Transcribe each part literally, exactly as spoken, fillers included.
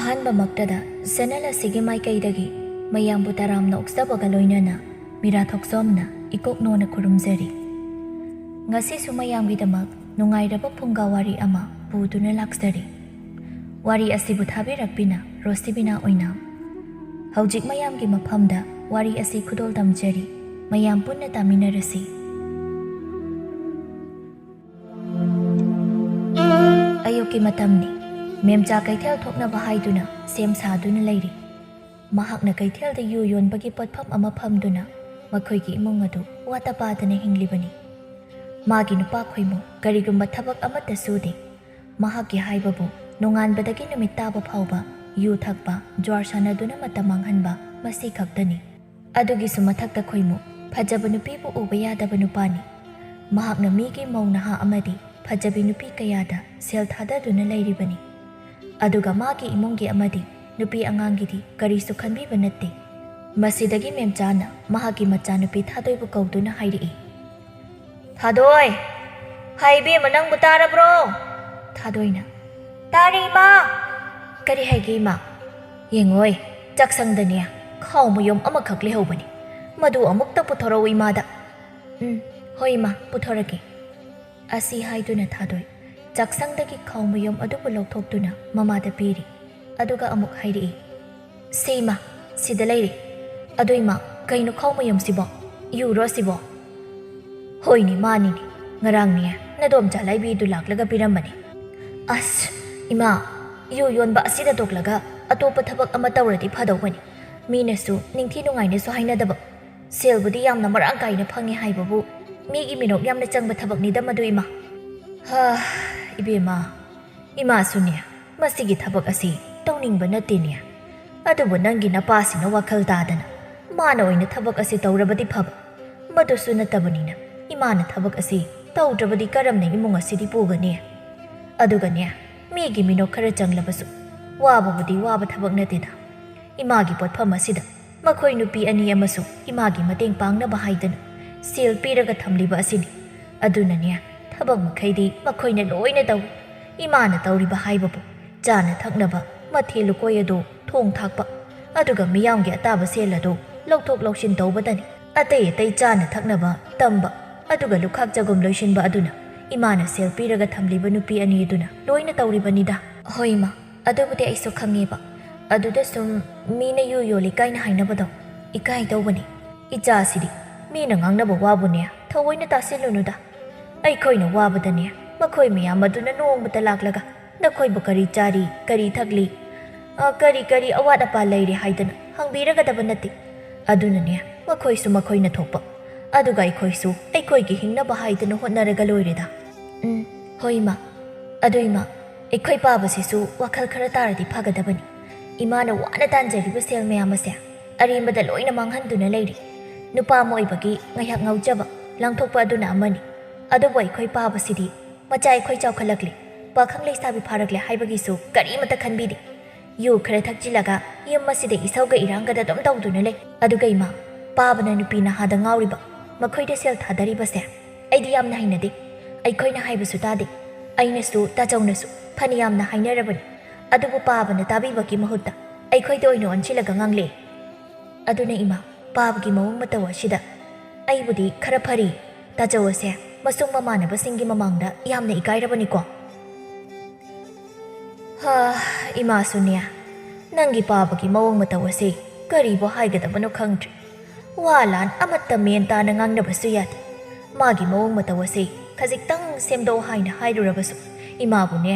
ꯑꯍꯥꯟꯕꯃꯛꯇꯗ channel ꯑꯁꯤꯒꯤ ꯃꯥꯏꯀꯩꯗꯒꯤ ꯃꯌꯥꯝꯕꯨ ꯇꯔꯥꯝꯅ ꯑꯣꯛꯆꯕꯒ ꯂꯣꯏꯅꯅ ꯃꯤꯔꯥ ꯊꯣꯛꯆꯣꯝꯅ ꯏꯀꯣꯛꯅꯣꯅ ꯈꯨꯔꯨꯝꯖꯔꯤ꯫ ꯉꯁꯤꯁꯨ ꯃꯌꯥꯝꯒꯤꯗꯃꯛ ꯅꯨꯡꯉꯥꯏꯔꯕ ꯐꯨꯡꯒꯥ ꯋꯥꯔꯤ ꯑꯃ ꯄꯨꯗꯨꯅ ꯂꯥꯛꯆꯔꯤ꯫ ꯋꯥꯔꯤ ꯑꯁꯤꯕꯨ ꯊꯥꯕꯤꯔꯛꯄꯤꯅ ꯔꯣꯁꯤꯕꯤꯅꯥ ꯑꯣꯏꯅꯥꯝ꯫ ꯍꯧꯖꯤꯛ ꯃꯌꯥꯝꯒꯤ ꯃꯐꯝꯗ ꯋꯥꯔꯤ ꯑꯁꯤ ꯈꯨꯗꯣꯜ ꯇꯝꯖꯔꯤ꯫ ꯃꯌꯥꯝ ꯄꯨꯟꯅ ꯇꯥꯃꯤꯟꯅꯔꯁꯤ꯫ ꯑꯌꯨꯛꯀꯤ ꯃꯇꯝꯅꯤ꯫ ꯃꯦꯝꯆꯥ ꯀꯩꯊꯦꯜ ꯊꯣꯛꯅꯕ ꯍꯥꯏꯗꯨꯅ ꯁꯦꯝ ꯁꯥꯗꯨꯅ ꯂꯩꯔꯤ꯫ ꯃꯍꯥꯛꯅ ꯀꯩꯊꯦꯜꯗ ꯌꯨ ꯌꯣꯟꯕꯒꯤ ꯄꯣꯠꯐꯝ ꯑꯃ ꯐꯝꯗꯨꯅ ꯃꯈꯣꯏꯒꯤ ꯏꯃꯨꯡ ꯑꯗꯨ ꯋꯥꯇ ꯄꯥꯗꯅ ꯍꯤꯡꯂꯤꯕꯅꯤ꯫ ꯃꯥꯒꯤ ꯅꯨꯄꯥ ꯈꯣꯏꯃꯨ ꯀꯔꯤꯒꯨꯝꯕ ꯊꯕꯛ ꯑꯃꯠꯇ ꯁꯨꯗꯦ꯫ ꯃꯍꯥꯛꯀꯤ ꯍꯥꯏꯕꯕꯨ ꯅꯣꯡꯉꯥꯟꯕꯗꯒꯤ ꯅꯨꯃꯤꯠ ꯇꯥꯕ ꯐꯥꯎꯕ ꯌꯨ ꯊꯛꯄ, ꯖ꯭ꯋꯥꯔ ꯁꯥꯟꯅꯗꯨꯅ ꯃꯇꯝ ꯃꯥꯡꯍꯟꯕ, ꯃꯁꯤ ꯈꯛꯇꯅꯤ꯫ ꯑꯗꯨꯒꯤꯁꯨ ꯃꯊꯛꯇ ꯈꯣꯏꯃꯨ ꯐꯖꯕ ꯅꯨꯄꯤꯕꯨ ꯎꯕ ꯌꯥꯗꯕ ꯅꯨꯄꯥꯅꯤ꯫ ꯃꯍꯥꯛꯅ ꯃꯤꯒꯤ ꯃꯧ ꯅꯍꯥ ꯑꯃꯗꯤ ꯐꯖꯕꯤ ꯅꯨꯄꯤ ꯀꯌꯥꯗ ꯁꯦꯜ ꯊꯥꯗꯗꯨꯅ ꯂꯩꯔꯤꯕꯅꯤ꯫ ꯑꯗꯨꯒ ꯃꯥꯒꯤ ꯏꯃꯨꯡꯒꯤ ꯑꯃꯗꯤ ꯅꯨꯄꯤ ꯑꯉꯥꯡꯒꯤꯗꯤ ꯀꯔꯤꯁꯨ ꯈꯟꯕꯤꯕ ꯅꯠꯇꯦ꯫ ꯃꯁꯤꯗꯒꯤ ꯃꯦꯝꯆꯥꯅ ꯃꯍꯥꯛꯀꯤ ꯃꯆꯥꯅꯨꯄꯤ ꯊꯥꯗꯣꯏꯕꯨ ꯀꯧꯗꯨꯅ ꯍꯥꯏꯔꯛꯏ, "ꯊꯥꯗꯣꯏ, ꯍꯥꯏ ꯏꯕꯦꯝꯃ, ꯅꯪꯕꯨ ꯇꯥꯔꯕ꯭ꯔꯣ?" ꯊꯥꯗꯣꯏꯅ, "ꯇꯥꯔꯦ ꯏꯃꯥ!" "ꯀꯔꯤ ꯍꯥꯏꯒꯦ ꯏꯃꯥ?" "ꯌꯦꯡꯉꯣꯏ, ꯆꯥꯛꯁꯪꯗꯅꯦ ꯈꯥꯎ ꯃꯌꯨꯝ ꯑꯃꯈꯛ ꯂꯩꯍꯧꯕꯅꯤ, ꯃꯗꯨ ꯑꯃꯨꯛꯇ ꯄꯨꯊꯣꯔꯛꯎ ꯏꯃꯥꯗ꯫" "ꯎꯝ, ꯍꯣꯏ ꯏꯃꯥ, ꯄꯨꯊꯣꯔꯛꯀꯦ꯫" ꯑꯁꯤ ꯍꯥꯏꯗꯨꯅ ꯊꯥꯗꯣꯏ ꯆꯥꯛꯁꯪꯗꯒꯤ ꯈꯥꯎ ꯃꯌꯨꯝ ꯑꯗꯨꯕꯨ ꯂꯧꯊꯣꯛꯇꯨꯅ ꯃꯃꯥꯗ ꯄꯤꯔꯤ꯫ ꯑꯗꯨꯒ ꯑꯃꯨꯛ ꯍꯥꯏꯔꯛꯏ, "ꯁꯦ ꯏꯃꯥ, ꯁꯤꯗ ꯂꯩꯔꯦ꯫" "ꯑꯗꯣ ꯏꯃꯥ, ꯀꯩꯅꯣ ꯈꯥꯎ ꯃꯌꯨꯝꯁꯤꯕꯣ? ꯌꯨꯔꯣ ꯑꯁꯤꯕꯣ?" "ꯍꯣꯏꯅꯦ, ꯃꯥꯅꯤꯅꯦ꯫ ꯉꯔꯥꯡꯅꯦ ꯅꯗꯣꯝꯆꯥ ꯂꯥꯏꯕꯤꯗꯨ ꯂꯥꯛꯂꯒ ꯄꯤꯔꯝꯕꯅꯤ꯫" "ꯑꯁ, ꯏꯃꯥ, ꯌꯨ ꯌꯣꯟꯕ ꯑꯁꯤꯗ ꯇꯣꯛꯂꯒ ꯑꯇꯣꯞꯄ ꯊꯕꯛ ꯑꯃ ꯇꯧꯔꯗꯤ ꯐꯗꯧꯕꯅꯤ꯫ ꯃꯤꯅꯁꯨ ꯅꯤꯡꯊꯤ ꯅꯨꯡꯉꯥꯏꯅꯁꯨ ꯍꯥꯏꯅꯗꯕ꯫ ꯁꯦꯜꯕꯨꯗꯤ ꯌꯥꯝꯅ ꯃꯔꯥꯡ ꯀꯥꯏꯅ ꯐꯪꯉꯦ ꯍꯥꯏꯕꯕꯨ ꯃꯤꯒꯤ ꯃꯤꯅꯣꯛ ꯌꯥꯝꯅ ꯆꯪꯕ ꯊꯕꯛꯅꯤꯗ ꯃꯗꯨ ꯏꯃꯥ꯫" "ꯍꯥ, ꯏꯕꯦꯝꯃ, ꯏꯃꯥꯁꯨꯅꯦ ꯃꯁꯤꯒꯤ ꯊꯕꯛ ꯑꯁꯤ ꯇꯧꯅꯤꯡꯕ ꯅꯠꯇꯦꯅꯦ꯫ ꯑꯗꯨꯕꯨ ꯅꯪꯒꯤ ꯅꯄꯥꯁꯤꯅ ꯋꯥꯈꯜ ꯇꯥꯗꯅ ꯃꯥꯅ ꯑꯣꯏꯅ ꯊꯕꯛ ꯑꯁꯤ ꯇꯧꯔꯕꯗꯤ ꯐꯕ꯫ ꯃꯗꯨꯁꯨ ꯅꯠꯇꯕꯅꯤꯅ ꯏꯃꯥꯅ ꯊꯕꯛ ꯑꯁꯤ ꯇꯧꯗ꯭ꯔꯕꯗꯤ ꯀꯔꯝꯅ ꯏꯃꯨꯡ ꯑꯁꯤꯗꯤ ꯄꯨꯒꯅꯤ? ꯑꯗꯨꯒꯅꯦ, ꯃꯤꯒꯤ ꯃꯤꯅꯣꯛ ꯈꯔ ꯆꯪꯂꯕꯁꯨ ꯋꯥꯕꯕꯨꯗꯤ ꯋꯥꯕ ꯊꯕꯛ ꯅꯠꯇꯦꯗ꯫ ꯏꯃꯥꯒꯤ ꯄꯣꯠꯐꯝ ꯑꯁꯤꯗ ꯃꯈꯣꯏ ꯅꯨꯄꯤ ꯑꯅꯤ ꯑꯃꯁꯨ ꯏꯃꯥꯒꯤ ꯃꯇꯦꯡ ꯄꯥꯡꯅꯕ ꯍꯥꯏꯗꯅ ꯁꯦꯜ ꯄꯤꯔꯒ ꯊꯝꯂꯤꯕ ꯑꯁꯤꯅꯤ꯫ ꯑꯗꯨꯅꯅꯦ, ꯊꯕꯛ ꯃꯈꯩꯗꯤ ꯃꯈꯣꯏꯅ ꯂꯣꯏꯅ ꯇꯧꯏ꯫ ꯏꯃꯥꯅ ꯇꯧꯔꯤꯕ ꯍꯥꯏꯕꯕꯨ ꯆꯥꯅ ꯊꯛꯅꯕ ꯃꯊꯦꯜ ꯂꯨꯀꯣꯏ ꯑꯗꯨ ꯊꯣꯡ ꯊꯥꯛꯄ, ꯑꯗꯨꯒ ꯃꯤꯌꯥꯝꯒꯤ ꯑꯇꯥꯕ ꯁꯦꯜ ꯑꯗꯨ ꯂꯧꯊꯣꯛ ꯂꯧꯁꯤꯟ ꯇꯧꯕꯗꯅꯤ꯫ ꯑꯇꯩ ꯑꯇꯩ ꯆꯥꯅ ꯊꯛꯅꯕ ꯇꯝꯕ, ꯑꯗꯨꯒ ꯂꯨꯈꯥꯛ ꯆꯒꯨꯝ ꯂꯣꯏꯁꯤꯟꯕ ꯑꯗꯨꯅ ꯏꯃꯥꯅ ꯁꯦꯜ ꯄꯤꯔꯒ ꯊꯝꯂꯤꯕ ꯅꯨꯄꯤ ꯑꯅꯤ ꯑꯗꯨꯅ ꯂꯣꯏꯅ ꯇꯧꯔꯤꯕꯅꯤꯗ꯫ ꯍꯣꯏ ꯏꯃꯥ, ꯑꯗꯨꯕꯨꯗꯤ ꯑꯩꯁꯨ ꯈꯪꯉꯦꯕ꯫ ꯑꯗꯨꯗ ꯁꯨꯝ ꯃꯤꯅ ꯌꯨ ꯌꯣꯜꯂꯤ ꯀꯥꯏꯅ ꯍꯥꯏꯅꯕꯗꯣ ꯏꯀꯥꯏ ꯇꯧꯕꯅꯤ꯫ ꯏꯆꯥꯁꯤꯗꯤ ꯃꯤꯅ ꯉꯥꯡꯅꯕ ꯋꯥꯕꯨꯅꯦ ꯊꯑꯣꯏꯅ ꯇꯥꯁꯤꯜꯂꯨꯅꯨꯗ꯫ ꯑꯩꯈꯣꯏꯅ ꯋꯥꯕꯗꯅꯦ ꯃꯈꯣꯏ ꯃꯌꯥꯝ ꯑꯗꯨꯅ ꯅꯣꯡꯃꯇ ꯂꯥꯛꯂꯒ ꯅꯈꯣꯏꯕꯨ ꯀꯔꯤ ꯆꯥꯔꯤ, ꯀꯔꯤ ꯊꯛꯂꯤ, ꯑ, ꯀꯔꯤ ꯀꯔꯤ ꯑꯋꯥꯠ ꯑꯄꯥ ꯂꯩꯔꯦ ꯍꯥꯏꯗꯅ ꯍꯪꯕꯤꯔꯒꯗꯕ ꯅꯠꯇꯦ꯫ ꯑꯗꯨꯅꯅꯦ ꯃꯈꯣꯏꯁꯨ ꯃꯈꯣꯏꯅ ꯊꯣꯛꯄ, ꯑꯗꯨꯒ ꯑꯩꯈꯣꯏꯁꯨ ꯑꯩꯈꯣꯏꯒꯤ ꯍꯤꯡꯅꯕ ꯍꯥꯏꯗꯅ ꯍꯣꯠꯅꯔꯒ ꯂꯣꯏꯔꯦꯗ꯫ ꯎꯝ, ꯍꯣꯏ ꯏꯃꯥ꯫ ꯑꯗꯨ ꯏꯃꯥ, ꯑꯩꯈꯣꯏ ꯄꯥꯕꯁꯤꯁꯨ ꯋꯥꯈꯜ ꯈꯔ ꯇꯥꯔꯗꯤ ꯐꯒꯗꯕꯅꯤ꯫ ꯏꯃꯥꯅ ꯋꯥꯅ ꯇꯥꯟꯖꯔꯤꯕ ꯁꯦꯜ ꯃꯌꯥꯝ ꯑꯁꯦ ꯑꯔꯦꯝꯕꯗ ꯂꯣꯏꯅ ꯃꯥꯡꯍꯟꯗꯨꯅ ꯂꯩꯔꯤ꯫ ꯅꯨꯄꯥ ꯑꯃ ꯑꯣꯏꯕꯒꯤ ꯉꯥꯏꯍꯥꯛ ꯉꯥꯎꯖꯕ, ꯂꯥꯡꯊꯣꯛꯄ ꯑꯗꯨꯅ ꯑꯃꯅꯤ꯫ ꯑꯗꯨꯕꯨ ꯑꯩꯈꯣꯏ ꯄꯥꯕꯁꯤꯗꯤ ꯃꯆꯥ ꯑꯩꯈꯣꯏ ꯆꯥꯎꯈꯠꯂꯛꯂꯦ, ꯄꯥꯈꯪ ꯂꯩꯁꯥꯕꯤ ꯐꯥꯔꯛꯂꯦ ꯍꯥꯏꯕꯒꯤꯁꯨ ꯀꯔꯤꯃꯠꯇ ꯈꯟꯕꯤꯗꯦ꯫ ꯌꯨ ꯈꯔ ꯊꯛꯆꯤꯜꯂꯒ ꯌꯨꯝ ꯑꯁꯤꯗ ꯏꯁꯧꯒ ꯏꯔꯥꯡꯒꯗ ꯑꯗꯨꯝ ꯇꯧꯗꯨꯅ ꯂꯩ꯫ ꯑꯗꯨꯒ ꯏꯃꯥ, ꯄꯥꯕꯅ ꯅꯨꯄꯤ ꯅꯍꯥꯗ ꯉꯥꯎꯔꯤꯕ, ꯃꯈꯣꯏꯗ ꯁꯦꯜ ꯊꯥꯗꯔꯤꯕꯁꯦ ꯑꯩꯗꯤ ꯌꯥꯝꯅ ꯍꯩꯅꯗꯦ꯫ ꯑꯩꯈꯣꯏꯅ ꯍꯥꯏꯕꯁꯨ ꯇꯥꯗꯦ꯫ ꯑꯩꯅꯁꯨ ꯇꯥꯆꯧꯅꯁꯨ ꯐꯅ ꯌꯥꯝꯅ ꯍꯥꯏꯅꯔꯕꯅꯤ꯫ ꯑꯗꯨꯕꯨ ꯄꯥꯕꯅ ꯇꯥꯕꯤꯕꯒꯤ ꯃꯍꯨꯠꯇ ꯑꯩꯈꯣꯏꯗ ꯑꯣꯏꯅ ꯑꯣꯟꯁꯤꯜꯂꯒ ꯉꯥꯡꯂꯛꯑꯦ꯫ ꯑꯗꯨꯅ ꯏꯃꯥ, ꯄꯥꯕꯒꯤ ꯃꯑꯣꯡ ꯃꯇꯧ ꯑꯁꯤꯗ ꯑꯩꯕꯨꯗꯤ ꯈꯔ ꯐꯔꯤ꯫ ꯇꯥꯆꯧ ꯑꯁꯦ ꯃꯁꯨꯡ ꯃꯃꯥꯟꯅꯕꯁꯤꯡꯒꯤ ꯃꯃꯥꯡꯗ ꯌꯥꯝꯅ ꯏꯀꯥꯏꯔꯕꯅꯤꯀꯣ꯫ ꯍꯥ, ꯏꯃꯥꯁꯨꯅꯦ, ꯅꯪꯒꯤ ꯄꯥꯕꯒꯤ ꯃꯑꯣꯡ ꯃꯇꯧ ꯑꯁꯤ ꯀꯔꯤꯕꯨ ꯍꯥꯏꯒꯗꯕꯅꯣ ꯈꯪꯗ꯭ꯔꯦ꯫ ꯋꯥ ꯂꯥꯟ ꯑꯃꯠꯇ ꯃꯦꯟ ꯇꯥꯅ ꯉꯥꯡꯅꯕꯁꯨ ꯌꯥꯗꯦ꯫ ꯃꯥꯒꯤ ꯃꯑꯣꯡ ꯃꯇꯧ ꯑꯁꯤ ꯈꯖꯤꯛꯇꯪ ꯁꯦꯝꯗꯣꯛꯑꯣ ꯍꯥꯏꯅ ꯍꯥꯏꯔꯨꯔꯕꯁꯨ ꯏꯃꯥꯕꯨꯅꯦ,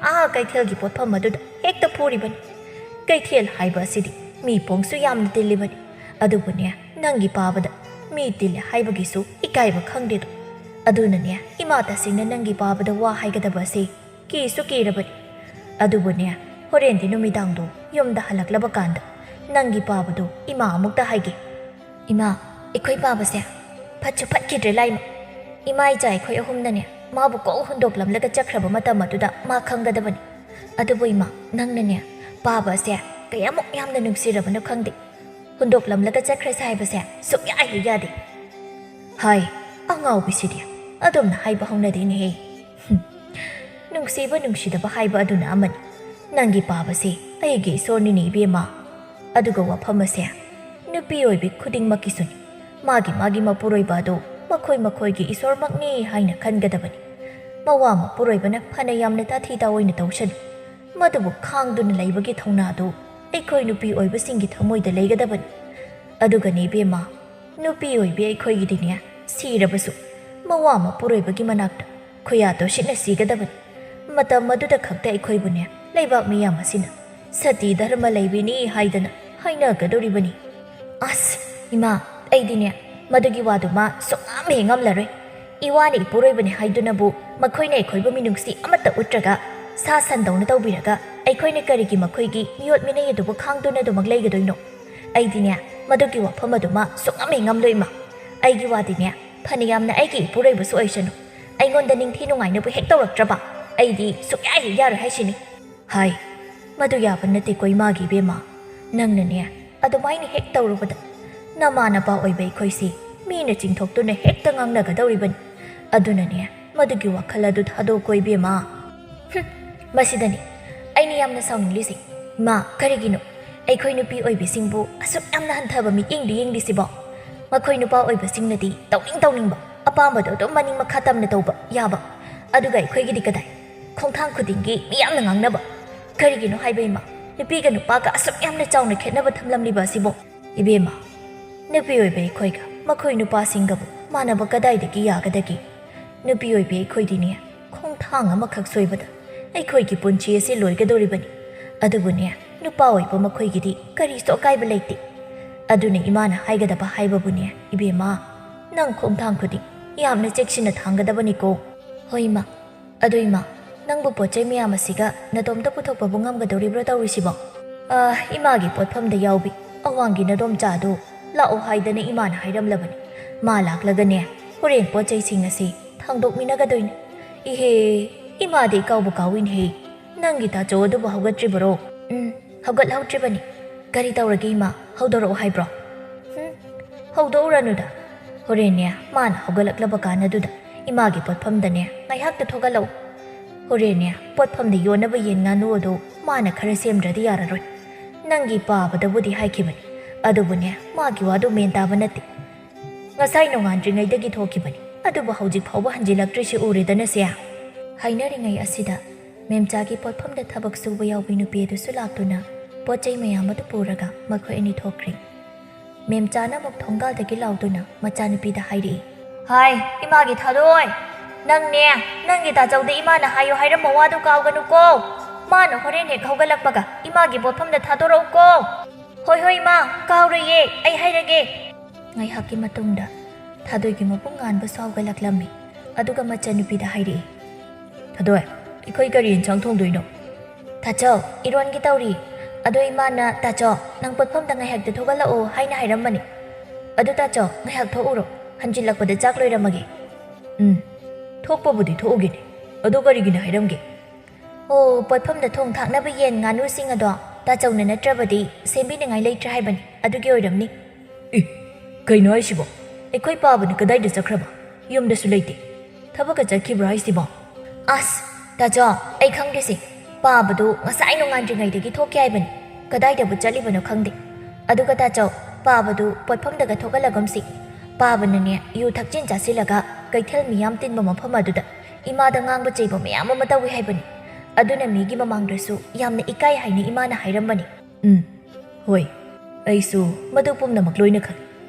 ꯑꯥ ꯀꯩꯊꯦꯜꯒꯤ ꯄꯣꯠꯐꯝ ꯑꯗꯨꯗ ꯍꯦꯛꯇ ꯐꯨꯔꯤꯕꯅꯤ꯫ ꯀꯩꯊꯦꯜ ꯍꯥꯏꯕ ꯑꯁꯤꯗꯤ ꯃꯤ ꯄꯣꯡꯁꯨ ꯌꯥꯝꯅ ꯇꯤꯜꯂꯤꯕꯅꯤ꯫ ꯑꯗꯨꯕꯨꯅꯦ, ꯅꯪꯒꯤ ꯄꯥꯕꯗ ꯃꯤ ꯇꯤꯜꯂꯦ ꯍꯥꯏꯕꯒꯤꯁꯨ ꯏꯀꯥꯏꯕ ꯈꯪꯗꯦꯗꯣ꯫ ꯑꯗꯨꯅꯅꯦ, ꯏꯃꯥ ꯇꯁꯦꯡꯅ ꯅꯪꯒꯤ ꯄꯥꯕꯗ ꯋꯥ ꯍꯥꯏꯒꯗꯕ ꯑꯁꯤ ꯀꯤꯁꯨ ꯀꯤꯔꯕꯅꯤ꯫ ꯑꯗꯨꯕꯨꯅꯦ, ꯍꯣꯔꯦꯟꯗꯤ ꯅꯨꯃꯤꯗꯥꯡꯗꯣ ꯌꯨꯝꯗ ꯍꯜꯂꯛꯂꯕ ꯀꯥꯟꯗ ꯅꯪꯒꯤ ꯄꯥꯕꯗꯣ ꯏꯃꯥ ꯑꯃꯨꯛꯇ ꯍꯥꯏꯒꯦ꯫ ꯏꯃꯥ, ꯑꯩꯈꯣꯏ ꯄꯥꯕꯁꯦ ꯐꯠꯁꯨ ꯐꯠꯈꯤꯗ꯭ꯔꯦ ꯂꯥꯏꯃ꯫ ꯏꯃꯥ ꯏꯆꯥ ꯑꯩꯈꯣꯏ ꯑꯍꯨꯝꯅꯅꯦ ꯃꯥꯕꯨ ꯀꯣꯛ ꯍꯨꯟꯗꯣꯛꯂꯝꯂꯒ ꯆꯠꯈ꯭ꯔꯕ ꯃꯇꯝ ꯑꯗꯨꯗ ꯃꯥ ꯈꯪꯒꯗꯕꯅꯤ꯫ ꯑꯗꯨꯕꯨ ꯏꯃꯥ, ꯅꯪꯅꯅꯦ ꯄꯥꯕ ꯑꯁꯦ ꯀꯌꯥꯃꯨꯛ ꯌꯥꯝꯅ ꯅꯨꯡꯁꯤꯔꯕꯅꯣ ꯈꯪꯗꯦ꯫ ꯍꯨꯟꯗꯣꯛꯂꯝꯂꯒ ꯆꯠꯈ꯭ꯔꯁꯦ ꯍꯥꯏꯕꯁꯦ ꯁꯨꯛꯌꯥ ꯍꯦꯛ ꯌꯥꯗꯦ꯫ ꯍꯥꯏ, ꯑꯉꯥꯎꯕꯤꯁꯤꯗꯤ ꯑꯗꯨꯝꯅ ꯍꯥꯏꯕ ꯍꯧꯅꯗꯦꯅꯦꯍꯦ꯫ ꯍꯨꯝ꯫ ꯅꯨꯡꯁꯤꯕ ꯅꯨꯡꯁꯤꯗꯕ ꯍꯥꯏꯕ ꯑꯗꯨꯅ ꯑꯃꯅꯤ꯫ ꯅꯪꯒꯤ ꯄꯥꯕꯁꯦ ꯑꯩꯒꯤ ꯏꯁꯣꯔꯅꯤꯅꯦ ꯏꯕꯦꯝꯃ꯫ ꯑꯗꯨꯒ ꯋꯥꯐꯝ ꯑꯁꯦ ꯅꯨꯄꯤ ꯑꯣꯏꯕꯤ ꯈꯨꯗꯤꯡꯃꯛꯀꯤꯁꯨꯅꯤ꯫ ꯃꯥꯒꯤ ꯃꯥꯒꯤ ꯃꯄꯨꯔꯣꯏꯕ ꯑꯗꯨ ꯃꯈꯣꯏ ꯃꯈꯣꯏꯒꯤ ꯏꯁꯣꯔꯃꯛꯅꯤ ꯍꯥꯏꯅ ꯈꯟꯒꯗꯕꯅꯤ꯫ ꯃꯋꯥ ꯃꯄꯨꯔꯣꯏꯕꯅ ꯐꯅ ꯌꯥꯝꯅ ꯇꯥꯊꯤ ꯇꯥꯑꯣꯏꯅ ꯇꯧꯁꯅꯨ, ꯃꯗꯨꯕꯨ ꯈꯥꯡꯗꯨꯅ ꯂꯩꯕꯒꯤ ꯊꯧꯅꯥꯗꯨ ꯑꯩꯈꯣꯏ ꯅꯨꯄꯤ ꯑꯣꯏꯕꯁꯤꯡꯒꯤ ꯊꯃꯣꯏꯗ ꯂꯩꯒꯗꯕꯅꯤ꯫ ꯑꯗꯨꯒꯅꯤ ꯏꯕꯦꯝꯃ, ꯅꯨꯄꯤ ꯑꯣꯏꯕꯤ ꯑꯩꯈꯣꯏꯒꯤꯗꯤꯅꯦ, ꯁꯤꯔꯕꯁꯨ ꯃꯋꯥ ꯃꯄꯨꯔꯣꯏꯕꯒꯤ ꯃꯅꯥꯛꯇ ꯈꯨꯌꯥ ꯇꯣꯁꯤꯠꯅ ꯁꯤꯒꯗꯕꯅꯤ꯫ ꯃꯇꯝ ꯑꯗꯨꯗ ꯈꯛꯇ ꯑꯩꯈꯣꯏꯕꯨꯅꯦ ꯂꯩꯕꯥꯛ ꯃꯤꯌꯥꯝ ꯑꯁꯤꯅ ꯁꯇꯤ ꯙꯔꯃ ꯂꯩꯕꯤꯅꯤ ꯍꯥꯏꯗꯅ ꯍꯥꯏꯅꯒꯗꯧꯔꯤꯕꯅꯤ꯫ ꯑꯁ, ꯏꯃꯥ, ꯑꯩꯗꯤꯅꯦ ꯃꯗꯨꯒꯤ ꯋꯥꯗꯨꯃ ꯁꯨꯡꯉꯝ ꯍꯦꯛ ꯉꯝꯂꯔꯣꯏ꯫ ꯏꯋꯥꯅ ꯏꯄꯨꯔꯣꯏꯕꯅꯤ ꯍꯥꯏꯗꯨꯅꯕꯨ ꯃꯈꯣꯏꯅ ꯑꯩꯈꯣꯏꯕꯨ ꯃꯤꯅꯨꯡꯁꯤ ꯑꯃꯠꯇ ꯎꯠꯇ꯭ꯔꯒ ꯁꯥ ꯁꯟꯗꯧꯅ ꯇꯧꯕꯤꯔꯒ ꯑꯩꯈꯣꯏꯅ ꯀꯔꯤꯒꯤ ꯃꯈꯣꯏꯒꯤ ꯃꯤꯑꯣꯠ ꯃꯤꯅꯩ ꯑꯗꯨꯕꯨ ꯈꯥꯡꯗꯨꯅ ꯑꯗꯨꯃꯛ ꯂꯩꯒꯗꯣꯏꯅꯣ? ꯑꯩꯗꯤꯅꯦ ꯃꯗꯨꯒꯤ ꯋꯥꯐꯝ ꯑꯗꯨꯃ ꯁꯨꯡꯉꯝ ꯍꯦꯛ ꯉꯝꯂꯣꯏ ꯏꯃꯥ꯫ ꯑꯩꯒꯤ ꯋꯥꯗꯤꯅꯦ ꯐꯅ ꯌꯥꯝꯅ ꯑꯩꯒꯤ ꯏꯄꯨꯔꯣꯏꯕꯁꯨ ꯑꯣꯏꯁꯅꯨ, ꯑꯩꯉꯣꯟꯗ ꯅꯤꯡꯊꯤ ꯅꯨꯡꯉꯥꯏꯅꯕꯨ ꯍꯦꯛ ꯇꯧꯔꯛꯇ꯭ꯔꯕ ꯑꯩꯗꯤ ꯁꯨꯡꯌꯥ ꯍꯦꯛ ꯌꯥꯔꯣꯏ ꯍꯥꯏꯁꯤꯅꯤ꯫ ꯍꯥꯏ, ꯃꯗꯨ ꯌꯥꯕ ꯅꯠꯇꯦꯀꯣ ꯏꯃꯥꯒꯤ ꯏꯕꯦꯝꯃ꯫ ꯅꯪꯅꯅꯦ ꯑꯗꯨꯃꯥꯏꯅ ꯍꯦꯛ ꯇꯧꯔꯨꯕꯗ ꯅꯃꯥ ꯅꯄꯥ ꯑꯣꯏꯕ ꯑꯩꯈꯣꯏꯁꯤ ꯃꯤꯅ ꯆꯤꯡꯊꯣꯛꯇꯨꯅ ꯍꯦꯛꯇ ꯉꯥꯡꯅꯒꯗꯧꯔꯤꯕꯅꯤ꯫ ꯑꯗꯨꯅꯅꯦ ꯃꯗꯨꯒꯤ ꯋꯥꯈꯜ ꯑꯗꯨ ꯊꯥꯗꯣꯛꯀꯣ ꯏꯕꯦꯝꯃ꯫ ꯍꯨꯝ, ꯃꯁꯤꯗꯅꯤ ꯑꯩꯅ ꯌꯥꯝꯅ ꯁꯥꯎꯅꯤꯡꯂꯤꯁꯤ꯫ ꯏꯃꯥ, ꯀꯔꯤꯒꯤꯅꯣ ꯑꯩꯈꯣꯏ ꯅꯨꯄꯤ ꯑꯣꯏꯕꯤꯁꯤꯡꯕꯨ ꯑꯁꯨꯛ ꯌꯥꯝꯅ ꯍꯟꯊꯕ ꯃꯤꯠꯌꯦꯡꯗ ꯌꯦꯡꯂꯤꯁꯤꯕꯣ? ꯃꯈꯣꯏ ꯅꯨꯄꯥ ꯑꯣꯏꯕꯁꯤꯡꯅꯗꯤ ꯇꯧꯅꯤꯡ ꯇꯧꯅꯤꯡꯕ, ꯑꯄꯥꯝꯕꯗꯣ ꯑꯗꯨꯝ ꯃꯅꯤꯡ ꯃꯈꯥ ꯇꯝꯅ ꯇꯧꯕ ꯌꯥꯕ, ꯑꯗꯨꯒ ꯑꯩꯈꯣꯏꯒꯤꯗꯤ ꯀꯗꯥꯏ? ꯈꯣꯡꯊꯥꯡ ꯈꯨꯗꯤꯡꯒꯤ ꯃꯤꯌꯥꯝꯅ ꯉꯥꯡꯅꯕ꯫ ꯀꯔꯤꯒꯤꯅꯣ ꯍꯥꯏꯕ ꯏꯃꯥ, ꯅꯨꯄꯤꯒ ꯅꯨꯄꯥꯒ ꯑꯁꯨꯛ ꯌꯥꯝꯅ ꯆꯥꯎꯅ ꯈꯦꯠꯅꯕ ꯊꯝꯂꯝꯂꯤꯕ ꯑꯁꯤꯕꯣ? ꯏꯕꯦꯝꯃ, ꯅꯨꯄꯤ ꯑꯣꯏꯕ ꯑꯩꯈꯣꯏꯒ ꯃꯈꯣꯏ ꯅꯨꯄꯥꯁꯤꯡꯒꯕꯨ ꯃꯥꯟꯅꯕ ꯀꯗꯥꯏꯗꯒꯤ ꯌꯥꯒꯗꯒꯦ? ꯅꯨꯄꯤ ꯑꯣꯏꯕꯤ ꯑꯩꯈꯣꯏꯗꯤꯅꯦ, ꯈꯣꯡꯊꯥꯡ ꯑꯃꯈꯛ ꯁꯣꯏꯕꯗ ꯑꯩꯈꯣꯏꯒꯤ ꯄꯨꯟꯁꯤ ꯑꯁꯤ ꯂꯣꯏꯒꯗꯧꯔꯤꯕꯅꯤ꯫ ꯑꯗꯨꯕꯨꯅꯦ, ꯅꯨꯄꯥ ꯑꯣꯏꯕ ꯃꯈꯣꯏꯒꯤꯗꯤ ꯀꯔꯤꯁꯨ ꯑꯀꯥꯏꯕ ꯂꯩꯇꯦ꯫ ꯑꯗꯨꯅ ꯏꯃꯥꯅ ꯍꯥꯏꯒꯗꯕ ꯍꯥꯏꯕꯕꯨꯅꯦ, ꯏꯕꯦꯝꯃ, ꯅꯪ ꯈꯣꯡꯊꯥꯡ ꯈꯨꯗꯤꯡ ꯌꯥꯝꯅ ꯆꯦꯛꯁꯤꯟꯅ ꯊꯥꯡꯒꯗꯕꯅꯤꯀꯣ꯫ ꯍꯣꯏ, ꯏꯃꯥ꯫ ꯑꯗꯣ ꯏꯃꯥ, ꯅꯪꯕꯨ ꯄꯣꯠ ꯆꯩ ꯃꯌꯥꯝ ꯑꯁꯤꯒ ꯅꯇꯣꯝꯇ ꯄꯨꯊꯣꯛꯄꯕꯨ ꯉꯝꯒꯗꯧꯔꯤꯕ꯭ꯔꯣ ꯇꯧꯔꯤꯁꯤꯕꯣ? ꯑ, ꯏꯃꯥꯒꯤ ꯄꯣꯠꯐꯝꯗ ꯌꯥꯎꯕꯤ ꯑꯋꯥꯡꯒꯤ ꯅꯗꯣꯝꯆꯥꯗꯨ ꯂꯥꯛꯑꯣ ꯍꯥꯏꯗꯅ ꯏꯃꯥꯅ ꯍꯥꯏꯔꯝꯂꯕꯅꯤ꯫ ꯃꯥ ꯂꯥꯛꯂꯒꯅꯦ, ꯍꯣꯔꯦꯟ ꯄꯣꯠ ꯆꯩꯁꯤꯡ ꯑꯁꯤ ꯊꯥꯡꯗꯣꯛꯃꯤꯟꯅꯒꯗꯣꯏꯅꯤ꯫ ꯏꯍꯦ, ꯏꯃꯥꯗꯤ ꯏꯀꯥꯎꯕꯨ ꯀꯥꯎꯏꯅꯦꯍꯦ꯫ ꯅꯪꯒꯤ ꯇꯥꯆꯧ ꯑꯗꯨꯕꯨ ꯍꯧꯒꯠꯇ꯭ꯔꯤꯕꯔꯣ? ꯎꯝ, ꯍꯧꯒꯠꯍꯧꯗ꯭ꯔꯤꯕꯅꯤ꯫ ꯀꯔꯤ ꯇꯧꯔꯒꯦ ꯏꯃꯥ? ꯍꯧꯗꯣꯔꯛꯑꯣ ꯍꯥꯏꯕ꯭ꯔꯣ? ꯎꯝ, ꯍꯧꯗꯣꯛꯎꯔꯅꯨꯗ꯫ ꯍꯣꯔꯦꯟꯅꯦ, ꯃꯥꯅ ꯍꯧꯒꯠꯂꯛꯂꯕ ꯀꯥꯟ ꯑꯗꯨꯗ ꯏꯃꯥꯒꯤ ꯄꯣꯠꯐꯝꯗꯅꯦ ꯉꯥꯏꯍꯥꯛꯇ ꯊꯣꯛꯍꯜꯂꯛꯎ꯫ ꯍꯣꯔꯦꯟꯅꯦ, ꯄꯣꯠꯐꯝꯗ ꯌꯣꯟꯅꯕ ꯌꯦꯟ ꯉꯥꯅꯨ ꯑꯗꯨ ꯃꯥꯅ ꯈꯔ ꯁꯦꯝꯗ꯭ꯔꯗꯤ ꯌꯥꯔꯔꯣꯏ꯫ ꯅꯪꯒꯤ ꯄꯥꯕꯗꯕꯨꯗꯤ ꯍꯥꯏꯈꯤꯕꯅꯤ, ꯑꯗꯨꯕꯨꯅꯦ, ꯃꯥꯒꯤ ꯋꯥꯗꯨ ꯃꯦꯟ ꯇꯥꯕ ꯅꯠꯇꯦ꯫ ꯉꯁꯥꯏ ꯅꯣꯡꯉꯥꯟꯗ꯭ꯔꯤꯉꯩꯗꯒꯤ ꯊꯣꯛꯈꯤꯕꯅꯤ, ꯑꯗꯨꯕꯨ ꯍꯧꯖꯤꯛ ꯐꯥꯎꯕ ꯍꯟꯖꯤꯜꯂꯛꯇ꯭ꯔꯤꯁꯤ ꯎꯔꯦꯗꯅ ꯁꯦ꯫ ꯍꯥꯏꯅꯔꯤꯉꯩ ꯑꯁꯤꯗ ꯃꯦꯝꯆꯥꯒꯤ ꯄꯣꯠꯐꯝꯗ ꯊꯕꯛ ꯁꯨꯕ ꯌꯥꯎꯕꯤ ꯅꯨꯄꯤ ꯑꯗꯨꯁꯨ ꯂꯥꯛꯇꯨꯅ ꯄꯣꯠ ꯆꯩ ꯃꯌꯥꯝ ꯑꯗꯨ ꯄꯨꯔꯒ ꯃꯈꯣꯏ ꯑꯅꯤ ꯊꯣꯛꯈ꯭ꯔꯦ꯫ ꯃꯦꯝꯆꯥꯅ ꯑꯃꯨꯛ ꯊꯣꯡꯒꯥꯜꯗꯒꯤ ꯂꯥꯎꯗꯨꯅ ꯃꯆꯥꯅꯨꯄꯤꯗ ꯍꯥꯏꯔꯛꯏ, "ꯍꯥꯏ, ꯏꯃꯥꯒꯤ ꯊꯥꯗꯣꯏ, ꯅꯪꯅꯦ, ꯅꯪꯒꯤ ꯇꯥꯆꯧꯗ ꯏꯃꯥꯅ ꯍꯥꯏꯌꯨ ꯍꯥꯏꯔꯝꯕ ꯋꯥꯗꯨ ꯀꯥꯎꯒꯅꯨꯀꯣ꯫ ꯃꯥꯅ ꯍꯣꯔꯦꯟ ꯍꯦꯛ ꯍꯧꯒꯠꯂꯛꯄꯒ ꯏꯃꯥꯒꯤ ꯄꯣꯠꯐꯝꯗ ꯊꯥꯗꯣꯔꯛꯎꯀꯣ꯫" "ꯍꯣꯏ, ꯍꯣꯏ, ꯏꯃꯥ, ꯀꯥꯎꯔꯣꯏꯌꯦ, ꯑꯩ ꯍꯥꯏꯔꯒꯦ꯫" ꯉꯥꯏꯍꯥꯛꯀꯤ ꯃꯇꯨꯡꯗ ꯊꯥꯗꯣꯏꯒꯤ ꯃꯕꯨꯡ ꯉꯥꯟꯕꯁꯨ ꯍꯧꯒꯠꯂꯛꯂꯝꯃꯤ꯫ ꯑꯗꯨꯒ ꯃꯆꯟꯅꯨꯄꯤꯗ ꯍꯥꯏꯔꯛꯏ, "ꯊꯥꯗꯣꯏ, ꯑꯩꯈꯣꯏ ꯀꯔꯤ ꯌꯦꯟꯁꯥꯡ ꯊꯣꯡꯗꯣꯏꯅꯣ?" "ꯇꯥꯆꯧ, ꯏꯔꯣꯟꯒꯦ ꯇꯧꯔꯤ꯫ ꯑꯗꯣ ꯏꯃꯥꯅ, 'ꯇꯥꯆꯧ, ꯅꯪ ꯄꯣꯠꯐꯝꯗ ꯉꯥꯏꯍꯥꯛꯇ ꯊꯣꯛꯍꯜꯂꯛꯑꯣ' ꯍꯥꯏꯅ ꯍꯥꯏꯔꯝꯕꯅꯤ꯫ ꯑꯗꯨ ꯇꯥꯆꯧ, ꯉꯥꯏꯍꯥꯛ ꯊꯣꯛꯎꯔꯣ, ꯍꯟꯖꯤꯜꯂꯛꯄꯗ ꯆꯥꯛ ꯂꯣꯏꯔꯝꯃꯒꯦ꯫" "ꯎꯝ, ꯊꯣꯛꯄꯕꯨꯗꯤ ꯊꯣꯛꯎꯒꯦꯅꯦ꯫ ꯑꯗꯣ ꯀꯔꯤꯒꯤꯅ ꯍꯥꯏꯔꯝꯒꯦ?" "ꯑꯣ, ꯄꯣꯠꯐꯝꯗ ꯊꯣꯡ ꯊꯥꯛꯅꯕ ꯌꯦꯟ ꯉꯥꯅꯨꯁꯤꯡ ꯑꯗꯣ ꯇꯥꯆꯧꯅ ꯅꯠꯇ꯭ꯔꯕꯗꯤ ꯁꯦꯝꯕꯤꯅꯤꯡꯉꯥꯏ ꯂꯩꯇ꯭ꯔꯦ ꯍꯥꯏꯕꯅꯤ, ꯑꯗꯨꯒꯤ ꯑꯣꯏꯔꯝꯅꯤ꯫" "ꯏ, ꯀꯩꯅꯣ ꯍꯥꯏꯁꯤꯕꯣ? ꯑꯩꯈꯣꯏ ꯄꯥꯕꯅ ꯀꯗꯥꯏꯗ ꯆꯠꯈ꯭ꯔꯕ? ꯌꯨꯝꯗꯁꯨ ꯂꯩꯇꯦ꯫ ꯊꯕꯛꯀ ꯆꯠꯈꯤꯕ꯭ꯔꯥ ꯍꯥꯏꯁꯤꯕꯣ?" "ꯑꯁ, ꯇꯥꯆꯧ, ꯑꯩ ꯈꯪꯗ꯭ꯔꯤꯁꯦ꯫ ꯄꯥꯕꯗꯨ ꯉꯁꯥꯏ ꯅꯣꯡꯉꯥꯟꯗ꯭ꯔꯤꯉꯩꯗꯒꯤ ꯊꯣꯛꯈꯤ ꯍꯥꯏꯕꯅꯤ꯫ ꯀꯗꯥꯏꯗꯕꯨ ꯆꯠꯂꯤꯕꯅꯣ ꯈꯪꯗꯦ꯫ ꯑꯗꯨꯒ ꯇꯥꯆꯧ, ꯄꯥꯕꯗꯨ ꯄꯣꯠꯐꯝꯗꯒ ꯊꯣꯛꯍꯜꯂꯒꯨꯝꯁꯤ꯫ ꯄꯥꯕꯅꯅꯦ, ꯌꯨ ꯊꯛꯆꯤꯟ ꯆꯥꯁꯤꯜꯂꯒ ꯀꯩꯊꯦꯜ ꯃꯤ ꯌꯥꯝ ꯇꯤꯟꯕ ꯃꯐꯝ ꯑꯗꯨꯗ ꯏꯃꯥꯗ ꯉꯥꯡꯕ ꯆꯩꯕ ꯃꯌꯥꯝ ꯑꯃ ꯇꯧꯏ ꯍꯥꯏꯕꯅꯤ꯫ ꯑꯗꯨꯅ ꯃꯤꯒꯤ ꯃꯃꯥꯡꯗꯁꯨ ꯌꯥꯝꯅ ꯏꯀꯥꯏ ꯍꯥꯏꯅ ꯏꯃꯥꯅ ꯍꯥꯏꯔꯝꯕꯅꯤ꯫" "ꯎꯝ, ꯍꯣꯏ, ꯑꯩꯁꯨ ꯃꯗꯨ ꯄꯨꯝꯅꯃꯛ ꯂꯣꯏꯅ ꯈꯪꯏ꯫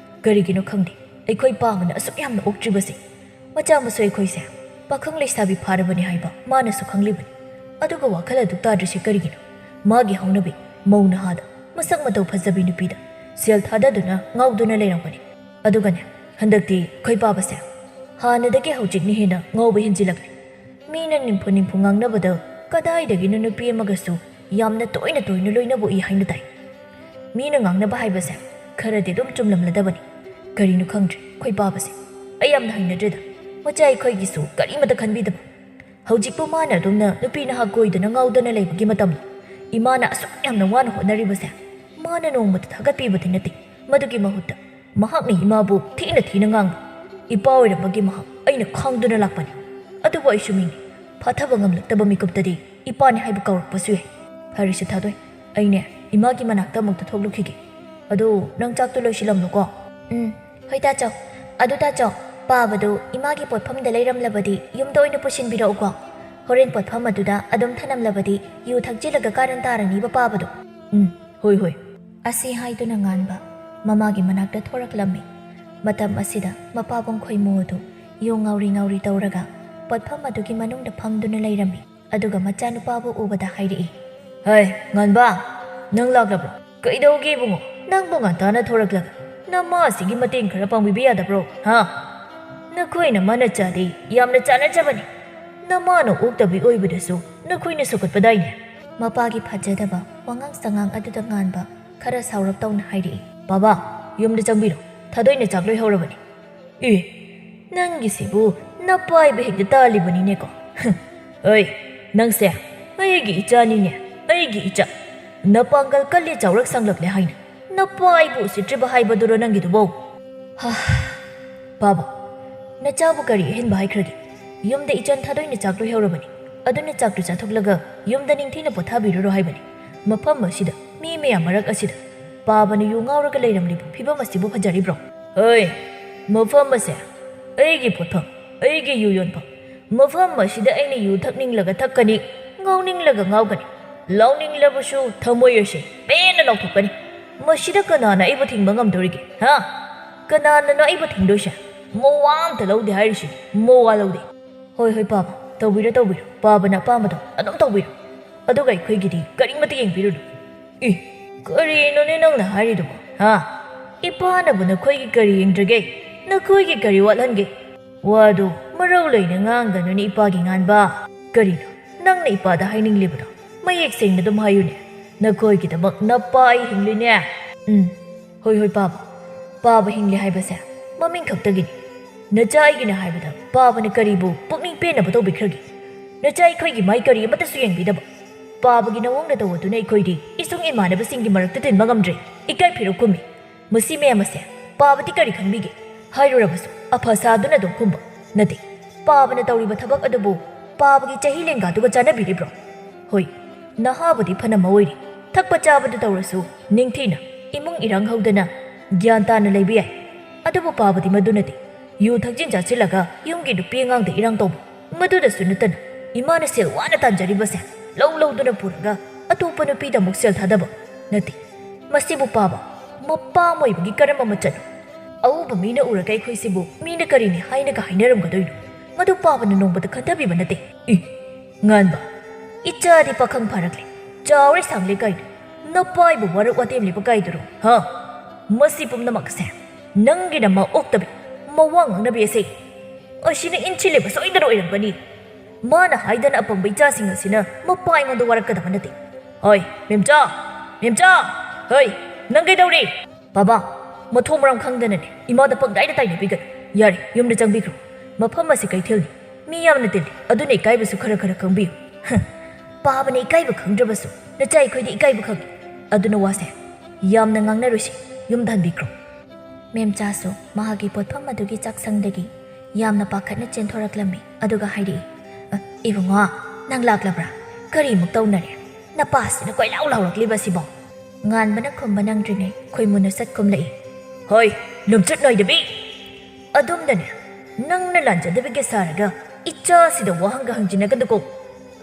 ꯀꯔꯤꯒꯤꯅꯣ ꯈꯪꯗꯦ, ꯑꯩꯈꯣꯏ ꯄꯥꯕꯅ ꯑꯁꯨꯛ ꯌꯥꯝꯅ ꯑꯣꯛꯇ꯭ꯔꯤꯕꯁꯦ꯫ ꯃꯆꯥ ꯃꯁꯨ ꯑꯩꯈꯣꯏꯁꯦ ꯄꯥꯈꯪ ꯂꯩꯁꯥꯕꯤ ꯐꯥꯔꯕꯅꯤ ꯍꯥꯏꯕ ꯃꯥꯅꯁꯨ ꯈꯪꯂꯤꯕꯅꯤ꯫ ꯑꯗꯨꯒ ꯋꯥꯈꯜ ꯑꯗꯨ ꯇꯥꯗ꯭ꯔꯤꯁꯦ ꯀꯔꯤꯒꯤꯅꯣ? ꯃꯥꯒꯤ ꯍꯧꯅꯕꯤ, ꯃꯧ ꯅꯍꯥꯗ ꯃꯁꯛ ꯃꯇꯧ ꯐꯖꯕꯤ ꯅꯨꯄꯤꯗ ꯁꯦꯜ ꯊꯥꯗꯗꯨꯅ ꯉꯥꯎꯗꯨꯅ ꯂꯩꯔꯝꯒꯅꯤ꯫ ꯑꯗꯨꯒꯅꯦ, ꯍꯟꯗꯛꯇꯤ ꯑꯩꯈꯣꯏ ꯄꯥꯕꯁꯦ ꯍꯥꯟꯅꯗꯒꯤ ꯍꯧꯖꯤꯛꯅ ꯍꯦꯟꯅ ꯉꯥꯎꯕ ꯍꯦꯟꯖꯤꯜꯂꯛꯂꯦ꯫ ꯃꯤꯅ ꯅꯤꯝꯐꯨ ꯅꯤꯝꯐꯨ ꯉꯥꯡꯅꯕꯗ ꯀꯗꯥꯏꯗꯒꯤꯅꯣ ꯅꯨꯄꯤ ꯑꯃꯒꯁꯨ ꯌꯥꯝꯅ ꯇꯣꯏꯅ ꯇꯣꯏꯅ ꯂꯣꯏꯅꯕ ꯎꯏ ꯍꯥꯏꯅ ꯇꯥꯏ꯫ ꯃꯤꯅ ꯉꯥꯡꯅꯕ ꯍꯥꯏꯕꯁꯦ ꯈꯔꯗꯤ ꯑꯗꯨꯝ ꯆꯨꯝꯂꯝꯂꯗꯕꯅꯤ꯫ ꯀꯔꯤꯅꯣ ꯈꯪꯗ꯭ꯔꯦ, ꯑꯩꯈꯣꯏ ꯄꯥꯕꯁꯦ ꯑꯩ ꯌꯥꯝꯅ ꯍꯩꯅꯗ꯭ꯔꯦꯗ꯫ ꯃꯆꯥ ꯑꯩꯈꯣꯏꯒꯤꯁꯨ ꯀꯔꯤꯃꯇ ꯈꯟꯕꯤꯗꯕ꯫ ꯍꯧꯖꯤꯛꯄꯨ ꯃꯥꯅ ꯑꯗꯨꯝꯅ ꯅꯨꯄꯤ ꯅꯍꯥ ꯀꯣꯏꯗꯅ ꯉꯥꯎꯗꯅ ꯂꯩꯕꯒꯤ ꯃꯇꯝꯂꯣ? ꯏꯃꯥꯅ ꯑꯁꯨꯛ ꯌꯥꯝꯅ ꯋꯥꯅ ꯍꯣꯠꯅꯔꯤꯕꯁꯦ ꯃꯥꯅ ꯅꯣꯡꯃꯇ ꯊꯥꯒꯠꯄꯤꯕꯗꯤ ꯅꯠꯇꯦ꯫ ꯃꯗꯨꯒꯤ ꯃꯍꯨꯠꯇ ꯃꯍꯥꯛꯅ ꯏꯃꯥꯕꯨ ꯊꯤꯅ ꯊꯤꯅ ꯉꯥꯡꯕ꯫ ꯏꯄꯥ ꯑꯣꯏꯔꯝꯕꯒꯤ ꯃꯍꯥꯛ ꯑꯩꯅ ꯈꯥꯡꯗꯨꯅ ꯂꯥꯛꯄꯅꯤ꯫ ꯑꯗꯨꯕꯨ ꯑꯩꯁꯨ ꯃꯤꯅꯤ꯫ ꯍꯥꯊꯕ ꯉꯝꯂꯛꯇꯕ ꯃꯤꯀꯨꯞꯇꯗꯤ ꯏꯄꯥꯅꯤ ꯍꯥꯏꯕ ꯀꯧꯔꯛꯄꯁꯨ ꯌꯥꯏ꯫ ꯐꯔꯦꯁꯦ ꯊꯥꯗꯣꯏ, ꯑꯩꯅꯦ ꯏꯃꯥꯒꯤ ꯃꯅꯥꯛꯇ ꯑꯃꯨꯛꯇ ꯊꯣꯛꯂꯨꯈꯤꯒꯦ꯫ ꯑꯗꯣ ꯅꯪ ꯆꯥꯛꯇꯣ ꯂꯣꯏꯁꯤꯜꯂꯝꯂꯣꯀꯣ꯫ ꯎꯝ, ꯍꯣꯏ ꯇꯥꯆꯧ꯫ ꯑꯗꯨ ꯇꯥꯆꯧ, ꯄꯥꯕꯗꯨ ꯏꯃꯥꯒꯤ ꯄꯣꯠꯐꯝꯗ ꯂꯩꯔꯝꯂꯕꯗꯤ ꯌꯨꯝꯗ ꯑꯣꯏꯅ ꯄꯨꯁꯤꯟꯕꯤꯔꯛꯎꯀꯣ꯫ ꯍꯣꯔꯦꯟ ꯄꯣꯠꯐꯝ ꯑꯗꯨꯗ ꯑꯗꯨꯝ ꯊꯅꯝꯂꯕꯗꯤ ꯌꯨ ꯊꯛꯆꯤꯜꯂꯒ ꯀꯥꯔꯟ ꯇꯥꯔꯅꯤꯕ ꯄꯥꯕꯗꯣ꯫ ꯎꯝ, ꯍꯣꯏ ꯍꯣꯏ꯫ ꯑꯁꯤ ꯍꯥꯏꯗꯨꯅ ꯉꯥꯟꯕ ꯃꯃꯥꯒꯤ ꯃꯅꯥꯛꯇ ꯊꯣꯔꯛꯂꯝꯃꯤ꯫ ꯃꯇꯝ ꯑꯁꯤꯗ ꯃꯄꯥꯕꯨꯡ ꯈꯣꯏꯃꯨ ꯑꯗꯨ ꯌꯨ ꯉꯥꯎꯔꯤ ꯉꯥꯎꯔꯤ ꯇꯧꯔꯒ ꯄꯣꯠꯐꯝ ꯑꯗꯨꯒꯤ ꯃꯅꯨꯡꯗ ꯐꯝꯗꯨꯅ ꯂꯩꯔꯝꯃꯤ꯫ ꯑꯗꯨꯒ ꯃꯆꯥꯅꯨꯄꯥꯕꯨ ꯎꯕꯗ ꯍꯥꯏꯔꯛꯏ, "ꯍꯩ, ꯉꯥꯟꯕ, ꯅꯪ ꯂꯥꯛꯂꯕ꯭ꯔꯣ? ꯀꯩꯗꯧꯒꯦ ꯏꯕꯨꯡꯉꯣ? ꯅꯪꯕꯨ ꯉꯟꯇꯥꯅ ꯊꯣꯔꯛꯂꯒ ꯅꯃꯥ ꯑꯁꯤꯒꯤ ꯃꯇꯦꯡ ꯈꯔ ꯄꯥꯡꯕꯤꯕ ꯌꯥꯗꯕ꯭ꯔꯣ? ꯍꯥ? ꯅꯈꯣꯏ ꯅꯃꯥ ꯅꯆꯥꯗꯤ ꯌꯥꯝꯅ ꯆꯥꯟꯅꯖꯕꯅꯤ꯫ ꯅꯃꯥꯅ ꯑꯣꯛꯇꯕꯤ ꯑꯣꯏꯕꯗꯁꯨ ꯅꯈꯣꯏꯅ ꯁꯧꯒꯠꯄꯗꯥꯏꯅꯦ?" ꯃꯄꯥꯒꯤ ꯐꯖꯗꯕ ꯋꯥꯉꯥꯡ ꯁꯉꯥꯡ ꯑꯗꯨꯗ ꯉꯥꯟꯕ ꯈꯔ ꯁꯥꯎꯔꯞ ꯇꯧꯅ ꯍꯥꯏꯔꯛꯏ, "ꯕꯥꯕꯥ, ꯌꯨꯝꯗ ꯆꯪꯕꯤꯔꯣ, ꯊꯥꯗꯣꯏꯅ ꯆꯥꯛ ꯂꯣꯏꯍꯧꯔꯕꯅꯤ꯫ ꯑꯦ, ꯅꯪꯒꯤꯁꯤꯕꯨ ꯅꯄꯥꯏꯕ ꯍꯦꯛꯇ ꯇꯥꯜꯂꯤꯕꯅꯤꯅꯦꯀꯣ꯫ ꯑꯩ, ꯅꯪꯁꯦ ꯑꯩꯒꯤ ꯏꯆꯥꯅꯤꯅꯦ, ꯑꯩꯒꯤ ꯏꯆꯥ꯫ ꯅꯄꯥꯡꯒꯜ ꯀꯜꯂꯤ, ꯆꯥꯎꯔꯛ ꯁꯪꯂꯛꯂꯦ ꯍꯥꯏꯅ ꯅꯄꯥꯏꯕꯨ ꯎꯁꯤꯠꯇ꯭ꯔꯤꯕ ꯍꯥꯏꯕꯗꯨꯔꯣ ꯅꯪꯒꯤꯗꯨꯕꯣ?" ꯍꯥ, ꯄꯥꯕ, ꯅꯆꯥꯕꯨ ꯀꯔꯤ ꯑꯍꯦꯟꯕ ꯍꯥꯏꯈ꯭ꯔꯒꯦ? ꯌꯨꯝꯗ ꯏꯆꯟ ꯊꯥꯗꯣꯏꯅ ꯆꯥꯛ ꯂꯣꯏꯍꯧꯔꯕꯅꯤ꯫ ꯑꯗꯨꯅ ꯆꯥꯛꯇꯨ ꯆꯥꯊꯣꯛꯂꯒ ꯌꯨꯝꯗ ꯅꯤꯡꯊꯤꯅ ꯄꯣꯊꯥꯕꯤꯔꯨꯔꯣ ꯍꯥꯏꯕꯅꯤ꯫ ꯃꯐꯝ ꯑꯁꯤꯗ ꯃꯤ ꯃꯌꯥꯝ ꯃꯔꯛ ꯑꯁꯤꯗ ꯄꯥꯕꯅ ꯌꯨ ꯉꯥꯎꯔꯒ ꯂꯩꯔꯝꯂꯤꯕ ꯐꯤꯕꯝ ꯑꯁꯤꯕꯨ ꯐꯖꯔꯤꯕ꯭ꯔꯣ? ꯍꯣꯏ, ꯃꯐꯝ ꯑꯁꯦ ꯑꯩꯒꯤ ꯄꯣꯠꯐꯝ, ꯑꯩꯒꯤ ꯌꯨ ꯌꯣꯟꯐꯝ꯫ ꯃꯐꯝ ꯑꯁꯤꯗ ꯑꯩꯅ ꯌꯨ ꯊꯛꯅꯤꯡꯂꯒ ꯊꯛꯀꯅꯤ, ꯉꯥꯎꯅꯤꯡꯂꯒ ꯉꯥꯎꯒꯅꯤ, ꯂꯥꯎꯅꯤꯡꯂꯕꯁꯨ ꯊꯃꯣꯏ ꯑꯁꯦ ꯄꯦꯟꯅ ꯂꯥꯎꯊꯣꯛꯀꯅꯤ꯫ ꯃꯁꯤꯗ ꯀꯅꯥꯅ ꯑꯩꯕꯨ ꯊꯤꯡꯕ ꯉꯝꯗꯣꯔꯤꯒꯦ? ꯍꯥ? ꯀꯅꯥꯅꯅꯣ ꯑꯩꯕꯨ ꯊꯤꯡꯗꯣꯏꯁꯦ? ꯃꯋꯥ ꯑꯝꯇ ꯂꯧꯗꯦ ꯍꯥꯏꯔꯤꯁꯤꯅꯤ, ꯃꯋꯥ ꯂꯧꯗꯦ꯫ ꯍꯣꯏ, ꯍꯣꯏ, ꯄꯥꯕ, ꯇꯧꯕꯤꯔꯣ, ꯇꯧꯕꯤꯔꯣ, ꯄꯥꯕꯅ ꯑꯄꯥꯝꯕꯗꯣ ꯑꯗꯨꯝ ꯇꯧꯕꯤꯔꯣ꯫ ꯑꯗꯨꯒ ꯑꯩꯈꯣꯏꯒꯤꯗꯤ ꯀꯔꯤꯃꯠꯇ ꯌꯦꯡꯕꯤꯔꯨꯅꯨ꯫ ꯏ, ꯀꯔꯤꯅꯣꯅꯦ ꯅꯪꯅ ꯍꯥꯏꯔꯤꯗꯨꯕꯣ? ꯍꯥ? ꯏꯄꯥꯅꯕꯨ ꯅꯈꯣꯏꯒꯤ ꯀꯔꯤ ꯌꯦꯡꯗ꯭ꯔꯒꯦ? ꯅꯈꯣꯏꯒꯤ ꯀꯔꯤ ꯋꯥꯠꯍꯟꯒꯦ? ꯋꯥꯗꯨ ꯃꯔꯧ ꯂꯩꯅ ꯉꯥꯡꯒꯅꯨꯅꯦ, ꯏꯄꯥꯒꯤ ꯉꯥꯟꯕ꯫ ꯀꯔꯤꯅꯣ ꯅꯪꯅ ꯏꯄꯥꯗ ꯍꯥꯏꯅꯤꯡꯂꯤꯕꯗꯣ? ꯃꯌꯦꯛ ꯁꯦꯡꯅ ꯑꯗꯨꯝ ꯍꯥꯏꯌꯨꯅꯦ꯫ ꯅꯈꯣꯏꯒꯤꯗꯃꯛ ꯅꯄꯥ ꯑꯩ ꯍꯤꯡꯂꯤꯅꯦ꯫ ꯎꯝ, ꯍꯣꯏ, ꯍꯣꯏ, ꯄꯥꯕ꯫ ꯄꯥꯕ ꯍꯤꯡꯂꯤ ꯍꯥꯏꯕꯁꯦ ꯃꯃꯤꯡ ꯈꯛꯇꯒꯤꯅꯤ꯫ ꯅꯆꯥ ꯑꯩꯒꯤꯅ ꯍꯥꯏꯕꯗ ꯄꯥꯕꯅ ꯀꯔꯤꯕꯨ ꯄꯨꯛꯅꯤꯡ ꯄꯦꯟꯅꯕ ꯇꯧꯕꯤꯈ꯭ꯔꯒꯦ? ꯅꯆꯥ ꯑꯩꯈꯣꯏꯒꯤ ꯃꯥꯏ ꯀꯔꯤ ꯑꯃꯠꯇꯁꯨ ꯌꯦꯡꯕꯤꯗꯕ꯫ ꯄꯥꯕꯒꯤ ꯅꯋꯣꯡ ꯅꯇꯧ ꯑꯗꯨꯅ ꯑꯩꯈꯣꯏꯗꯤ ꯏꯁꯨꯡ ꯏꯃꯥꯟꯅꯕꯁꯤꯡꯒꯤ ꯃꯔꯛꯇ ꯇꯤꯟꯕ ꯉꯝꯗ꯭ꯔꯦ꯫ ꯏꯀꯥꯏ ꯐꯤꯔꯨꯛ ꯀꯨꯝꯃꯤ꯫ ꯃꯁꯤ ꯃꯌꯥꯝ ꯑꯁꯦ ꯄꯥꯕꯗꯤ ꯀꯔꯤ ꯈꯪꯕꯤꯒꯦ? ꯍꯥꯏꯔꯨꯔꯕꯁꯨ ꯑꯐ ꯁꯥꯗꯨꯅ ꯑꯗꯨꯝ ꯈꯨꯝꯕ꯫ ꯅꯠꯇꯦ, ꯄꯥꯕꯅ ꯇꯧꯔꯤꯕ ꯊꯕꯛ ꯑꯗꯨꯕꯨ ꯄꯥꯕꯒꯤ ꯆꯍꯤ ꯂꯦꯡꯒꯥꯗꯨꯒ ꯆꯥꯟꯅꯕꯤꯔꯤꯕ꯭ꯔꯣ? ꯍꯣꯏ, ꯅꯍꯥꯕꯨꯗꯤ ꯐꯅ ꯃꯑꯣꯏꯔꯤ꯫ ꯊꯛꯄ ꯆꯥꯕꯗ ꯇꯧꯔꯁꯨ ꯅꯤꯡꯊꯤꯅ, ꯏꯃꯨꯡ ꯏꯔꯥꯡ ꯍꯧꯗꯅ ꯒ꯭ꯌꯥꯟ ꯇꯥꯅ ꯂꯩꯕ ꯌꯥꯏ꯫ ꯑꯗꯨꯕꯨ ꯄꯥꯕꯗꯤ ꯃꯗꯨ ꯅꯠꯇꯦ꯫ ꯌꯨ ꯊꯛꯆꯤꯟ ꯆꯥꯁꯤꯜꯂꯒ ꯌꯨꯝꯒꯤ ꯅꯨꯄꯤ ꯑꯉꯥꯡꯗ ꯏꯔꯥꯡ ꯇꯧꯕ꯫ ꯃꯗꯨꯗꯁꯨ ꯅꯠꯇꯅ ꯏꯃꯥꯅ ꯁꯦꯜ ꯋꯥꯅ ꯇꯥꯟꯖꯔꯤꯕꯁꯦ ꯂꯧ ꯂꯧꯗꯨꯅ ꯄꯨꯔꯒ ꯑꯇꯣꯞꯄ ꯅꯨꯄꯤꯗ ꯑꯃꯨꯛ ꯁꯦꯜ ꯊꯥꯗꯕ꯫ ꯅꯠꯇꯦ, ꯃꯁꯤꯕꯨ ꯄꯥꯕ ꯃꯄꯥ ꯑꯃ ꯑꯣꯏꯕꯒꯤ ꯀꯔꯝꯕ ꯃꯆꯠꯅꯣ? ꯑꯎꯕ ꯃꯤꯅ ꯎꯔꯒ ꯑꯩꯈꯣꯏꯁꯤꯕꯨ ꯃꯤꯅ ꯀꯔꯤꯅꯤ ꯍꯥꯏꯅꯒ ꯍꯥꯏꯅꯔꯝꯒꯗꯣꯏꯅꯣ? ꯃꯗꯨ ꯄꯥꯕꯅ ꯅꯣꯡꯃꯇ ꯈꯟꯊꯕꯤꯕ ꯅꯠꯇꯦ꯫ ꯏ, ꯉꯥꯟꯕ, ꯏꯆꯥꯗꯤ ꯄꯥꯈꯪ ꯐꯥꯔꯛꯂꯦ, ꯆꯥꯎꯔꯦ ꯁꯥꯡꯂꯦ ꯀꯥꯏꯅ ꯅꯄꯥꯏꯕꯨ ꯋꯥꯔꯛ ꯋꯥꯇꯦꯝꯂꯤꯕ ꯀꯥꯏꯗꯨꯔꯣ? ꯍꯥ? ꯃꯁꯤ ꯄꯨꯝꯅꯃꯛ ꯑꯁꯦ ꯅꯪꯒꯤ ꯅꯃꯥ ꯑꯣꯛꯇꯕꯤ, ꯃꯋꯥ ꯉꯥꯡꯅꯕꯤ ꯑꯁꯦ ꯑꯁꯤꯅ ꯏꯟꯁꯤꯜꯂꯤꯕ ꯁꯣꯏꯗꯅ ꯑꯣꯏꯔꯝꯒꯅꯤ꯫ ꯃꯥꯅ ꯍꯥꯏꯗꯅ ꯑꯄꯪꯕ ꯏꯆꯥꯁꯤꯡ ꯑꯁꯤꯅ ꯃꯄꯥ ꯑꯩꯉꯣꯟꯗ ꯋꯥꯔꯛꯀꯗꯕ ꯅꯠꯇꯦ꯫ ꯍꯣꯏ, ꯃꯦꯝꯆꯥ! ꯃꯦꯝꯆꯥ! ꯍꯣꯏ, ꯅꯪ ꯀꯩꯗꯧꯔꯤ? ꯕꯥꯕꯥ, ꯃꯊꯣꯡ ꯃꯔꯝ ꯈꯪꯗꯅꯅꯦ ꯏꯃꯥꯗ ꯄꯪꯗꯥꯏꯗ ꯇꯥꯏꯅꯕꯤꯒꯅꯨ꯫ ꯌꯥꯔꯦ, ꯌꯨꯝꯗ ꯆꯪꯕꯤꯈ꯭ꯔꯣ꯫ ꯃꯐꯝ ꯑꯁꯤ ꯀꯩꯊꯦꯜꯅꯤ, ꯃꯤ ꯌꯥꯝꯅ ꯇꯤꯜꯂꯤ, ꯑꯗꯨꯅ ꯏꯀꯥꯏꯕꯁꯨ ꯈꯔ ꯈꯔ ꯈꯪꯕꯤꯌꯨ꯫ ꯍ, ꯄꯥꯕꯅ ꯏꯀꯥꯏꯕ ꯈꯪꯗ꯭ꯔꯕꯁꯨ ꯅꯆꯥ ꯑꯩꯈꯣꯏꯗꯤ ꯏꯀꯥꯏꯕ ꯈꯪꯏ꯫ ꯑꯗꯨꯅ ꯋꯥꯁꯦ ꯌꯥꯝꯅ ꯉꯥꯡꯅꯔꯣꯏꯁꯤ, ꯌꯨꯝꯗ ꯍꯟꯕꯤꯈ꯭ꯔꯣ꯫ ꯃꯦꯝꯆꯥꯁꯨ ꯃꯍꯥꯛꯀꯤ ꯄꯣꯠꯐꯝ ꯑꯗꯨꯒꯤ ꯆꯥꯛꯁꯪꯗꯒꯤ ꯌꯥꯝꯅ ꯄꯥꯈꯠꯅ ꯆꯦꯟꯊꯣꯔꯛꯂꯝꯃꯤ, ꯑꯗꯨꯒ ꯍꯥꯏꯔꯛꯏ, "ꯑ, ꯏꯕꯨꯡꯉꯣ, ꯅꯪ ꯂꯥꯛꯂꯕ꯭ꯔꯥ? ꯀꯔꯤꯃꯨꯛ ꯇꯧꯅꯔꯦ? ꯅꯄꯥꯁꯤꯅ ꯀꯣꯏꯂꯥꯎ ꯂꯥꯎꯔꯛꯂꯤꯕ ꯑꯁꯤꯕꯣ?" ꯉꯥꯟꯕꯅ ꯈꯨꯝꯕ ꯅꯪꯗ꯭ꯔꯤꯉꯩ ꯈꯣꯏꯃꯨꯅ ꯁꯠ ꯈꯨꯝꯂꯛꯏ, "ꯍꯣꯏ, ꯂꯝꯆꯠ ꯅꯥꯏꯗꯕꯤ! ꯑꯗꯣꯝꯗꯅꯦ, ꯅꯪꯅ ꯂꯥꯟꯖꯗꯕꯤꯒ ꯁꯥꯔꯒ ꯏꯆꯥꯁꯤꯗ ꯋꯥꯍꯪꯒ ꯍꯪꯖꯤꯟꯅꯒꯅꯨꯀꯣ꯫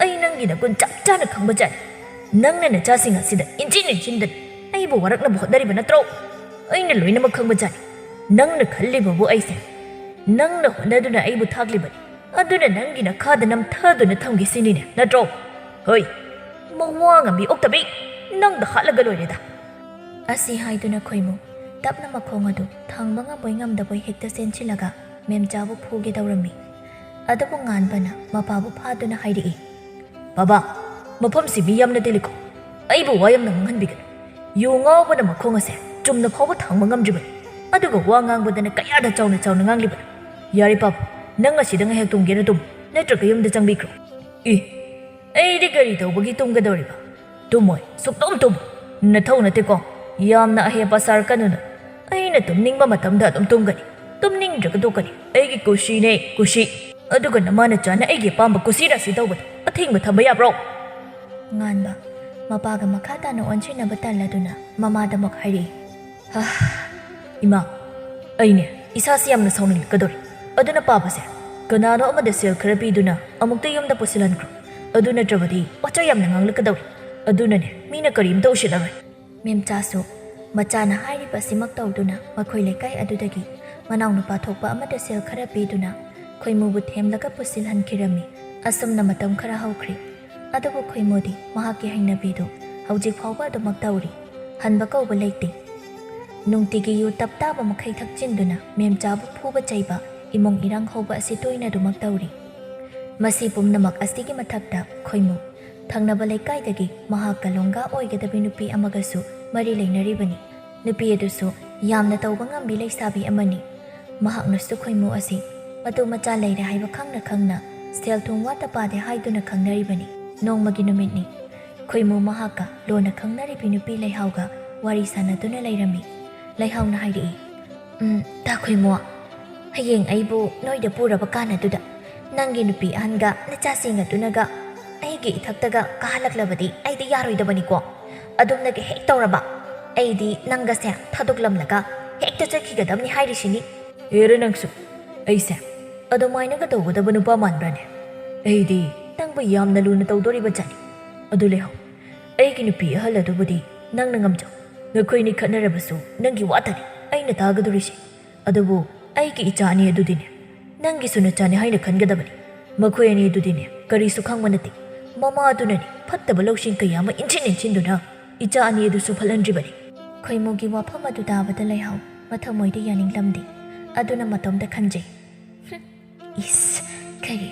ꯑꯩ ꯅꯪꯒꯤ ꯅꯒꯨꯟ ꯆꯞ ꯆꯥꯅ ꯈꯪꯕꯖꯥꯠꯅꯤ꯫ ꯅꯪꯅ ꯅꯆꯥꯁꯤꯡ ꯑꯁꯤꯗ ꯏꯟꯖꯤꯟ ꯏꯟꯖꯤꯟꯗꯅ ꯑꯩꯕꯨ ꯋꯥꯔꯛꯅꯕ ꯍꯣꯠꯅꯔꯤꯕ ꯅꯠꯇ꯭ꯔꯣ? ꯑꯩꯅ ꯂꯣꯏꯅꯃꯛ ꯈꯪꯕꯖꯥꯠꯅꯤ꯫ ꯅꯪꯅ ꯈꯜꯂꯤꯕꯕꯨ ꯑꯩꯁꯦ ꯅꯪꯅ ꯍꯣꯠꯅꯗꯨꯅ ꯑꯩꯕꯨ ꯊꯥꯛꯂꯤꯕꯅꯤ꯫ ꯑꯗꯨꯅ ꯅꯪꯒꯤ ꯅꯈꯥꯗ ꯅꯝꯊꯗꯨꯅ ꯊꯝꯒꯦ ꯁꯤꯅꯤꯅꯦ, ꯅꯠꯇ꯭ꯔꯣ? ꯍꯣꯏ, ꯃꯋꯥ ꯉꯝꯕꯤ ꯑꯣꯛꯇꯕꯤ, ꯅꯪꯗ ꯍꯥꯠꯂꯒ ꯂꯣꯏꯔꯦꯗ!" ꯑꯁꯤ ꯍꯥꯏꯗꯨꯅ ꯈꯣꯏꯃꯨ ꯇꯞꯅ ꯃꯈꯣꯡ ꯑꯗꯨ ꯊꯥꯡꯕ ꯉꯝꯕꯣꯏ ꯉꯝꯗꯕꯣꯏ ꯍꯦꯛꯇ ꯆꯦꯟꯁꯤꯜꯂꯒ ꯃꯦꯝꯆꯥꯕꯨ ꯐꯨꯒꯦ ꯇꯧꯔꯝꯃꯤ꯫ ꯑꯗꯨꯕꯨ ꯉꯥꯟꯕꯅ ꯃꯄꯥꯕꯨ ꯐꯥꯗꯨꯅ ꯍꯥꯏꯔꯛꯏ, "ꯕꯥꯕꯥ, ꯃꯐꯝꯁꯤ ꯃꯤ ꯌꯥꯝꯅ ꯇꯤꯜꯂꯤꯀꯣ꯫ ꯑꯩꯕꯨ ꯋꯥ ꯌꯥꯝꯅ ꯉꯥꯡꯍꯟꯕꯤꯒꯅꯨ꯫ ꯌꯨ ꯉꯥꯎꯕꯅ ꯃꯈꯣꯡ ꯑꯁꯦ ꯆꯨꯝꯅ ꯐꯥꯎꯕ ꯊꯥꯡꯕ ꯉꯝꯗ꯭ꯔꯤꯕꯅꯤ꯫ ꯑꯗꯨꯒ ꯋꯥ ꯉꯥꯡꯕꯗꯅ ꯀꯌꯥꯗ ꯆꯥꯎꯅ ꯆꯥꯎꯅ ꯉꯥꯡꯂꯤꯕꯅꯣ꯫ ꯌꯥꯔꯦ ꯄꯥꯕꯨ, ꯅꯪ ꯑꯁꯤꯗ ꯉꯥꯏꯍꯥꯛ ꯇꯨꯝꯒꯦꯔ ꯇꯨꯝꯃꯨ, ꯅꯠꯇ꯭ꯔꯒ ꯌꯨꯝꯗ ꯆꯪꯕꯤꯈ꯭ꯔꯣ꯫" "ꯏ, ꯑꯩꯗꯤ ꯀꯔꯤ ꯇꯧꯕꯒꯤ ꯇꯨꯝꯒꯗꯧꯔꯤꯕ? ꯇꯨꯝꯃꯣꯏ, ꯁꯨꯛꯇꯨꯝ ꯇꯨꯝꯃꯣꯏ꯫ ꯅꯊꯧ ꯅꯠꯇꯦꯀꯣ, ꯌꯥꯝꯅ ꯑꯍꯩ ꯑꯄꯥ ꯁꯥꯔꯛꯀꯅꯨꯅ꯫ ꯑꯩꯅ ꯇꯨꯝꯅꯤꯡꯕ ꯃꯇꯝꯗ ꯑꯗꯨꯝ ꯇꯨꯝꯒꯅꯤ, ꯇꯨꯝꯅꯤꯡꯗ꯭ꯔꯒ ꯇꯣꯛꯀꯅꯤ꯫ ꯑꯩꯒꯤ ꯀꯨꯁꯤꯅꯦ, ꯀꯨꯁꯤ꯫" ꯑꯗꯨꯒ ꯅꯃꯥ ꯅꯆꯥꯅ ꯑꯩꯒꯤ ꯑꯄꯥꯝꯕ ꯀꯨꯁꯤ ꯔꯥꯁꯤ ꯇꯧꯕꯗ ꯑꯊꯤꯡꯕ ꯊꯝꯕ ꯌꯥꯕ꯭ꯔꯣ? ꯉꯥꯟꯕ, ꯃꯄꯥꯒ ꯃꯈꯥ ꯇꯥꯅ ꯑꯣꯟꯁꯤꯟꯅꯕ ꯇꯜꯂꯗꯨꯅ, ꯃꯃꯥꯗꯃꯛ ꯍꯥꯏꯔꯛꯏ꯫ "ꯍꯥ, ꯏꯃꯥ, ꯑꯩꯅꯦ, ꯏꯁꯥꯁꯤ ꯌꯥꯝꯅ ꯁꯥꯎꯅꯤꯡꯂꯛꯀꯗꯧꯔꯤ꯫ ꯑꯗꯨꯅ ꯄꯥꯕꯁꯦ, ꯀꯅꯥꯅꯣ ꯑꯃꯗ ꯁꯦꯜ ꯈꯔ ꯄꯤꯗꯨꯅ ꯑꯃꯨꯛꯇ ꯌꯨꯝꯗ ꯄꯨꯁꯤꯜꯍꯟꯈ꯭ꯔꯣ꯫ ꯑꯗꯨ ꯅꯠꯇ꯭ꯔꯕꯗꯤ ꯋꯥꯆꯣꯏ ꯌꯥꯝꯅ ꯉꯥꯡꯂꯛꯀꯗꯧꯔꯤ꯫ ꯑꯗꯨꯅꯅꯦ, ꯃꯤꯅ ꯀꯔꯤꯝꯇ ꯎꯁꯤꯠꯂꯔꯣꯏ꯫" ꯃꯦꯝꯆꯥꯁꯨ ꯃꯆꯥꯅ ꯍꯥꯏꯔꯤꯕꯁꯤꯃꯛ ꯇꯧꯗꯨꯅ, ꯃꯈꯣꯏ ꯂꯩꯀꯥꯏ ꯑꯗꯨꯗꯒꯤ ꯃꯅꯥꯎꯅꯨꯄꯥ ꯊꯣꯛꯄ ꯑꯃꯗ ꯁꯦꯜ ꯈꯔ ꯄꯤꯗꯨꯅ, ꯈꯣꯏꯃꯨꯕꯨ ꯊꯦꯝꯂꯒ ꯄꯨꯁꯤꯜꯍꯟꯈꯤꯔꯝꯃꯤ꯫ ꯑꯁꯨꯝꯅ ꯃꯇꯝ ꯈꯔ ꯍꯧꯈ꯭ꯔꯦ꯫ ꯑꯗꯨꯕꯨ ꯈꯣꯏꯃꯨꯗꯤ ꯃꯍꯥꯛꯀꯤ ꯍꯩꯅꯕꯤꯗꯨ ꯍꯧꯖꯤꯛ ꯐꯥꯎꯕ ꯑꯗꯨꯃꯛ ꯇꯧꯔꯤ꯫ ꯍꯟꯕ ꯀꯧꯕ ꯂꯩꯇꯦ꯫ ꯅꯨꯡꯇꯤꯒꯤ ꯌꯨ ꯇꯞ ꯇꯥꯕ ꯃꯈꯩ ꯊꯛꯆꯤꯟꯗꯨꯅ ꯃꯦꯝꯆꯥꯕꯨ ꯐꯨꯕ ꯆꯩꯕ, ꯏꯃꯨꯡ ꯏꯔꯥꯡ ꯍꯧꯕ ꯑꯁꯤ ꯇꯣꯏꯅ ꯑꯗꯨꯃꯛ ꯇꯧꯔꯤ꯫ ꯃꯁꯤ ꯄꯨꯝꯅꯃꯛ ꯑꯁꯤꯒꯤ ꯃꯊꯛꯇ ꯈꯣꯏꯃꯨ ꯊꯪꯅꯕ ꯂꯩꯀꯥꯏꯗꯒꯤ ꯃꯍꯥꯛꯀ ꯂꯣꯡꯒꯥ ꯑꯣꯏꯒꯗꯕꯤ ꯅꯨꯄꯤ ꯑꯃꯒꯁꯨ ꯃꯔꯤ ꯂꯩꯅꯔꯤꯕꯅꯤ꯫ ꯅꯨꯄꯤ ꯑꯗꯨꯁꯨ ꯌꯥꯝꯅ ꯇꯧꯕ ꯉꯝꯕꯤ ꯂꯩꯁꯥꯕꯤ ꯑꯃꯅꯤ꯫ ꯃꯍꯥꯛꯅꯁꯨ ꯈꯣꯏꯃꯨ ꯑꯁꯤ ꯃꯇꯨ ꯃꯆꯥ ꯂꯩꯔꯦ ꯍꯥꯏꯕ ꯈꯪꯅ ꯈꯪꯅ ꯁꯦꯜ ꯊꯨꯝ ꯋꯥꯠꯇ ꯄꯥꯗꯦ ꯍꯥꯏꯗꯨꯅ ꯈꯪꯅꯔꯤꯕꯅꯤ꯫ ꯅꯣꯡꯃꯒꯤ ꯅꯨꯃꯤꯠꯅꯤ꯫ ꯈꯣꯏꯃꯨ ꯃꯍꯥꯛꯀ ꯂꯣꯟꯅ ꯈꯪꯅꯔꯤꯕꯤ ꯅꯨꯄꯤ ꯂꯩꯍꯥꯎꯒ ꯋꯥꯔꯤ ꯁꯥꯟꯅꯗꯨꯅ ꯂꯩꯔꯝꯃꯤ꯫ ꯂꯩꯍꯥꯎꯅ ꯍꯥꯏꯔꯛꯏ, "ꯎꯝ, ꯇꯥ ꯈꯣꯏꯃꯨ, ꯍꯌꯦꯡ ꯑꯩꯕꯨ ꯅꯣꯏꯗ ꯄꯨꯔꯕ ꯀꯥꯟꯅꯗꯨꯗ ꯅꯪꯒꯤ ꯅꯨꯄꯤ ꯑꯍꯟꯒ ꯅꯆꯥꯁꯤꯡ ꯑꯗꯨꯅꯒ ꯑꯩꯒꯤ ꯏꯊꯛꯇꯒ ꯀꯥꯍꯜꯂꯛꯂꯕꯗꯤ ꯑꯩꯗꯤ ꯌꯥꯔꯣꯏꯗꯕꯅꯤꯀꯣ꯫ ꯑꯗꯨꯝꯅꯒ ꯍꯦꯛ ꯇꯧꯔꯕ, ꯑꯩꯗꯤ ꯅꯪꯒꯁꯦ ꯊꯥꯗꯣꯛꯂꯝꯂꯒ ꯍꯦꯛꯇ ꯆꯠꯈꯤꯒꯗꯕꯅꯤ ꯍꯥꯏꯔꯤꯁꯤꯅꯤ꯫" "ꯍꯦꯔꯦ ꯅꯪꯁꯨ, ꯑꯩꯁꯦ ꯑꯗꯨꯃꯥꯏꯅꯒ ꯇꯧꯒꯗꯕ ꯅꯨꯄꯥ ꯃꯥꯟꯕ꯭ꯔꯥꯅꯦ? ꯑꯩꯗꯤ ꯅꯪꯕꯨ ꯌꯥꯝꯅ ꯂꯨꯅ ꯇꯧꯗꯣꯔꯤꯕ ꯖꯥꯠꯅꯤ꯫ ꯑꯗꯨ ꯂꯩꯍꯧ, ꯑꯩꯒꯤ ꯅꯨꯄꯤ ꯑꯍꯜ ꯑꯗꯨꯕꯨꯗꯤ ꯅꯪꯅ ꯉꯝꯖꯧ꯫ ꯅꯈꯣꯏꯅꯤ ꯈꯠꯅꯔꯕꯁꯨ ꯅꯪꯒꯤ ꯋꯥꯇꯅꯤ ꯑꯩꯅ ꯇꯥꯒꯗꯧꯔꯤꯁꯦ꯫ ꯑꯗꯨꯕꯨ ꯑꯩꯒꯤ ꯏꯆꯥ ꯑꯅꯤ ꯑꯗꯨꯗꯤꯅꯦ, ꯅꯪꯒꯤꯁꯨ ꯅꯆꯥꯅꯤ ꯍꯥꯏꯅ ꯈꯟꯒꯗꯕꯅꯤ꯫ ꯃꯈꯣꯏ ꯑꯅꯤ ꯑꯗꯨꯗꯤꯅꯦ, ꯀꯔꯤꯁꯨ ꯈꯪꯕ ꯅꯠꯇꯦ꯫ ꯃꯃꯥ ꯑꯗꯨꯅꯅꯦ ꯐꯠꯇꯕ ꯂꯧꯁꯤꯡ ꯀꯌꯥ ꯑꯃ ꯏꯟꯁꯤꯟ ꯏꯟꯁꯤꯟꯗꯨꯅ ꯏꯆꯥ ꯑꯅꯤ ꯑꯗꯨꯁꯨ ꯐꯠꯍꯟꯗ꯭ꯔꯤꯕꯅꯤ꯫" ꯈꯣꯏꯃꯨꯒꯤ ꯋꯥꯐꯝ ꯑꯗꯨ ꯇꯥꯕꯗ ꯂꯩꯍꯥꯎ ꯃꯊꯃꯣꯏꯗ ꯌꯥꯅꯤꯡꯂꯝꯗꯦ꯫ ꯑꯗꯨꯅ ꯃꯇꯣꯝꯇ ꯈꯟꯖꯩ, "ꯍꯨꯝ, ꯏꯁ, ꯀꯔꯤ,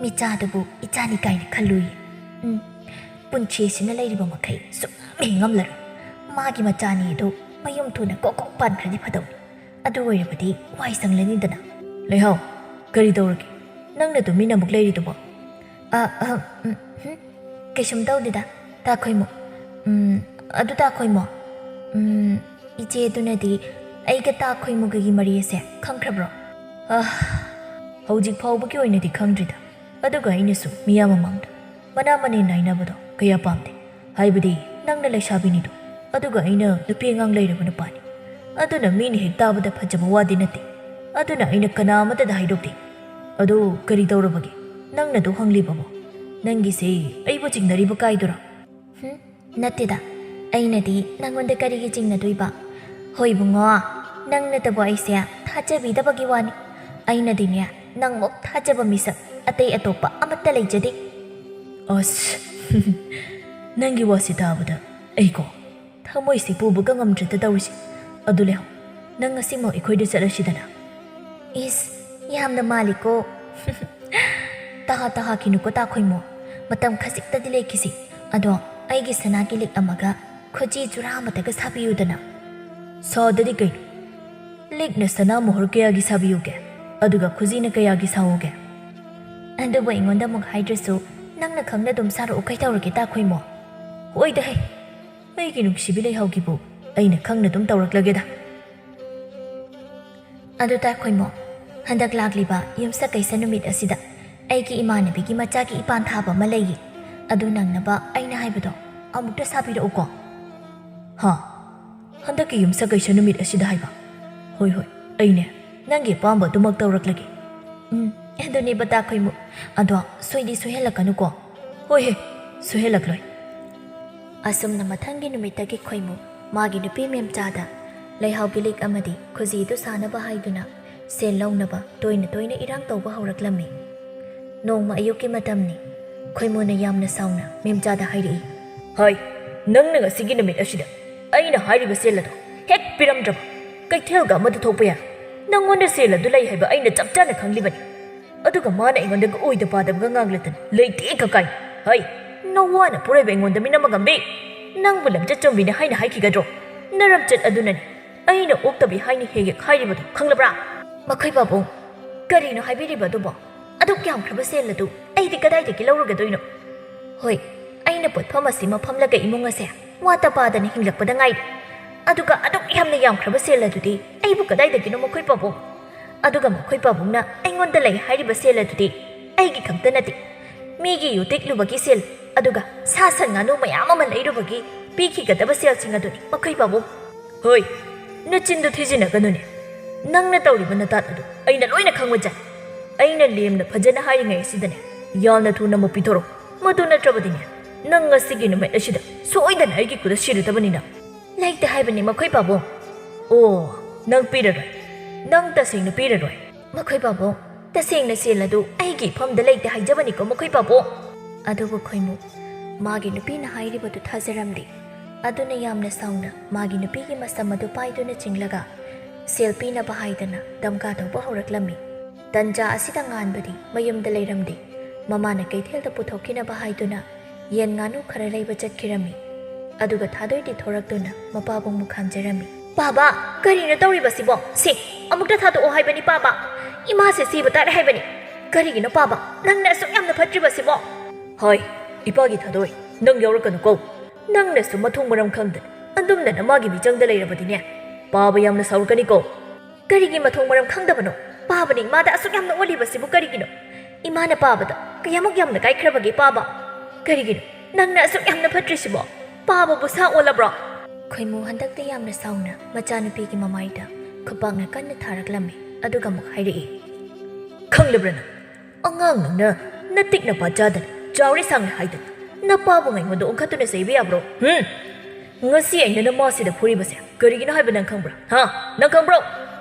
ꯃꯤꯆꯥꯗꯨꯕꯨ ꯏꯆꯥꯅꯤ ꯀꯥꯏꯅ ꯈꯜꯂꯨꯏ꯫ ꯎꯝ, ꯄꯨꯟꯁꯤ ꯑꯁꯤꯅ ꯂꯩꯔꯤꯕ ꯃꯈꯩ ꯁꯨꯛꯉꯝ ꯍꯦꯛ ꯉꯝꯂꯔꯣꯏ꯫ ꯃꯥꯒꯤ ꯃꯆꯥꯅꯤ ꯑꯗꯨ ꯃꯌꯨꯝ ꯊꯨꯅ ꯀꯣꯛ ꯀꯣꯛ ꯄꯥꯟꯈ꯭ꯔꯗꯤ ꯐꯗꯧꯅꯤ꯫ ꯑꯗꯨ ꯑꯣꯏꯔꯕꯗꯤ ꯋꯥꯏ ꯁꯪꯂꯅꯤꯗꯅ꯫" "ꯂꯩꯍꯥꯎ, ꯀꯔꯤ ꯇꯧꯔꯒꯦ? ꯅꯪꯅ ꯇꯨꯃꯤꯟꯅ ꯑꯃꯨꯛ ꯂꯩꯔꯤꯗꯨꯕꯣ?" "ꯑ, ꯑ, ꯎꯝ, ꯍꯨꯝ, ꯀꯩꯁꯨꯝ ꯇꯧꯗꯦꯗ, ꯇꯥ ꯈꯣꯏꯃꯨ꯫ ꯎꯝ, ꯑꯗꯨ ꯇꯥ ꯈꯣꯏꯃꯨ, ꯎꯝ, ꯏꯆꯦ ꯑꯗꯨꯅꯗꯤ ꯑꯩꯒ ꯇꯥ ꯈꯣꯏꯃꯨꯒꯒꯤ ꯃꯔꯤ ꯑꯁꯦ ꯈꯪꯈ꯭ꯔꯕ꯭ꯔꯣ?" "ꯑ, "ꯍꯧꯖꯤꯛ ꯐꯥꯎꯕꯒꯤ ꯑꯣꯏꯅꯗꯤ ꯈꯪꯗ꯭ꯔꯤꯗ꯫ ꯑꯗꯨꯒ ꯑꯩꯅꯁꯨ ꯃꯤꯌꯥꯝ ꯃꯃꯥꯡꯗ ꯃꯅꯥ ꯃꯅꯤꯟ ꯅꯥꯏꯅꯕꯗꯣ ꯀꯌꯥ ꯄꯥꯝꯗꯦ꯫ ꯍꯥꯏꯕꯗꯤ ꯅꯪꯅ ꯂꯩꯁꯥꯕꯤꯅꯤꯗꯣ, ꯑꯗꯨꯒ ꯑꯩꯅ ꯅꯨꯄꯤ ꯑꯉꯥꯡ ꯂꯩꯔꯕ ꯅꯨꯄꯥꯅꯤ꯫ ꯑꯗꯨꯅ ꯃꯤꯅ ꯍꯦꯛ ꯇꯥꯕꯗ ꯐꯖꯕ ꯋꯥꯗꯤ ꯅꯠꯇꯦ꯫ ꯑꯗꯨꯅ ꯑꯩꯅ ꯀꯅꯥ ꯑꯃꯠꯇꯗ ꯍꯥꯏꯗꯣꯛꯇꯦ꯫ ꯑꯗꯨ ꯀꯔꯤ ꯇꯧꯔꯕꯒꯦ? ꯅꯪꯅ ꯑꯗꯨ ꯍꯪꯂꯤꯕꯕꯣ? ꯅꯪꯒꯤꯁꯦ ꯑꯩꯕꯨ ꯆꯤꯡꯅꯔꯤꯕ ꯀꯥꯏꯗꯨꯔꯣ?" "ꯍꯨꯝ, ꯅꯠꯇꯦꯗ꯫ ꯑꯩꯅꯗꯤ ꯅꯪꯉꯣꯟꯗ ꯀꯔꯤꯒꯤ ꯆꯤꯡꯅꯗꯣꯏꯕ? ꯍꯣꯏ ꯏꯕꯨꯡꯉꯣ, ꯅꯪꯅꯇꯕꯨ ꯑꯩꯁꯦ ꯊꯥꯖꯕꯤꯗꯕꯒꯤ ꯋꯥꯅꯤ꯫ ꯑꯩꯅꯗꯤꯅꯦ, ꯅꯪꯃꯨꯛ ꯊꯥꯖꯕ ꯃꯤꯁꯛ ꯑꯇꯩ ꯑꯇꯣꯞꯄ ꯑꯃꯠꯇ ꯂꯩꯖꯗꯦ꯫" ꯑꯁ, ꯅꯪꯒꯤ ꯋꯥꯁꯤ ꯇꯥꯕꯗ ꯑꯩꯀꯣ ꯊꯃꯣꯏꯁꯤ ꯄꯨꯕꯒ ꯉꯝꯗ꯭ꯔꯦꯗ ꯇꯧꯔꯤꯁꯦ꯫ ꯑꯗꯨ ꯂꯩꯍꯧ, ꯅꯪ ꯉꯁꯤꯃꯛ ꯑꯩꯈꯣꯏꯗ ꯆꯠꯂꯁꯤꯗꯅ꯫ ꯏꯁ, ꯌꯥꯝꯅ ꯃꯥꯜꯂꯤꯀꯣ꯫ ꯇꯍꯥ ꯇꯍꯥꯈꯤꯅꯨꯀꯣ ꯇꯥꯈꯣꯏꯃꯣ, ꯃꯇꯝ ꯈꯖꯤꯛꯇꯗꯤ ꯂꯦꯛꯈꯤꯁꯤ꯫ ꯑꯗꯣ ꯑꯩꯒꯤ ꯁꯅꯥꯒꯤ ꯂꯤꯛ ꯑꯃꯒ ꯈꯨꯖꯤ ꯖꯨꯔꯥ ꯑꯃꯇꯒ ꯁꯥꯕꯤꯌꯨꯗꯅ꯫ ꯁꯥꯗꯗꯤ ꯀꯩꯅꯣ? ꯂꯤꯛꯅ ꯁꯅꯥ ꯃꯣꯍꯣꯔ ꯀꯌꯥꯒꯤ ꯁꯥꯕꯤꯌꯨꯒꯦ? ꯑꯗꯨꯒ ꯈꯨꯖꯤꯅ ꯀꯌꯥꯒꯤ ꯁꯥꯎꯒꯦ? ꯑꯗꯨꯕꯨ ꯑꯩꯉꯣꯟꯗ ꯑꯃꯨꯛ ꯍꯥꯏꯗ꯭ꯔꯁꯨ ꯅꯪꯅ ꯈꯪꯅ ꯑꯗꯨꯝ ꯁꯥꯔꯛꯎ ꯀꯩꯗꯧꯔꯒꯦ ꯇꯥꯈꯣꯏꯃꯣ? ꯍꯣꯏꯗ ꯍꯦ, ꯑꯩꯒꯤ ꯅꯨꯡꯁꯤꯕꯤ ꯂꯩꯍꯥꯎꯒꯤꯕꯨ ꯑꯩꯅ ꯈꯪꯅ ꯑꯗꯨꯝ ꯇꯧꯔꯛꯂꯒꯦꯗ꯫ ꯑꯗꯨ ꯇꯥꯈꯣꯏꯃꯣ, ꯍꯟꯗꯛ ꯂꯥꯛꯂꯤꯕ ꯌꯨꯝꯁꯀꯩꯁ ꯅꯨꯃꯤꯠ ꯑꯁꯤꯗ ꯑꯩꯒꯤ ꯏꯃꯥꯟꯅꯕꯤꯒꯤ ꯃꯆꯥꯒꯤ ꯏꯄꯥꯟ ꯊꯥꯕ ꯑꯃ ꯂꯩꯌꯦ꯫ ꯑꯗꯨ ꯅꯪꯅꯕ ꯑꯩꯅ ꯍꯥꯏꯕꯗꯣ ꯑꯃꯨꯛꯇ ꯁꯥꯕꯤꯔꯛꯎꯀꯣ꯫ ꯍꯥ? ꯍꯟꯗꯛꯀꯤ ꯌꯨꯝꯁꯀꯩꯁ ꯅꯨꯃꯤꯠ ꯑꯁꯤꯗ ꯍꯥꯏꯕ? ꯍꯣꯏ, ꯍꯣꯏ, ꯑꯩꯅꯦ ꯅꯪꯒꯤ ꯑꯄꯥꯝꯕ ꯑꯗꯨꯃꯛ ꯇꯧꯔꯛꯂꯒꯦ꯫ ꯎꯝ, ꯑꯗꯨꯅꯦꯕ ꯇꯥꯈꯣꯏꯃꯨ꯫ ꯑꯗꯣ ꯁꯣꯏꯗꯤ ꯁꯣꯏꯍꯜꯂꯛꯀꯅꯨꯀꯣ꯫ ꯍꯣꯏ ꯍꯦ, ꯁꯣꯏꯍꯜꯂꯛꯂꯣꯏ꯫ ꯑꯁꯨꯝꯅ ꯃꯊꯪꯒꯤ ꯅꯨꯃꯤꯠꯇꯒꯤ ꯈꯣꯏꯃꯨ ꯃꯥꯒꯤ ꯅꯨꯄꯤ ꯃꯦꯝꯆꯥꯗ ꯂꯩꯍꯥꯎꯒꯤ ꯂꯤꯛ ꯑꯃꯗꯤ ꯈꯨꯖꯤꯗꯨ ꯁꯥꯅꯕ ꯍꯥꯏꯗꯨꯅ ꯁꯦꯜ ꯂꯧꯅꯕ ꯇꯣꯏꯅ ꯇꯣꯏꯅ ꯏꯔꯥꯡ ꯇꯧꯕ ꯍꯧꯔꯛꯂꯝꯃꯤ꯫ ꯅꯣꯡꯃ ꯑꯌꯨꯛꯀꯤ ꯃꯇꯝꯅꯤ꯫ ꯈꯣꯏꯃꯨꯅ ꯌꯥꯝꯅ ꯁꯥꯎꯅ ꯃꯦꯝꯆꯥꯗ ꯍꯥꯏꯔꯛꯏ꯫ "ꯍꯥꯏ, ꯅꯪꯅ ꯉꯁꯤꯒꯤ ꯅꯨꯃꯤꯠ ꯑꯁꯤꯗ ꯑꯩꯅ ꯍꯥꯏꯔꯤꯕ ꯁꯦꯜ ꯑꯗꯣ ꯍꯦꯛ ꯄꯤꯔꯝꯗ꯭ꯔꯕ, ꯀꯩꯊꯦꯜꯒ ꯑꯃꯗ ꯊꯣꯛꯄ ꯌꯥꯔꯣꯏ꯫ ꯅꯪꯉꯣꯟꯗ ꯁꯦꯜ ꯑꯗꯨ ꯂꯩ ꯍꯥꯏꯕ ꯑꯩꯅ ꯆꯞ ꯆꯥꯅ ꯈꯪꯂꯤꯕꯅꯤ꯫ ꯑꯗꯨꯒ ꯃꯥꯅ ꯑꯩꯉꯣꯟꯗꯒ ꯑꯣꯏꯗ ꯄꯥꯗꯕꯒ ꯉꯥꯡꯂꯗꯅ ꯂꯩꯇꯦ ꯀꯀꯥꯏ꯫ ꯍꯩ, ꯅꯋꯥꯅ ꯄꯣꯔꯣꯏꯕ ꯑꯩꯉꯣꯟꯗ ꯃꯤꯅꯝ ꯑꯒꯝꯕꯤ꯫ ꯅꯪꯕꯨ ꯂꯝꯆꯠ ꯆꯨꯝꯕꯤꯅꯤ ꯍꯥꯏꯅ ꯍꯥꯏꯈꯤꯒꯗ꯭ꯔꯣ? ꯅꯔꯝꯆꯠ ꯑꯗꯨꯅꯅꯤ ꯑꯩꯅ ꯑꯣꯛꯇꯕꯤ ꯍꯥꯏꯅ ꯍꯦꯛ ꯍꯦꯛ ꯍꯥꯏꯔꯤꯕꯗꯣ, ꯈꯪꯂꯕ꯭ꯔꯥ?" "ꯃꯈꯣꯏ ꯄꯥꯕꯨꯡ, ꯀꯔꯤꯅꯣ ꯍꯥꯏꯕꯤꯔꯤꯕ ꯑꯗꯨꯕꯣ? ꯑꯗꯨꯛ ꯌꯥꯝꯈ꯭ꯔꯕ ꯁꯦꯜ ꯑꯗꯨ ꯑꯩꯗꯤ ꯀꯗꯥꯏꯗꯒꯤ ꯂꯧꯔꯨꯒꯗꯣꯏꯅꯣ? ꯍꯣꯏ, ꯑꯩꯅ ꯄꯣꯠꯐꯝ ꯑꯁꯤ ꯃꯐꯝꯂꯒ ꯏꯃꯨꯡ ꯑꯁꯦ ꯋꯥꯠꯇ ꯄꯥꯗꯅ ꯍꯤꯡꯂꯛꯄꯗ ꯉꯥꯏꯔꯤ꯫ ꯑꯗꯨꯒ ꯑꯗꯨꯛ ꯌꯥꯝꯅ ꯌꯥꯝꯈ꯭ꯔꯕ ꯁꯦꯜ ꯑꯗꯨꯗꯤ ꯑꯩꯕꯨ ꯀꯗꯥꯏꯗꯒꯤꯅꯣ ꯃꯈꯣꯏ ꯄꯥꯕꯨꯡ?" ꯑꯗꯨꯒ ꯃꯈꯣꯏ ꯄꯥꯕꯨꯡꯅ ꯑꯩꯉꯣꯟꯗ ꯂꯩ ꯍꯥꯏꯔꯤꯕ ꯁꯦꯜ ꯑꯗꯨꯗꯤ ꯑꯩꯒꯤ ꯈꯛꯇ ꯅꯠꯇꯦ, ꯃꯤꯒꯤ ꯌꯨ ꯇꯤꯛꯂꯨꯕꯒꯤ ꯁꯦꯜ, ꯑꯗꯨꯒ ꯁꯥ ꯁꯟ ꯉꯥꯅꯨ ꯃꯌꯥꯝ ꯑꯃ ꯂꯩꯔꯨꯕꯒꯤ ꯄꯤꯈꯤꯒꯗꯕ ꯁꯦꯜꯁꯤꯡ ꯑꯗꯨꯅꯤ, ꯃꯈꯣꯏ ꯄꯥꯕꯨꯡ꯫ ꯍꯣꯏ, ꯅꯆꯤꯟꯗꯨ ꯊꯤꯖꯤꯟꯅꯒꯅꯨꯅꯦ꯫ ꯅꯪꯅ ꯇꯧꯔꯤꯕ ꯅꯇꯥꯠ ꯑꯗꯨ ꯑꯩꯅ ꯂꯣꯏꯅ ꯈꯪꯕꯖꯥꯠꯅꯤ꯫ ꯑꯩꯅ ꯂꯦꯝꯅ ꯐꯖꯅ ꯍꯥꯏꯔꯤꯉꯩ ꯑꯁꯤꯗꯅꯦ, ꯌꯥꯝꯅ ꯊꯨꯅ ꯑꯃꯨꯛ ꯄꯤꯊꯣꯔꯛꯎ꯫ ꯃꯗꯨ ꯅꯠꯇ꯭ꯔꯕꯗꯤꯅꯦ, ꯅꯪ ꯉꯁꯤꯒꯤ ꯅꯨꯃꯤꯠ ꯑꯁꯤꯗ ꯁꯣꯏꯗꯅ ꯑꯩꯒꯤ ꯈꯨꯗ ꯁꯤꯔꯗꯕꯅꯤꯅ꯫ ꯂꯩꯇꯦ ꯍꯥꯏꯕꯅꯤ, ꯃꯈꯣꯏ ꯄꯥꯕꯨꯡ꯫ ꯑꯣ, ꯅꯪ ꯄꯤꯔꯔꯣꯏ? ꯅꯪ ꯇꯁꯦꯡꯅ ꯄꯤꯔꯔꯣꯏ? ꯃꯈꯣꯏ ꯄꯥꯕꯨꯡ, ꯇꯁꯦꯡꯅ ꯁꯦꯜ ꯑꯗꯨ ꯑꯩꯒꯤ ꯏꯐꯝꯗ ꯂꯩꯇꯦ ꯍꯥꯏꯖꯕꯅꯤꯀꯣ, ꯃꯈꯣꯏ ꯄꯥꯕꯨꯡ꯫ ꯑꯗꯨꯕꯨ ꯈꯣꯏꯃꯨ ꯃꯥꯒꯤ ꯅꯨꯄꯤꯅ ꯍꯥꯏꯔꯤꯕꯗꯨ ꯊꯥꯖꯔꯝꯗꯦ꯫ ꯑꯗꯨꯅ ꯌꯥꯝꯅ ꯁꯥꯎꯅ ꯃꯥꯒꯤ ꯅꯨꯄꯤꯒꯤ ꯃꯁꯝ ꯑꯗꯨ ꯄꯥꯏꯗꯨꯅ ꯆꯤꯡꯂꯒ ꯁꯦꯜ ꯄꯤꯅꯕ ꯍꯥꯏꯗꯅ ꯗꯝꯀꯥ ꯇꯧꯕ ꯍꯧꯔꯛꯂꯝꯃꯤ꯫ ꯇꯟꯖꯥ ꯑꯁꯤꯗ ꯉꯥꯟꯕꯗꯤ ꯃꯌꯨꯝꯗ ꯂꯩꯔꯝꯗꯦ꯫ ꯃꯃꯥꯅ ꯀꯩꯊꯦꯜꯗ ꯄꯨꯊꯣꯛꯈꯤꯅꯕ ꯍꯥꯏꯗꯨꯅ ꯌꯦꯟ ꯉꯥꯅꯨ ꯈꯔ ꯂꯩꯕ ꯆꯠꯈꯤꯔꯝꯃꯤ꯫ ꯑꯗꯨꯒ ꯊꯥꯗꯣꯏꯗꯤ ꯊꯣꯔꯛꯇꯨꯅ ꯃꯄꯥꯕꯨꯡꯕꯨ ꯈꯥꯝꯖꯔꯝꯃꯤ꯫ "ꯄꯥꯕ, ꯀꯔꯤꯅꯣ ꯇꯧꯔꯤꯕꯁꯤꯕꯣ? ꯁꯤ, ꯑꯃꯨꯛꯇ ꯊꯥꯗꯣꯛꯑꯣ ꯍꯥꯏꯕꯅꯤ, ꯄꯥꯕ꯫ ꯏꯃꯥꯁꯦ ꯁꯤꯕ ꯇꯥꯔꯦ ꯍꯥꯏꯕꯅꯤ꯫ ꯀꯔꯤꯒꯤꯅꯣ, ꯄꯥꯕ, ꯅꯪꯅ ꯑꯁꯨꯛ ꯌꯥꯝꯅ ꯐꯠꯇ꯭ꯔꯤꯕꯁꯤꯕꯣ?" "ꯍꯣꯏ, ꯏꯄꯥꯒꯤ ꯊꯥꯗꯣꯏ, ꯅꯪ ꯌꯥꯎꯔꯛꯀꯅꯨꯀꯣ꯫ ꯅꯪꯅꯁꯨ ꯃꯊꯣꯡ ꯃꯔꯝ ꯈꯪꯗꯅ ꯑꯗꯨꯝꯅ ꯅꯃꯥꯒꯤ ꯃꯤꯆꯪꯗ ꯂꯩꯔꯕꯗꯤꯅꯦ, ꯄꯥꯕ ꯌꯥꯝꯅ ꯁꯥꯎꯔꯛꯀꯅꯤꯀꯣ꯫" "ꯀꯔꯤꯒꯤ ꯃꯊꯣꯡ ꯃꯔꯝ ꯈꯪꯗꯕꯅꯣ? ꯄꯥꯕꯅ ꯏꯃꯥꯗ ꯑꯁꯨꯛ ꯌꯥꯝꯅ ꯑꯣꯠꯂꯤꯕꯁꯤꯕꯨ ꯀꯔꯤꯒꯤꯅꯣ? ꯏꯃꯥꯅ ꯄꯥꯕꯗ ꯀꯌꯥꯃꯨꯛ ꯌꯥꯝꯅ ꯀꯥꯏꯈ꯭ꯔꯕꯒꯦ, ꯄꯥꯕ? ꯀꯔꯤꯒꯤꯅꯣ ꯅꯪꯅ ꯑꯁꯨꯛ ꯌꯥꯝꯅ ꯐꯠꯇ꯭ꯔꯤꯁꯤꯕꯣ? ꯄꯥꯕꯕꯨ ꯁꯥ ꯑꯣꯜꯂꯕ꯭ꯔꯣ?" ꯈꯣꯏꯃꯨ ꯍꯟꯗꯛꯇꯤ ꯌꯥꯝꯅ ꯁꯥꯎꯅ ꯃꯆꯥꯅꯨꯄꯤꯒꯤ ꯃꯃꯥꯏꯗ ꯈꯨꯄꯥꯛꯅ ꯀꯟꯅ ꯊꯥꯔꯛꯂꯝꯃꯤ꯫ ꯑꯗꯨꯒ ꯑꯃꯨꯛ ꯍꯥꯏꯔꯛꯏ, "ꯈꯪꯂꯕ꯭ꯔꯥ ꯅꯪ? ꯑꯉꯥꯡ ꯅꯪꯅ ꯅꯇꯤꯛ ꯅꯄꯥ ꯆꯥꯗꯅ, ꯆꯥꯎꯔꯦ ꯁꯥꯡꯂꯦ ꯍꯥꯏꯗꯅ ꯅꯄꯥꯕꯨ ꯑꯩꯉꯣꯟꯗ ꯑꯣꯟꯈꯠꯇꯨꯅ ꯆꯩꯕ ꯌꯥꯕ꯭ꯔꯣ? ꯍꯨꯝ? ꯉꯁꯤ ꯑꯩꯅ ꯅꯃꯥꯁꯤꯗ ꯐꯨꯔꯤꯕꯁꯦ ꯀꯔꯤꯒꯤꯅꯣ ꯍꯥꯏꯕ ꯅꯪ ꯈꯪꯕ꯭ꯔꯥ? ꯍꯥ? ꯅꯪ ꯈꯪꯕ꯭ꯔꯣ?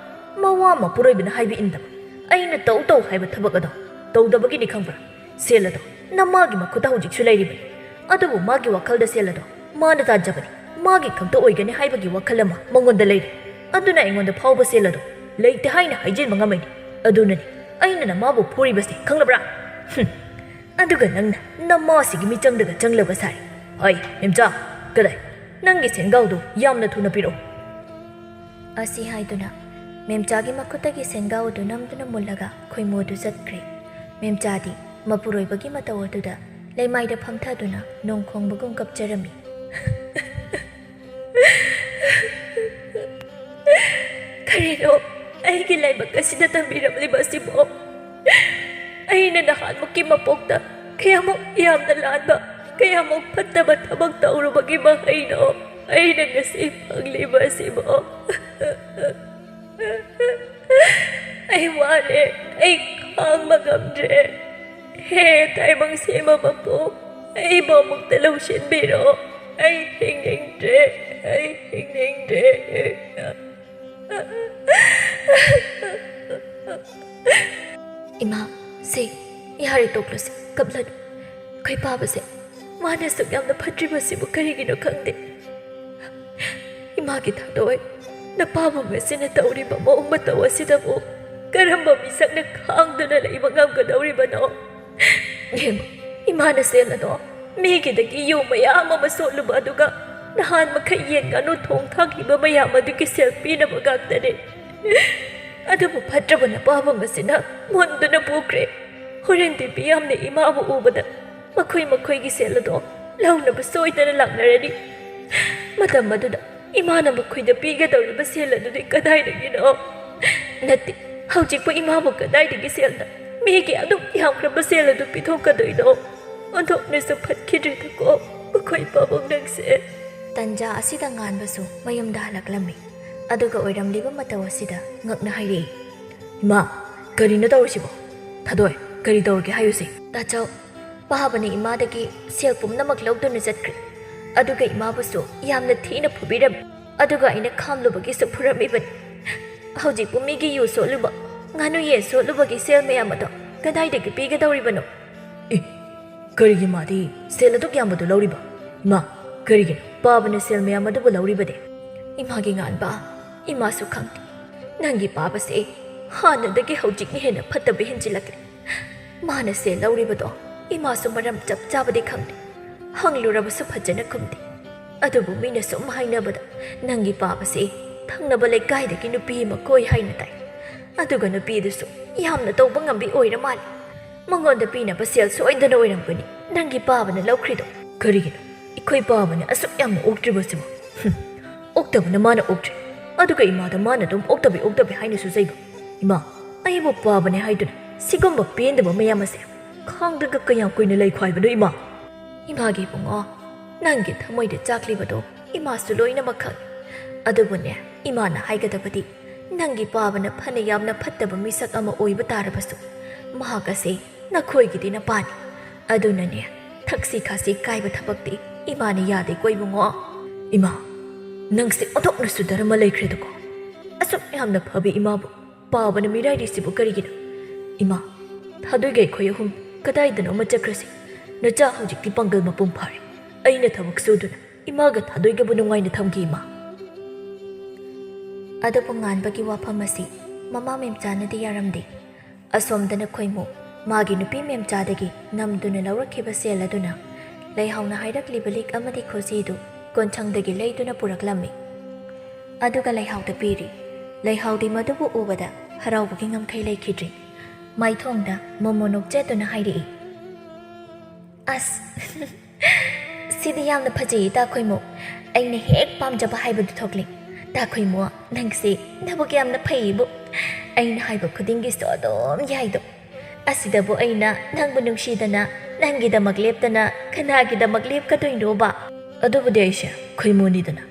ꯃꯋꯥ ꯃꯄꯨꯔꯣꯏꯕꯅ ꯍꯥꯏꯕ ꯏꯟꯗꯕ, ꯑꯩꯅ ꯇꯧ ꯇꯧ ꯍꯥꯏꯕ ꯊꯕꯛ ꯑꯗꯣ ꯇꯧꯗꯕꯒꯤꯅꯤ, ꯈꯪꯕ꯭ꯔꯥ? ꯁꯦꯜ ꯑꯗꯣ ꯅꯃꯥꯒꯤ ꯃꯈꯨꯠꯇ ꯍꯧꯖꯤꯛꯁꯨ ꯂꯩꯔꯤꯕꯅꯤ꯫ ꯑꯗꯨꯕꯨ ꯃꯥꯒꯤ ꯋꯥꯈꯜꯗ ꯁꯦꯜ ꯑꯗꯣ ꯃꯥꯅ ꯇꯥꯟꯖꯕꯅꯤ, ꯃꯥꯒꯤ ꯈꯛꯇ ꯑꯣꯏꯒꯅꯤ ꯍꯥꯏꯕꯒꯤ ꯋꯥꯈꯜ ꯑꯃ ꯃꯉꯣꯟꯗ ꯂꯩꯔꯤ꯫ ꯑꯗꯨꯅ ꯑꯩꯉꯣꯟꯗ ꯐꯥꯎꯕ ꯁꯦꯜ ꯑꯗꯣ ꯂꯩꯇꯦ ꯍꯥꯏꯅ ꯍꯥꯏꯖꯤꯟꯕ ꯉꯝꯃꯤꯅꯤ꯫ ꯑꯗꯨꯅꯅꯤ ꯑꯩꯅ ꯅꯃꯥꯕꯨ ꯐꯨꯔꯤꯕꯁꯦ, ꯈꯪꯂꯕ꯭ꯔꯥ?" "ꯍꯨꯝ꯫ ꯑꯗꯨꯒ ꯅꯪꯅ ꯅꯃꯥꯁꯤꯒꯤ ꯃꯤꯆꯪꯗꯒ ꯆꯪꯂꯕ ꯁꯥꯏ꯫ ꯍꯩ, ꯃꯦꯝꯆꯥ, ꯀꯗꯥꯏ? ꯅꯪꯒꯤ ꯁꯦꯟꯒꯥꯎꯗꯨ ꯌꯥꯝꯅ ꯊꯨꯅ ꯄꯤꯔꯛꯎ꯫" ꯑꯁꯤ ꯍꯥꯏꯗꯨꯅ ꯃꯦꯝꯆꯥꯒꯤ ꯃꯈꯨꯠꯇꯒꯤ ꯁꯦꯟꯒꯥꯎ ꯑꯗꯨ ꯅꯝꯗꯨꯅ ꯃꯨꯜꯂꯒ ꯈꯣꯏꯃꯨ ꯑꯗꯨ ꯆꯠꯈ꯭ꯔꯦ꯫ ꯃꯦꯝꯆꯥꯗꯤ ꯃꯄꯨꯔꯣꯏꯕꯒꯤ ꯃꯇꯧ ꯑꯗꯨꯗ ꯂꯩꯃꯥꯏꯗ ꯐꯝꯊꯗꯨꯅ ꯅꯣꯡ ꯈꯣꯡꯕꯒꯨꯝ ꯀꯞꯆꯔꯝꯃꯤ꯫ "ꯀꯔꯤꯅꯣ? ꯑꯩꯒꯤ ꯂꯥꯏꯕꯛ ꯑꯁꯤꯗ ꯇꯝꯕꯤꯔꯝꯂꯤꯕ ꯑꯁꯤꯕꯣ? ꯑꯩꯅ ꯅꯍꯥꯟꯃꯨꯛꯀꯤ ꯃꯄꯣꯛꯇ ꯀꯌꯥꯃꯨꯛ ꯌꯥꯝꯅ ꯂꯥꯟꯕ, ꯀꯌꯥꯃꯨꯛ ꯐꯠꯇꯕ ꯊꯕꯛ ꯇꯧꯔꯨꯕꯒꯤ ꯃꯍꯩꯅꯣ ꯑꯩꯅ ꯉꯁꯤ ꯐꯪꯂꯤꯕ ꯑꯁꯤꯕꯣ? ꯑꯩ ꯋꯥꯔꯦ, ꯑꯩ ꯈꯥꯡꯕ ꯉꯝꯗ꯭ꯔꯦ꯫ ꯍꯦ ꯇꯥꯏꯕꯪ ꯁꯦꯝꯕ ꯃꯄꯨ, ꯑꯩꯕꯨ ꯑꯃꯨꯛꯇ ꯂꯧꯁꯤꯟꯕꯤꯔꯣ꯫ ꯑꯩ ꯍꯤꯡꯅꯤꯡꯗ꯭ꯔꯦ, ꯑꯩ ꯍꯤꯡꯅꯤꯡꯗ꯭ꯔꯦ꯫ ꯏꯃꯥ, ꯁꯦ, ꯌꯥꯔꯦ, ꯇꯣꯛꯂꯁꯤ, ꯀꯞꯂꯅꯨ꯫ ꯑꯩꯈꯣꯏ ꯄꯥꯕꯁꯦ, ꯃꯥꯅ ꯑꯁꯨꯛ ꯌꯥꯝꯅ ꯐꯠꯇ꯭ꯔꯤꯕꯁꯤꯕꯨ ꯀꯔꯤꯒꯤꯅꯣ ꯈꯪꯗꯦ꯫ ꯏꯃꯥꯒꯤ ꯊꯥꯗꯣꯏ, ꯅꯄꯥꯕꯨꯡ ꯑꯁꯤꯅ ꯇꯧꯔꯤꯕ ꯃꯑꯣꯡ ꯃꯇꯧ ꯑꯁꯤꯗꯕꯨ ꯀꯔꯝꯕ ꯃꯤꯁꯛꯅ ꯈꯥꯡꯗꯨꯅ ꯂꯩꯕ ꯉꯝꯒꯗꯧꯔꯤꯕꯅꯣ? ꯌꯦꯡꯉꯨ, ꯏꯃꯥꯅ ꯁꯦꯜ ꯑꯗꯣ ꯃꯤꯒꯤꯗꯒꯤ ꯌꯨ ꯃꯌꯥꯝ ꯑꯃ ꯁꯣꯠꯂꯨꯕ, ꯑꯗꯨꯒ ꯅꯍꯥꯟ ꯃꯈꯩ ꯌꯦꯟ ꯉꯥꯅꯨ ꯊꯣꯡ ꯊꯥꯛꯂꯤꯕ ꯃꯌꯥꯝ ꯑꯗꯨꯒꯤ ꯁꯦꯜ ꯄꯤꯅꯕ ꯉꯥꯛꯇꯅꯤ꯫ ꯑꯗꯨꯕꯨ ꯐꯠꯇ꯭ꯔꯕ ꯅꯄꯥꯕꯨꯡ ꯑꯁꯤꯅ ꯃꯨꯟꯗꯨꯅ ꯄꯨꯈ꯭ꯔꯦ꯫ ꯍꯣꯔꯦꯟꯗꯤ ꯃꯤꯌꯥꯝꯅ ꯏꯃꯥꯕꯨ ꯎꯕꯗ ꯃꯈꯣꯏ ꯃꯈꯣꯏꯒꯤ ꯁꯦꯜ ꯑꯗꯣ ꯂꯧꯅꯕ ꯁꯣꯏꯗꯅ ꯂꯥꯛꯅꯔꯅꯤ꯫ ꯃꯇꯝ ꯑꯗꯨꯗ ꯏꯃꯥꯅ ꯃꯈꯣꯏꯗ ꯄꯤꯒꯗꯧꯔꯤꯕ ꯁꯦꯜ ꯑꯗꯨꯗꯤ ꯀꯗꯥꯏꯗꯒꯤꯅꯣ? ꯅꯠꯇꯦ, ꯍꯧꯖꯤꯛꯄꯨ ꯏꯃꯥꯕꯨ ꯀꯗꯥꯏꯗꯒꯤ ꯁꯦꯜꯅ ꯃꯤꯒꯤ ꯑꯗꯨꯛ ꯌꯥꯝꯈ꯭ꯔꯕ ꯁꯦꯜ ꯑꯗꯨ ꯄꯤꯊꯣꯛꯀꯗꯣꯏꯅꯣ? ꯑꯣꯟꯊꯣꯛꯅꯁꯨ ꯐꯠꯈꯤꯗ꯭ꯔꯦꯗꯀꯣ ꯃꯈꯣꯏ ꯄꯥꯕꯨꯡ ꯅꯪꯁꯦ꯫ ꯇꯟꯖꯥ ꯑꯁꯤꯗ ꯉꯥꯟꯕꯁꯨ ꯃꯌꯨꯝꯗ ꯍꯜꯂꯛꯂꯝꯃꯤ꯫ ꯑꯗꯨꯒ ꯑꯣꯏꯔꯝꯂꯤꯕ ꯃꯇꯧ ꯑꯁꯤꯗ ꯉꯛꯅ ꯍꯥꯏꯔꯛꯏ, "ꯏꯃꯥ, ꯀꯔꯤꯅꯣ ꯇꯧꯔꯤꯁꯤꯕꯣ? ꯊꯥꯗꯣꯏ, ꯀꯔꯤ ꯇꯧꯔꯒꯦ ꯍꯥꯏꯌꯨꯁꯦ?" ꯇꯥꯆꯧ, ꯄꯥꯕꯅ ꯏꯃꯥꯗꯒꯤ ꯁꯦꯜ ꯄꯨꯝꯅꯃꯛ ꯂꯧꯗꯨꯅ ꯆꯠꯈ꯭ꯔꯦ꯫ ꯑꯗꯨꯒ ꯏꯃꯥꯕꯨꯁꯨ ꯌꯥꯝꯅ ꯊꯤꯅ ꯐꯨꯕꯤꯔꯝꯃꯤ꯫ ꯑꯗꯨꯒ ꯑꯩꯅ ꯈꯥꯝꯂꯨꯕꯒꯤꯁꯨ ꯐꯨꯔꯝꯃꯤꯕꯅꯤ꯫ ꯍꯧꯖꯤꯛꯄꯨ ꯃꯤꯒꯤ ꯌꯨ ꯁꯣꯠꯂꯨꯕ, ꯉꯥꯅꯨ ꯌꯦꯟ ꯁꯣꯠꯂꯨꯕꯒꯤ ꯁꯦꯜ ꯃꯌꯥꯝ ꯑꯗꯣ ꯀꯗꯥꯏꯗꯒꯤ ꯄꯤꯒꯗꯧꯔꯤꯕꯅꯣ? ꯑꯦ, ꯀꯔꯤꯒꯤ ꯃꯥꯗꯤ ꯁꯦꯜ ꯑꯗꯨꯛ ꯌꯥꯝꯕꯗꯨ ꯂꯧꯔꯤꯕ? ꯏꯃꯥ, ꯀꯔꯤꯒꯤꯅꯣ ꯄꯥꯕꯅ ꯁꯦꯜ ꯃꯌꯥꯝ ꯑꯗꯨꯕꯨ ꯂꯧꯔꯤꯕꯗꯤ? ꯏꯃꯥꯒꯤ ꯉꯥꯟꯕ, ꯏꯃꯥꯁꯨ ꯈꯪꯗꯦ꯫ ꯅꯪꯒꯤ ꯄꯥꯕꯁꯦ ꯍꯥꯟꯅꯗꯒꯤ ꯍꯧꯖꯤꯛꯅ ꯍꯦꯟꯅ ꯐꯠꯇꯕ ꯍꯦꯟꯖꯤꯜꯂꯛꯂꯦ꯫ ꯃꯥꯅ ꯁꯦꯜ ꯂꯧꯔꯤꯕꯗꯣ ꯏꯃꯥꯁꯨ ꯃꯔꯝ ꯆꯞ ꯆꯥꯕꯗꯤ ꯈꯪꯗꯦ꯫ ꯍꯪꯂꯨꯔꯕꯁꯨ ꯐꯖꯅ ꯈꯨꯝꯗꯦ꯫ ꯑꯗꯨꯕꯨ ꯃꯤꯅ ꯁꯨꯝ ꯍꯥꯏꯅꯕꯗ ꯅꯪꯒꯤ ꯄꯥꯕꯁꯦ ꯊꯪꯅꯕ ꯂꯩꯀꯥꯏꯗꯒꯤ ꯅꯨꯄꯤ ꯑꯃ ꯀꯣꯏ ꯍꯥꯏꯅ ꯇꯥꯏ꯫ ꯑꯗꯨꯒ ꯅꯨꯄꯤꯗꯨꯁꯨ ꯌꯥꯝꯅ ꯇꯧꯕ ꯉꯝꯕꯤ ꯑꯣꯏꯔ ꯃꯥꯜꯂꯦ꯫ ꯃꯉꯣꯟꯗ ꯄꯤꯅꯕ ꯁꯦꯜ ꯁꯣꯏꯗꯅ ꯑꯣꯏꯔꯝꯒꯅꯤ ꯅꯪꯒꯤ ꯄꯥꯕꯅ ꯂꯧꯈ꯭ꯔꯤꯗꯣ꯫ ꯀꯔꯤꯒꯤꯅꯣ ꯑꯩꯈꯣꯏ ꯄꯥꯕꯅ ꯑꯁꯨꯛ ꯌꯥꯝꯅ ꯑꯣꯛꯇ꯭ꯔꯤꯕꯁꯤꯕꯨ? ꯍꯨꯝ, ꯑꯣꯛꯇꯕꯅ ꯃꯥꯅ ꯑꯣꯛꯇ꯭ꯔꯤ꯫ ꯑꯗꯨꯒ ꯏꯃꯥꯗ ꯃꯥꯅ ꯑꯗꯨꯝ "ꯑꯣꯛꯇꯕꯤ, ꯑꯣꯛꯇꯕꯤ" ꯍꯥꯏꯅꯁꯨ ꯆꯩꯕ꯫ "ꯏꯃꯥ, ꯑꯩꯕꯨ ꯄꯥꯕꯅꯦ ꯍꯥꯏꯗꯨꯅ ꯁꯤꯒꯨꯝꯕ ꯄꯦꯟꯗꯕ ꯃꯌꯥꯝ ꯑꯁꯦ ꯈꯥꯡꯗ꯭ꯔꯒ ꯀꯌꯥꯝ ꯀꯨꯏꯅ ꯂꯩꯈꯣ ꯍꯥꯏꯕꯅꯣ, ꯏꯃꯥ?" "ꯏꯃꯥꯒꯤ ꯏꯕꯨꯡꯉꯣ, ꯅꯪꯒꯤ ꯊꯃꯣꯏꯗ ꯆꯥꯛꯂꯤꯕꯗꯣ ꯏꯃꯥꯁꯨ ꯂꯣꯏꯅꯃꯛ ꯈꯪꯏ꯫ ꯑꯗꯨꯕꯨꯅꯦ, ꯏꯃꯥꯅ ꯍꯥꯏꯒꯗꯕꯗꯤ, ꯅꯪꯒꯤ ꯄꯥꯕꯅ ꯐꯅ ꯌꯥꯝꯅ ꯐꯠꯇꯕ ꯃꯤꯁꯛ ꯑꯃ ꯑꯣꯏꯕ ꯇꯥꯔꯕꯁꯨ, ꯃꯍꯥꯛ ꯑꯁꯤ ꯅꯈꯣꯏꯒꯤꯗꯤ ꯅꯄꯥꯅꯤ꯫ ꯑꯗꯨꯅꯅꯦ, ꯊꯛꯁꯤ ꯈꯥꯁꯤ ꯀꯥꯏꯕ ꯊꯕꯛꯇꯤ ꯏꯃꯥꯅ ꯌꯥꯗꯦꯀꯣ, ꯏꯕꯨꯡꯉꯣ꯫" "ꯏꯃꯥ, ꯅꯪꯁꯦ ꯑꯣꯟꯊꯣꯛꯅꯁꯨ ꯙꯔꯃ ꯂꯩꯈ꯭ꯔꯦꯗꯀꯣ꯫ ꯑꯁꯨꯛ ꯌꯥꯝꯅ ꯐꯕꯤ ꯏꯃꯥꯕꯨ ꯄꯥꯕꯅ ꯃꯤꯔꯥꯏꯔꯤꯁꯤꯕꯨ ꯀꯔꯤꯒꯤꯅꯣ? ꯏꯃꯥ, ꯊꯥꯗꯣꯏꯒ ꯑꯩꯈꯣꯏ ꯑꯍꯨꯝ ꯀꯗꯥꯏꯗꯅꯣ ꯑꯃ ꯆꯠꯈ꯭ꯔꯁꯤ꯫ ꯅꯆꯥ ꯍꯧꯖꯤꯛꯇꯤ ꯄꯥꯡꯒꯜ ꯃꯄꯨꯡ ꯐꯥꯔꯦ꯫ ꯑꯩꯅ ꯊꯕꯛ ꯁꯨꯗꯨꯅ ꯏꯃꯥꯒ ꯊꯥꯗꯣꯏꯒꯕꯨ ꯅꯨꯡꯉꯥꯏꯅ ꯊꯝꯒꯦ, ꯏꯃꯥ꯫" ꯑꯗꯨꯕꯨ ꯉꯥꯟꯕꯒꯤ ꯋꯥꯐꯝ ꯑꯁꯤ ꯃꯃꯥ ꯃꯦꯝꯆꯥꯅꯗꯤ ꯌꯥꯔꯝꯗꯦ꯫ ꯑꯁꯣꯝꯗꯅ ꯈꯣꯏꯃꯨ ꯃꯥꯒꯤ ꯅꯨꯄꯤ ꯃꯦꯝꯆꯥꯗꯒꯤ ꯅꯝꯗꯨꯅ ꯂꯧꯔꯛꯈꯤꯕ ꯁꯦꯜ ꯑꯗꯨꯅ ꯂꯩꯍꯥꯎꯅ ꯍꯥꯏꯔꯛꯂꯤꯕ ꯂꯤꯛ ꯑꯃꯗꯤ ꯈꯨꯖꯤꯗꯨ ꯀꯣꯟꯁꯪꯗꯒꯤ ꯂꯩꯗꯨꯅ ꯄꯨꯔꯛꯂꯝꯃꯤ꯫ ꯑꯗꯨꯒ ꯂꯩꯍꯥꯎꯗ ꯄꯤꯔꯤ꯫ ꯂꯩꯍꯥꯎꯗꯤ ꯃꯗꯨꯕꯨ ꯎꯕꯗ ꯍꯔꯥꯎꯕꯒꯤ ꯉꯝꯈꯩ ꯂꯩꯈꯤꯗ꯭ꯔꯤ꯫ ꯃꯥꯏꯊꯣꯡꯗ ꯃꯣꯃꯣ ꯅꯣꯛꯆꯗꯨꯅ ꯍꯥꯏꯔꯛꯏ, "ꯑꯁ, ꯁꯤꯗꯤ ꯌꯥꯝꯅ ꯐꯖꯩꯌꯦ, ꯇꯥ ꯈꯣꯏꯃꯨ꯫ ꯑꯩꯅ ꯍꯦꯛ ꯄꯥꯝꯖꯕ ꯍꯥꯏꯕꯗꯨ ꯊꯣꯛꯂꯦ꯫ ꯇꯥ ꯈꯣꯏꯃꯨ, ꯅꯪꯁꯦ ꯅꯕꯨꯛ ꯌꯥꯝꯅ ꯐꯩꯌꯦꯕꯨ꯫ ꯑꯩꯅ ꯍꯥꯏꯕ ꯈꯨꯗꯤꯡꯒꯤꯁꯨ ꯑꯗꯨꯝ ꯌꯥꯏꯗꯣ꯫ ꯑꯁꯤꯗꯕꯨ ꯑꯩꯅ ꯅꯪꯕꯨ ꯅꯨꯡꯁꯤꯗꯅ, ꯅꯪꯒꯤꯗꯃꯛ ꯂꯦꯞꯇꯅ ꯀꯅꯥꯒꯤꯗꯃꯛ ꯂꯦꯞꯀꯗꯣꯏꯅꯣꯕ?" "ꯑꯗꯨꯕꯨꯗꯤ ꯑꯩꯁꯦ ꯈꯣꯏꯃꯨꯅꯤꯗꯅ꯫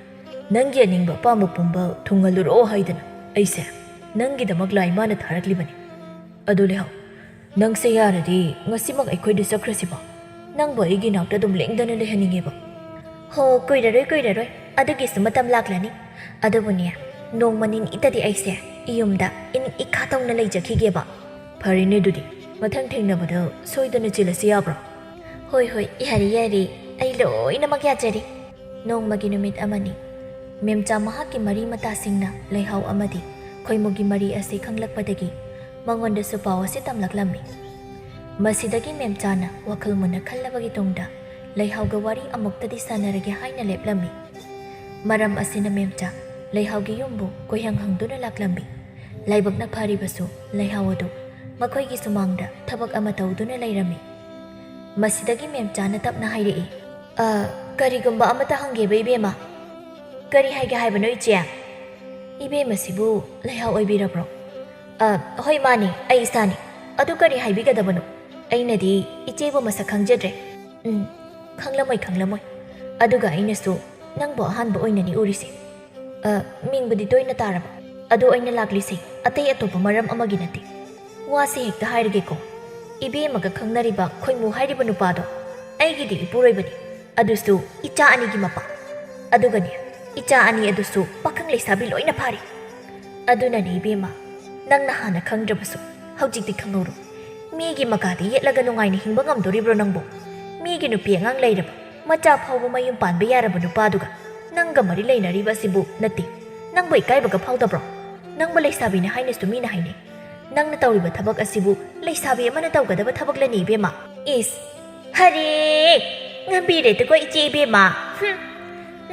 ꯅꯪꯒꯤ ꯑꯅꯤꯡꯕ ꯑꯄꯥꯝꯕ ꯄꯨꯝꯕ ꯊꯨꯡꯍꯜꯂꯨꯔꯣ ꯍꯥꯏꯗꯅ ꯑꯩꯁꯦ ꯅꯪꯒꯤꯗꯃꯛ ꯂꯥꯏ ꯃꯥꯅ ꯊꯥꯔꯛꯂꯤꯕꯅꯤ꯫ ꯑꯗꯨ ꯂꯩꯍꯥꯎ, ꯅꯪꯁꯦ ꯌꯥꯔꯗꯤ ꯉꯁꯤꯃꯛ ꯑꯩꯈꯣꯏꯗ ꯆꯠꯈ꯭ꯔꯁꯤꯕ꯫ ꯅꯪꯕꯨ ꯑꯩꯒꯤ ꯅꯥꯛꯇ ꯑꯗꯨꯝ ꯂꯦꯡꯗꯅ ꯂꯩꯍꯟꯅꯤꯡꯉꯦꯕ꯫" "ꯍꯣ, ꯀꯨꯏꯔꯔꯣꯏ, ꯀꯨꯏꯔꯔꯣꯏ꯫ ꯑꯗꯨꯒꯤꯁꯨ ꯃꯇꯝ ꯂꯥꯛꯂꯅꯤ꯫ ꯑꯗꯨꯕꯨꯅꯦ, ꯅꯣꯡꯃ ꯅꯤꯅꯤꯇꯗꯤ ꯑꯩꯁꯦ ꯏꯌꯨꯝꯗ ꯏꯅꯤꯡ ꯏꯈꯥ ꯇꯧꯅ ꯂꯩꯖꯈꯤꯒꯦꯕ꯫" "ꯐꯔꯦꯅꯦ, ꯑꯗꯨꯗꯤ ꯃꯊꯪ ꯊꯦꯡꯅꯕꯗ ꯁꯣꯏꯗꯅ ꯆꯦꯜꯂꯁꯤ, ꯌꯥꯕ꯭ꯔꯣ?" "ꯍꯣꯏ, ꯍꯣꯏ, ꯌꯥꯔꯦ, ꯌꯥꯔꯦ꯫ ꯑꯩ ꯂꯣꯏꯅꯃꯛ ꯌꯥꯖꯔꯦ꯫" ꯅꯣꯡꯃꯒꯤ ꯅꯨꯃꯤꯠ ꯑꯃꯅꯤ꯫ ꯃꯦꯝꯆꯥ ꯃꯍꯥꯛꯀꯤ ꯃꯔꯤ ꯃꯇꯥꯁꯤꯡꯅ ꯂꯩꯍꯥꯎ ꯑꯃꯗꯤ ꯈꯣꯏꯃꯨꯒꯤ ꯃꯔꯤ ꯑꯁꯤ ꯈꯪꯂꯛꯄꯗꯒꯤ ꯃꯉꯣꯟꯗꯁꯨ ꯄꯥꯎ ꯑꯁꯤ ꯇꯝꯂꯛꯂꯝꯃꯤ꯫ ꯃꯁꯤꯗꯒꯤ ꯃꯦꯝꯆꯥꯅ ꯋꯥꯈꯜ ꯃꯨꯟꯅ ꯈꯜꯂꯕꯒꯤ ꯇꯨꯡꯗ ꯂꯩꯍꯥꯎꯒ ꯋꯥꯔꯤ ꯑꯃꯨꯛꯇꯗꯤ ꯁꯥꯟꯅꯔꯒꯦ ꯍꯥꯏꯅ ꯂꯦꯞꯂꯝꯃꯤ꯫ ꯃꯔꯝ ꯑꯁꯤꯅ ꯃꯦꯝꯆꯥ ꯂꯩꯍꯥꯎꯒꯤ ꯌꯨꯝꯕꯨ ꯀꯣꯏꯍꯪ ꯍꯪꯗꯨꯅ ꯂꯥꯛꯂꯝꯃꯤ꯫ ꯂꯥꯏꯕꯛꯅ ꯐꯔꯤꯕꯁꯨ ꯂꯩꯍꯥꯎ ꯑꯗꯨ ꯃꯈꯣꯏꯒꯤ ꯁꯨꯃꯥꯡꯗ ꯊꯕꯛ ꯑꯃ ꯇꯧꯗꯨꯅ ꯂꯩꯔꯝꯃꯤ꯫ ꯃꯁꯤꯗꯒꯤ ꯃꯦꯝꯆꯥꯅ ꯇꯞꯅ ꯍꯥꯏꯔꯛꯏ, "ꯑ, ꯀꯔꯤꯒꯨꯝꯕ ꯑꯃꯇ ꯍꯪꯒꯦꯕ, ꯏꯕꯦꯝꯃ?" "ꯀꯔꯤ ꯍꯥꯏꯒꯦ ꯍꯥꯏꯕꯅꯣ, ꯏꯆꯦ?" ꯏꯕꯦꯝꯃꯁꯤꯕꯨ ꯂꯩꯍꯥꯎ ꯑꯣꯏꯕꯤꯔꯕ꯭ꯔꯣ? ꯑ, ꯍꯣꯏ, ꯃꯥꯅꯤ, ꯑꯩ ꯏꯁꯥꯅꯤ꯫ ꯑꯗꯨ ꯀꯔꯤ ꯍꯥꯏꯕꯤꯒꯗꯕꯅꯣ? ꯑꯩꯅꯗꯤ ꯏꯆꯦꯕꯨ ꯃꯁꯛ ꯈꯪꯖꯗ꯭ꯔꯦ꯫ ꯎꯝ, ꯈꯪꯂꯝꯃꯣꯏ, ꯈꯪꯂꯝꯃꯣꯏ꯫ ꯑꯗꯨꯒ ꯑꯩꯅꯁꯨ ꯅꯪꯕꯨ ꯑꯍꯥꯟꯕ ꯑꯣꯏꯅꯅꯤ ꯎꯔꯤꯁꯦ꯫ ꯑ, ꯃꯤꯡꯕꯨꯗꯤ ꯇꯣꯏꯅ ꯇꯥꯔꯕ꯫ ꯑꯗꯣ ꯑꯩꯅ ꯂꯥꯛꯂꯤꯁꯦ ꯑꯇꯩ ꯑꯇꯣꯞꯄ ꯃꯔꯝ ꯑꯃꯒꯤ ꯅꯠꯇꯦ꯫ ꯋꯥꯁꯦ ꯍꯦꯛꯇ ꯍꯥꯏꯔꯒꯦꯀꯣ꯫ ꯏꯕꯦꯝꯃꯒ ꯈꯪꯅꯔꯤꯕ ꯈꯣꯏꯃꯨ ꯍꯥꯏꯔꯤꯕ ꯅꯨꯄꯥꯗꯣ ꯑꯩꯒꯤꯗꯤ ꯏꯄꯨꯔꯣꯏꯕꯅꯤ꯫ ꯑꯗꯨꯁꯨ ꯏꯆꯥ ꯑꯅꯤꯒꯤ ꯃꯄꯥ꯫ ꯑꯗꯨꯒꯅꯦ, ꯏꯆꯥ ꯑꯅꯤ ꯑꯗꯨꯁꯨ ꯄꯥꯈꯪ ꯂꯩꯁꯥꯕꯤ ꯂꯣꯏꯅ ꯐꯥꯔꯦ꯫ ꯑꯗꯨꯅꯅꯦ ꯏꯕꯦꯝꯃ, ꯅꯪꯅ ꯍꯥꯟꯅ ꯈꯪꯗ꯭ꯔꯕꯁꯨ ꯍꯧꯖꯤꯛꯇꯤ ꯈꯪꯍꯧꯔꯣ꯫ ꯃꯤꯒꯤ ꯃꯀꯥꯗ ꯌꯦꯠꯂꯒ ꯅꯨꯡꯉꯥꯏꯅ ꯍꯤꯡꯕ ꯉꯝꯗꯣꯔꯤꯕ꯭ꯔꯣ ꯅꯪꯕꯨ? ꯃꯤꯒꯤ ꯅꯨꯄꯤ ꯑꯉꯥꯡ ꯂꯩꯔꯕ, ꯃꯆꯥ ꯐꯥꯎꯕ ꯃꯌꯨꯝ ꯄꯥꯟꯕ ꯌꯥꯔꯕ ꯅꯨꯄꯥꯗꯨꯒ ꯅꯪꯒ ꯃꯔꯤ ꯂꯩꯅꯔꯤꯕ ꯑꯁꯤꯕꯨ ꯅꯠꯇꯦ꯫ ꯅꯪꯕꯨ ꯏꯀꯥꯏꯕꯒ ꯐꯥꯎꯗꯕ꯭ꯔꯣ? ꯅꯪꯕꯨ ꯂꯩꯁꯥꯕꯤꯅꯤ ꯍꯥꯏꯅꯁꯨ ꯃꯤꯅ ꯍꯥꯏꯅꯩ꯫ ꯅꯪꯅ ꯇꯧꯔꯤꯕ ꯊꯕꯛ ꯑꯁꯤꯕꯨ ꯂꯩꯁꯥꯕꯤ ꯑꯃꯅ ꯇꯧꯒꯗꯕ ꯊꯕꯛꯂꯅꯤ ꯏꯕꯦꯝꯃ꯫ ꯏꯁ! ꯍꯔꯦ! ꯉꯝꯕꯤꯔꯦꯗꯀꯣ ꯏꯆꯦ ꯏꯕꯦꯝꯃ꯫ ꯍꯨꯝ!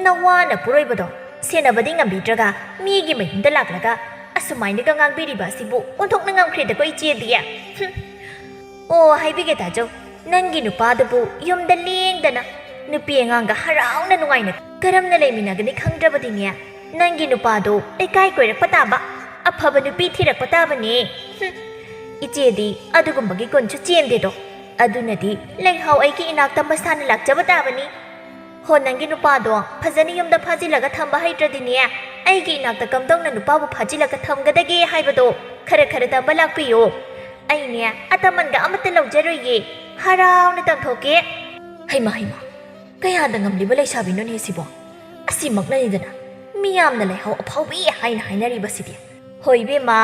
ꯅꯋꯥꯅ ꯄꯨꯔꯣꯏꯕꯗꯣ ꯁꯦꯟꯅꯕꯗꯤ ꯉꯝꯕꯤꯗ꯭ꯔꯒ ꯃꯤꯒꯤ ꯃꯌꯨꯝꯗ ꯂꯥꯛꯂꯒ ꯑꯁꯨꯃꯥꯏꯅꯒ ꯉꯥꯡꯕꯤꯔꯤꯕ ꯑꯁꯤꯕꯨ ꯑꯣꯟꯊꯣꯛꯅ ꯉꯝꯈ꯭ꯔꯦꯗꯀꯣ ꯏꯆꯦꯗꯤ꯫ ꯍꯨꯝ! ꯑꯣ, ꯍꯥꯏꯕꯤꯒꯦ ꯇꯥꯖꯧ, ꯅꯪꯒꯤ ꯅꯨꯄꯥꯗꯨꯕꯨ ꯌꯨꯝꯗ ꯂꯦꯡꯗꯅ ꯅꯨꯄꯤ ꯑꯉꯥꯡꯒ ꯍꯔꯥꯎꯅ ꯅꯨꯡꯉꯥꯏꯅ ꯀꯔꯝꯅ ꯂꯩꯃꯤꯟꯅꯒꯅꯤ ꯈꯪꯗ꯭ꯔꯕꯗꯤꯅꯦ, ꯅꯪꯒꯤ ꯅꯨꯄꯥꯗꯣ ꯂꯩꯀꯥꯏ ꯀꯣꯏꯔꯛꯄ ꯇꯥꯕ, ꯑꯐꯕ ꯅꯨꯄꯤ ꯊꯤꯔꯛꯄ ꯇꯥꯕꯅꯦ꯫ ꯍꯨꯝ, ꯏꯆꯦꯗꯤ ꯑꯗꯨꯒꯨꯝꯕꯒꯤ ꯒꯨꯟꯁꯨ ꯆꯦꯟꯗꯦꯗꯣ꯫ ꯑꯗꯨꯅꯗꯤ ꯂꯩꯍꯥꯎ ꯑꯩꯒꯤ ꯏꯅꯥꯛꯇ ꯃꯁꯥꯅ ꯂꯥꯛꯆꯕ ꯇꯥꯕꯅꯤ꯫ ꯍꯣ, ꯅꯪꯒꯤ ꯅꯨꯄꯥꯗꯣ ꯐꯖꯅ ꯌꯨꯝꯗ ꯐꯥꯖꯤꯜꯂꯒ ꯊꯝꯕ ꯍꯩꯇ꯭ꯔꯗꯤꯅꯦ, ꯑꯩꯒꯤ ꯏꯅꯥꯛꯇ ꯀꯝꯗꯧꯅ ꯅꯨꯄꯥꯕꯨ ꯐꯥꯖꯤꯜꯂꯒ ꯊꯝꯒꯗꯒꯦ ꯍꯥꯏꯕꯗꯣ ꯈꯔ ꯈꯔ ꯇꯝꯕ ꯂꯥꯛꯄꯤꯌꯣ꯫ ꯑꯩꯅꯦ ꯑꯇꯃꯟꯒ ꯑꯃꯠꯇ ꯂꯧꯖꯔꯣꯏꯌꯦ, ꯍꯔꯥꯎꯅ ꯇꯝꯊꯣꯛꯀꯦ꯫ ꯍꯩꯃꯥ, ꯍꯩꯃꯥ, ꯀꯌꯥꯗ ꯉꯝꯂꯤꯕ ꯂꯩꯁꯥꯕꯤꯅꯣꯅꯦ ꯁꯤꯕꯣ? ꯑꯁꯤꯃꯛꯅꯅꯤꯗꯅ ꯃꯤꯌꯥꯝꯅ ꯂꯩꯍꯥꯎ ꯑꯐꯥꯎꯕꯤ ꯍꯥꯏꯅ ꯍꯥꯏꯅꯔꯤꯕꯁꯤꯗꯤ꯫ ꯍꯣꯏ ꯏꯕꯦꯝꯃ,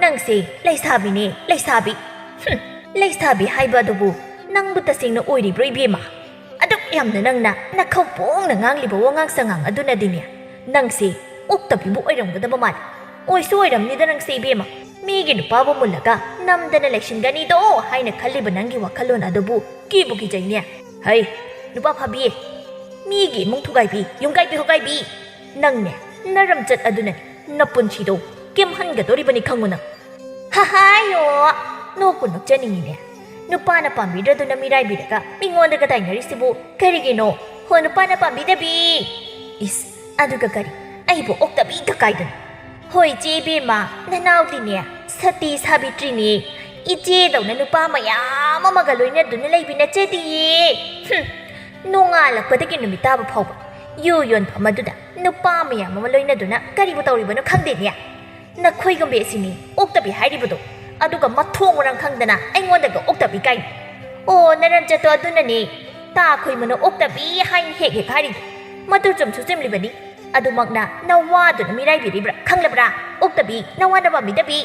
ꯅꯪꯁꯦ ꯂꯩꯁꯥꯕꯤꯅꯦ, ꯂꯩꯁꯥꯕꯤ꯫ ꯍꯨꯝ, ꯂꯩꯁꯥꯕꯤ ꯍꯥꯏꯕ ꯑꯗꯨꯕꯨ ꯅꯪꯕꯨ ꯇꯁꯦꯡꯅ ꯑꯣꯏꯔꯤꯕ꯭ꯔꯣ ꯏꯕꯦꯝꯃ? ꯑꯗꯨꯛ ꯌꯥꯝꯅ ꯅꯪꯅ ꯅꯈꯧ ꯄꯣꯡꯅ ꯉꯥꯡꯂꯤꯕ ꯋꯥꯉꯥꯡ ꯁꯉꯥꯡ ꯑꯗꯨꯅꯗꯤꯅꯦ, ꯅꯪꯁꯦ ꯑꯣꯛꯇꯕꯤꯕꯨ ꯑꯣꯏꯔꯝꯒꯗꯕ ꯃꯥꯜꯂꯤ꯫ ꯑꯣꯏꯁꯨ ꯑꯣꯏꯔꯝꯅꯤꯗ ꯅꯪꯁꯦ ꯏꯕꯦꯝꯃ꯫ ꯃꯤꯒꯤ ꯅꯨꯄꯥꯕꯨ ꯃꯨꯜꯂꯒ ꯅꯝꯗꯅ ꯂꯩꯁꯤꯟꯒꯅꯤꯗꯣ ꯍꯥꯏꯅ ꯈꯜꯂꯤꯕ ꯅꯪꯒꯤ ꯋꯥꯈꯜꯂꯣꯟ ꯑꯗꯨꯕꯨ ꯀꯤꯕꯨ ꯀꯤꯖꯩꯅꯦ꯫ ꯍꯩ, ꯅꯨꯄꯥ ꯐꯥꯕꯤ, ꯃꯤꯒꯤ ꯏꯃꯨꯡ ꯊꯨꯒꯥꯏꯕꯤ, ꯌꯨꯝ ꯀꯥꯏꯕꯤ ꯍꯣꯀꯥꯏꯕꯤ, ꯅꯪꯅꯦ, ꯅꯔꯝꯆꯠ ꯑꯗꯨꯅꯅꯦ ꯅꯄꯨꯟꯁꯤꯗꯣ ꯀꯦꯝꯍꯟꯒꯗꯧꯔꯤꯕꯅꯤ ꯈꯪꯉꯨ ꯅꯪ꯫ ꯍꯍꯥꯏꯌꯣ, ꯅꯣꯛꯄꯨ ꯅꯣꯛꯆꯅꯤꯡꯉꯤꯅꯦ꯫ ꯅꯨꯄꯥꯅ ꯄꯥꯝꯕꯤꯗ꯭ꯔꯗꯨꯅ ꯃꯤꯔꯥꯏꯕꯤꯔꯒ ꯃꯤꯉꯣꯟꯗꯒ ꯇꯥꯏꯅꯔꯤꯁꯤꯕꯨ ꯀꯔꯤꯒꯤꯅꯣ? ꯍꯣ, ꯅꯨꯄꯥꯅ ꯄꯥꯝꯕꯤꯗꯕꯤ! ꯏꯁ, ꯑꯗꯨꯒ ꯀꯔꯤ, ꯑꯩꯕꯨ ꯑꯣꯛꯇꯕꯤꯒ ꯀꯥꯏꯗꯅ꯫ ꯍꯣꯏ, ꯏꯆꯦ ꯏꯕꯦꯝꯃ, ꯅꯅꯥꯎꯗꯤꯅꯦ ꯁꯇꯤ ꯁꯥꯕꯤꯇ꯭ꯔꯤꯅꯦ꯫ ꯏꯆꯦꯗꯧꯅ ꯅꯨꯄꯥ ꯃꯌꯥꯝ ꯑꯃꯒ ꯂꯣꯏꯅꯗꯨꯅ ꯂꯩꯕꯤ ꯅꯠꯆꯗꯤꯌꯦ꯫ ꯍꯨꯝ, ꯅꯣꯡꯉꯥꯜꯂꯛꯄꯗꯒꯤ ꯅꯨꯃꯤꯠ ꯇꯥꯕ ꯐꯥꯎꯕ ꯌꯨ ꯌꯣꯟꯐꯝ ꯑꯗꯨꯗ ꯅꯨꯄꯥ ꯃꯌꯥꯝ ꯑꯃ ꯂꯣꯏꯅꯗꯨꯅ ꯀꯔꯤꯕꯨ ꯇꯧꯔꯤꯕꯅꯣ ꯈꯪꯗꯦꯅꯦ꯫ ꯅꯈꯣꯏꯒꯨꯝꯕꯤ ꯑꯁꯤꯅꯤ ꯑꯣꯛꯇꯕꯤ ꯍꯥꯏꯔꯤꯕꯗꯣ, ꯑꯗꯨꯒ ꯃꯊꯣꯡ ꯃꯔꯝ ꯈꯪꯗꯅ ꯑꯩꯉꯣꯟꯗꯒ ꯑꯣꯛꯇꯕꯤ ꯀꯥꯏꯅ꯫ ꯑꯣ, ꯅꯔꯟꯆꯠꯇꯣ ꯑꯗꯨꯅꯅꯦ ꯇꯥ ꯈꯣꯏꯃꯨꯅ ꯑꯣꯛꯇꯕꯤ ꯍꯥꯏꯅ ꯍꯦꯛ ꯍꯦꯛ ꯍꯥꯏꯔꯤꯗꯣ꯫ ꯃꯗꯨ ꯆꯨꯝꯁꯨ ꯆꯨꯝꯂꯤꯕꯅꯤ꯫ ꯑꯗꯨꯃꯛꯅ ꯅꯋꯥꯗꯨꯅ ꯃꯤꯔꯥꯏꯕꯤꯔꯤꯕ꯭ꯔꯥ ꯈꯪꯂꯕ꯭ꯔꯥ? ꯑꯣꯛꯇꯕꯤ, ꯅꯋꯥꯅ ꯄꯥꯝꯕꯤꯗꯕꯤ꯫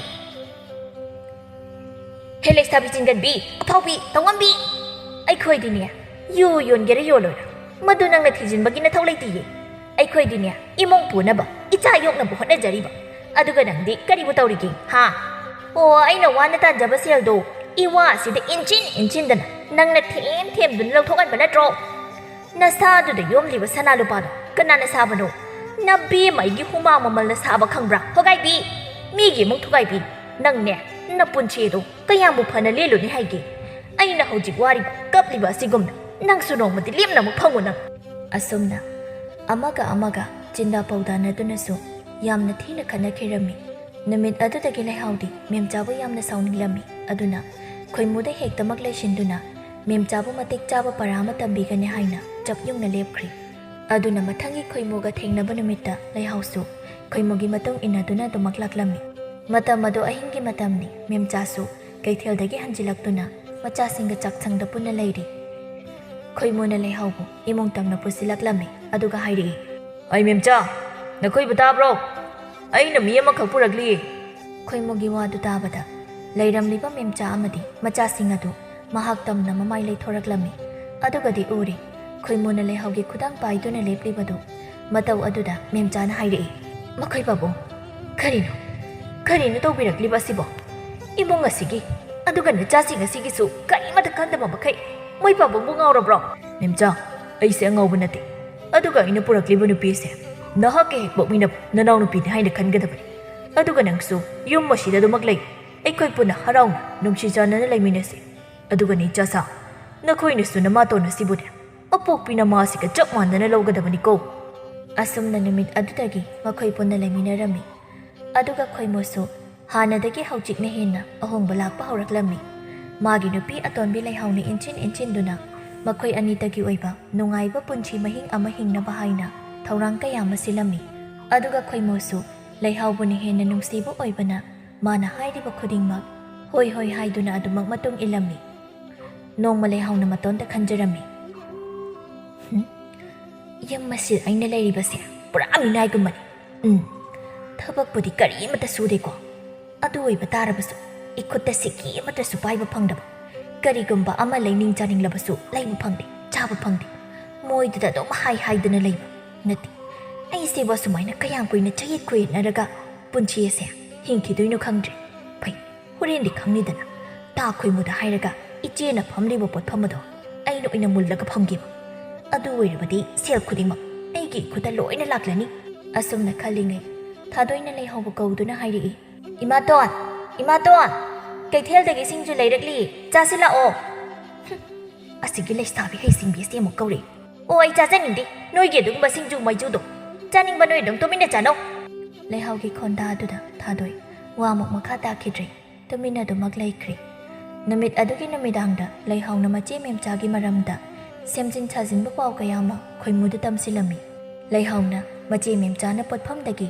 ꯍꯦ ꯂꯩꯁꯥꯕꯤ ꯆꯤꯡꯒꯟꯕꯤ, ꯑꯐꯥꯎꯕꯤ, ꯇꯧꯉꯝꯕꯤ! ꯑꯩꯈꯣꯏꯗꯤꯅꯦ, ꯌꯨ ꯌꯣꯟꯒꯦꯔꯥ ꯌꯣꯜꯂꯣꯏꯔꯥ, ꯃꯗꯨ ꯅꯪꯅ ꯊꯤꯖꯤꯟꯕꯒꯤ ꯅꯊꯧ ꯂꯩꯇꯤꯌꯦ꯫ ꯑꯩꯈꯣꯏꯗꯤꯅꯦ, ꯏꯃꯨꯡ ꯄꯨꯅꯕ, ꯏꯆꯥ ꯌꯣꯛꯅꯕ ꯍꯣꯠꯅꯖꯔꯤꯕ꯫ ꯑꯗꯨꯒ ꯅꯪꯗꯤ ꯀꯔꯤꯕꯨ ꯇꯧꯔꯤꯒꯦ, ꯍꯥ? ꯑꯣ, ꯑꯩꯅ ꯋꯥꯅ ꯇꯥꯟꯖꯕ ꯁꯦꯜꯗꯣ ꯏꯋꯥ ꯑꯁꯤꯗ ꯏꯟꯁꯤꯟ ꯏꯟꯁꯤꯟꯗꯅ ꯅꯪꯅ ꯊꯦꯝ ꯊꯦꯝꯗꯨꯅ ꯂꯧꯊꯣꯛꯍꯟꯕ ꯅꯠꯇ꯭ꯔꯣ? ꯅꯁꯥꯗꯨꯗ ꯌꯣꯝꯂꯤꯕ ꯁꯅꯥ ꯂꯨꯄꯥꯗꯣ ꯀꯅꯥꯅ ꯁꯥꯕꯅꯣ? ꯅꯕꯦꯝꯃ ꯑꯩꯒꯤ ꯍꯨꯃꯥꯡ ꯃꯃꯜꯅ ꯁꯥꯕ ꯈꯪꯕ꯭ꯔꯥ, ꯍꯣꯒꯥꯏꯕꯤ? ꯃꯤꯒꯤ ꯏꯃꯨꯡ ꯊꯨꯒꯥꯏꯕꯤ! ꯅꯪꯅꯦ, ꯅꯄꯨꯟꯁꯤ ꯑꯗꯣ ꯀꯌꯥꯝꯕꯨ ꯐꯅ ꯂꯦꯜꯂꯨꯅꯤ ꯍꯥꯏꯒꯦ? ꯑꯩꯅ ꯍꯧꯖꯤꯛ ꯋꯥꯔꯤꯕ, ꯀꯞꯂꯤꯕ ꯑꯁꯤꯒꯨꯝꯅ ꯅꯪꯁꯨ ꯅꯣꯡꯃꯗꯤ ꯂꯦꯝꯅ ꯑꯃꯨꯛ ꯐꯪꯉꯨ ꯅꯪ꯫ ꯑꯁꯨꯝꯅ ꯑꯃꯒ ꯑꯃꯒ ꯆꯤꯟꯗꯥ ꯄꯥꯎꯗꯥꯅꯗꯨꯅꯁꯨ ꯌꯥꯝꯅ ꯊꯤꯅ ꯈꯠꯅꯈꯤꯔꯝꯃꯤ꯫ ꯅꯨꯃꯤꯠ ꯑꯗꯨꯗꯒꯤ ꯂꯩꯍꯥꯎꯗꯤ ꯃꯦꯝꯆꯥꯕꯨ ꯌꯥꯝꯅ ꯁꯥꯎꯅꯤꯡꯂꯝꯃꯤ꯫ ꯑꯗꯨꯅ ꯈꯣꯏꯃꯨꯗ ꯍꯦꯛꯇꯃꯛ ꯂꯩꯁꯤꯟꯗꯨꯅ ꯃꯦꯝꯆꯥꯕꯨ ꯃꯇꯤꯛ ꯆꯥꯕ ꯄꯔꯥ ꯑꯃ ꯇꯝꯕꯤꯒꯅꯤ ꯍꯥꯏꯅ ꯆꯞ ꯌꯨꯡꯅ ꯂꯦꯞꯈ꯭ꯔꯤ꯫ ꯑꯗꯨꯅ ꯃꯊꯪꯒꯤ ꯈꯣꯏꯃꯨꯒ ꯊꯦꯡꯅꯕ ꯅꯨꯃꯤꯠꯇ ꯂꯩꯍꯥꯎꯁꯨ ꯈꯣꯏꯃꯨꯒꯤ ꯃꯇꯨꯡ ꯏꯟꯅꯗꯨꯅ ꯑꯗꯨꯃꯛ ꯂꯥꯛꯂꯝꯃꯤ꯫ ꯃꯇꯝ ꯑꯗꯨ ꯑꯍꯤꯡꯒꯤ ꯃꯇꯝꯅꯤ꯫ ꯃꯦꯝꯆꯥꯁꯨ ꯀꯩꯊꯦꯜꯗꯒꯤ ꯍꯟꯖꯤꯜꯂꯛꯇꯨꯅ ꯃꯆꯥꯁꯤꯡꯒ ꯆꯥꯛꯁꯪꯗ ꯄꯨꯟꯅ ꯂꯩꯔꯤ꯫ ꯈꯣꯏꯃꯨꯅ ꯂꯩꯍꯥꯎꯕꯨ ꯏꯃꯨꯡ ꯇꯝꯅ ꯄꯨꯁꯤꯜꯂꯛꯂꯝꯃꯤ꯫ ꯑꯗꯨꯒ ꯍꯥꯏꯔꯛꯏ, "ꯑꯩ ꯃꯦꯝꯆꯥ, ꯅꯈꯣꯏꯕꯨ ꯇꯥꯕ꯭ꯔꯣ? ꯑꯩꯅ ꯃꯤ ꯑꯃꯈꯛ ꯄꯨꯔꯛꯂꯤ꯫" ꯈꯣꯏꯃꯨꯒꯤ ꯋꯥꯗꯨ ꯇꯥꯕꯗ ꯂꯩꯔꯝꯂꯤꯕ ꯃꯦꯝꯆꯥ ꯑꯃꯗꯤ ꯃꯆꯥꯁꯤꯡ ꯑꯗꯨ ꯃꯍꯥꯛ ꯇꯝꯅ ꯃꯃꯥꯏ ꯂꯩꯊꯣꯔꯛꯂꯝꯃꯤ꯫ ꯑꯗꯨꯒꯗꯤ ꯎꯔꯤ, ꯈꯣꯏꯃꯨꯅ ꯂꯩꯍꯥꯎꯒꯤ ꯈꯨꯗꯥꯡ ꯄꯥꯏꯗꯨꯅ ꯂꯦꯞꯂꯤꯕꯗꯨ꯫ ꯃꯇꯧ ꯑꯗꯨꯗ ꯃꯦꯝꯆꯥꯅ ꯍꯥꯏꯔꯛꯏ, "ꯃꯈꯣꯏ ꯄꯥꯕꯨꯡ, ꯀꯔꯤꯅꯣ, ꯀꯔꯤꯅꯣ ꯇꯧꯕꯤꯔꯛꯂꯤꯕ ꯑꯁꯤꯕꯣ? ꯏꯃꯨꯡ ꯑꯁꯤꯒꯤ, ꯑꯗꯨꯒ ꯅꯆꯥꯁꯤꯡ ꯑꯁꯤꯒꯤꯁꯨ ꯀꯔꯤꯃꯠꯇ ꯈꯟꯗꯕ ꯃꯈꯩ ꯃꯣꯏ ꯄꯥꯕꯨꯡꯕꯨ ꯉꯥꯎꯔꯕ꯭ꯔꯣ?" "ꯃꯦꯝꯆꯥ, ꯑꯩꯁꯦ ꯑꯉꯥꯎꯕ ꯅꯠꯇꯦ꯫ ꯑꯗꯨꯒ ꯑꯩꯅ ꯄꯨꯔꯛꯂꯤꯕ ꯅꯨꯄꯤ ꯑꯁꯦ ꯅꯍꯥꯛꯀ ꯍꯦꯛ ꯄꯣꯛꯃꯤꯟꯅꯕ ꯅꯅꯥꯎꯅꯨꯄꯤꯅꯤ ꯍꯥꯏꯅ ꯈꯟꯒꯗꯕꯅꯤ꯫ ꯑꯗꯨꯒ ꯅꯪꯁꯨ ꯌꯨꯝ ꯑꯁꯤꯗ ꯑꯗꯨꯃꯛ ꯂꯩ꯫ ꯑꯩꯈꯣꯏ ꯄꯨꯟꯅ ꯍꯔꯥꯎꯅ ꯅꯨꯡꯁꯤ ꯆꯥꯟꯅꯅ ꯂꯩꯃꯤꯟꯅꯁꯤ꯫ ꯑꯗꯨꯒꯅꯦ ꯏꯆꯥꯁꯥ, ꯅꯈꯣꯏꯅꯁꯨ ꯅꯃꯥꯇꯣꯟ ꯑꯁꯤꯕꯨꯅꯦ, ꯑꯄꯣꯛꯄꯤ ꯅꯃꯥ ꯑꯁꯤꯒ ꯆꯞ ꯃꯥꯟꯅꯅ ꯂꯧꯒꯗꯕꯅꯤꯀꯣ꯫" ꯑꯁꯨꯝꯅ ꯅꯨꯃꯤꯠ ꯑꯗꯨꯗꯒꯤ ꯃꯈꯣꯏ ꯄꯨꯟꯅ ꯂꯩꯃꯤꯟꯅꯔꯝꯃꯤ꯫ ꯑꯗꯨꯒ ꯈꯣꯏꯃꯨꯁꯨ ꯍꯥꯟꯅꯗꯒꯤ ꯍꯧꯖꯤꯛꯅ ꯍꯦꯟꯅ ꯑꯍꯣꯡꯕ ꯂꯥꯛꯄ ꯍꯧꯔꯛꯂꯝꯃꯤ꯫ ꯃꯥꯒꯤ ꯅꯨꯄꯤ ꯑꯇꯣꯟꯕꯤ ꯂꯩꯍꯥꯎꯅ ꯏꯟꯁꯤꯟ ꯏꯟꯁꯤꯟꯗꯨꯅ ꯃꯈꯣꯏ ꯑꯅꯤꯇꯒꯤ ꯑꯣꯏꯕ ꯅꯨꯡꯉꯥꯏꯕ ꯄꯨꯟꯁꯤ ꯃꯍꯤꯡ ꯑꯃ ꯍꯤꯡꯅꯕ ꯍꯥꯏꯅ ꯊꯧꯔꯥꯡ ꯀꯌꯥ ꯑꯃ ꯁꯤꯜꯂꯝꯃꯤ꯫ ꯑꯗꯨꯒ ꯈꯣꯏꯃꯨꯁꯨ ꯂꯩꯍꯥꯎꯕꯨꯅ ꯍꯦꯟꯅ ꯅꯨꯡꯁꯤꯕ ꯑꯣꯏꯕꯅ ꯃꯥꯅ ꯍꯥꯏꯔꯤꯕ ꯈꯨꯗꯤꯡꯃꯛ ꯍꯣꯏ ꯍꯣꯏ ꯍꯥꯏꯗꯨꯅ ꯑꯗꯨꯃꯛ ꯃꯇꯨꯡ ꯏꯜꯂꯝꯃꯤ꯫ ꯅꯣꯡꯃ ꯂꯩꯍꯥꯎꯅ ꯃꯇꯣꯟꯗ ꯈꯟꯖꯔꯝꯃꯤ, "ꯍꯨꯝ, ꯌꯨꯝ ꯑꯁꯤꯗ ꯑꯩꯅ ꯂꯩꯔꯤꯕꯁꯦ ꯄꯨꯔꯥ ꯃꯤꯅꯥꯏꯒꯨꯝꯕꯅꯤ꯫ ꯎꯝ, ꯊꯕꯛꯄꯨꯗꯤ ꯀꯔꯤꯃꯠꯇ ꯁꯨꯗꯦꯀꯣ, ꯑꯗꯨ ꯑꯣꯏꯕ ꯇꯥꯔꯕꯁꯨ ꯏꯈꯨꯠꯇ ꯁꯤꯀꯤ ꯑꯃꯠꯇꯁꯨ ꯄꯥꯏꯕ ꯐꯪꯗꯕ, ꯀꯔꯤꯒꯨꯝꯕ ꯑꯃ ꯂꯩꯅꯤꯡ ꯆꯥꯅꯤꯡꯂꯕꯁꯨ ꯂꯩꯕ ꯐꯪꯗꯦ, ꯆꯥꯕ ꯐꯪꯗꯦ꯫ ꯃꯣꯏꯗꯨꯗ ꯑꯗꯨꯝ ꯍꯥꯏ ꯍꯥꯏꯗꯨꯅ ꯂꯩꯕ ꯅꯠꯇꯦ꯫ ꯑꯩꯁꯤꯕꯨ ꯑꯁꯨꯃꯥꯏꯅ ꯀꯌꯥꯝ ꯀꯨꯏꯅ ꯆꯌꯦꯠ ꯈꯣꯏꯌꯦꯠꯅꯔꯒ ꯄꯨꯟꯁꯤ ꯑꯁꯦ ꯍꯤꯡꯈꯤꯗꯣꯏꯅꯣ ꯈꯪꯗ꯭ꯔꯦ꯫ ꯐꯩ, ꯍꯣꯔꯦꯟꯗꯤ ꯈꯪꯅꯤꯗꯅ꯫ ꯇꯥ ꯈꯣꯏꯃꯨꯗ ꯍꯥꯏꯔꯒ ꯏꯆꯦꯅ ꯐꯝꯂꯤꯕ ꯄꯣꯠꯐꯝ ꯑꯗꯣ ꯑꯩꯅ ꯑꯣꯏꯅ ꯃꯨꯜꯂꯒ ꯐꯝꯒꯦꯕ꯫ ꯑꯗꯨ ꯑꯣꯏꯔꯕꯗꯤ ꯁꯦꯜ ꯈꯨꯗꯤꯡꯃꯛ ꯑꯩꯒꯤ ꯏꯈꯨꯠꯇ ꯂꯣꯏꯅ ꯂꯥꯛꯂꯅꯤ꯫" ꯑꯁꯨꯝꯅ ꯈꯜꯂꯤꯉꯩ ꯊꯥꯗꯣꯏꯅ ꯂꯩꯍꯧꯕ ꯀꯧꯗꯨꯅ ꯍꯥꯏꯔꯛꯏ, "ꯏꯃꯥꯇꯣꯟ, ꯏꯃꯥꯇꯣꯟ, ꯀꯩꯊꯦꯜꯗꯒꯤ ꯁꯤꯡꯖꯨ ꯂꯩꯔꯛꯂꯤ, ꯆꯥꯁꯤꯜꯂꯛꯑꯣ꯫" "ꯍꯨꯝ, ꯑꯁꯤꯒꯤ ꯂꯩꯁꯥꯕꯤ ꯍꯩꯁꯤꯡꯕꯤ ꯑꯁꯤ ꯑꯃꯨꯛ ꯀꯧꯔꯛꯏ꯫ ꯑꯣ, ꯑꯩ ꯆꯥꯖꯅꯤꯡꯗꯦ ꯅꯣꯏꯒꯤ ꯑꯗꯨꯒꯨꯝꯕ ꯁꯤꯡꯖꯨ ꯃꯩꯖꯨꯗꯣ꯫ ꯆꯥꯅꯤꯡꯕ ꯅꯣꯏ ꯑꯗꯨꯝ ꯇꯨꯃꯤꯟꯅ ꯆꯥꯅꯧ꯫" ꯂꯩꯍꯥꯎꯒꯤ ꯈꯣꯟꯗꯥ ꯑꯗꯨꯗ ꯊꯥꯗꯣꯏ ꯋꯥꯃꯨꯛ ꯃꯈꯥ ꯇꯥꯈꯤꯗ꯭ꯔꯦ꯫ ꯇꯨꯃꯤꯟꯅꯗꯨꯃꯛ ꯂꯩꯈ꯭ꯔꯦ꯫ ꯅꯨꯃꯤꯠ ꯑꯗꯨꯒꯤ ꯅꯨꯃꯤꯗꯥꯡꯗ ꯂꯩꯍꯥꯎꯅ ꯃꯆꯦ ꯃꯦꯝꯆꯥꯒꯤ ꯃꯔꯝꯗ ꯁꯦꯝꯖꯤꯟ ꯁꯥꯖꯤꯟꯕ ꯄꯥꯎ ꯀꯌꯥ ꯑꯃ ꯈꯣꯏꯃꯨꯗ ꯇꯝꯁꯤꯜꯂꯝꯃꯤ꯫ ꯂꯩꯍꯥꯎꯅ ꯃꯆꯦ ꯃꯦꯝꯆꯥꯅ ꯄꯣꯠꯐꯝꯗꯒꯤ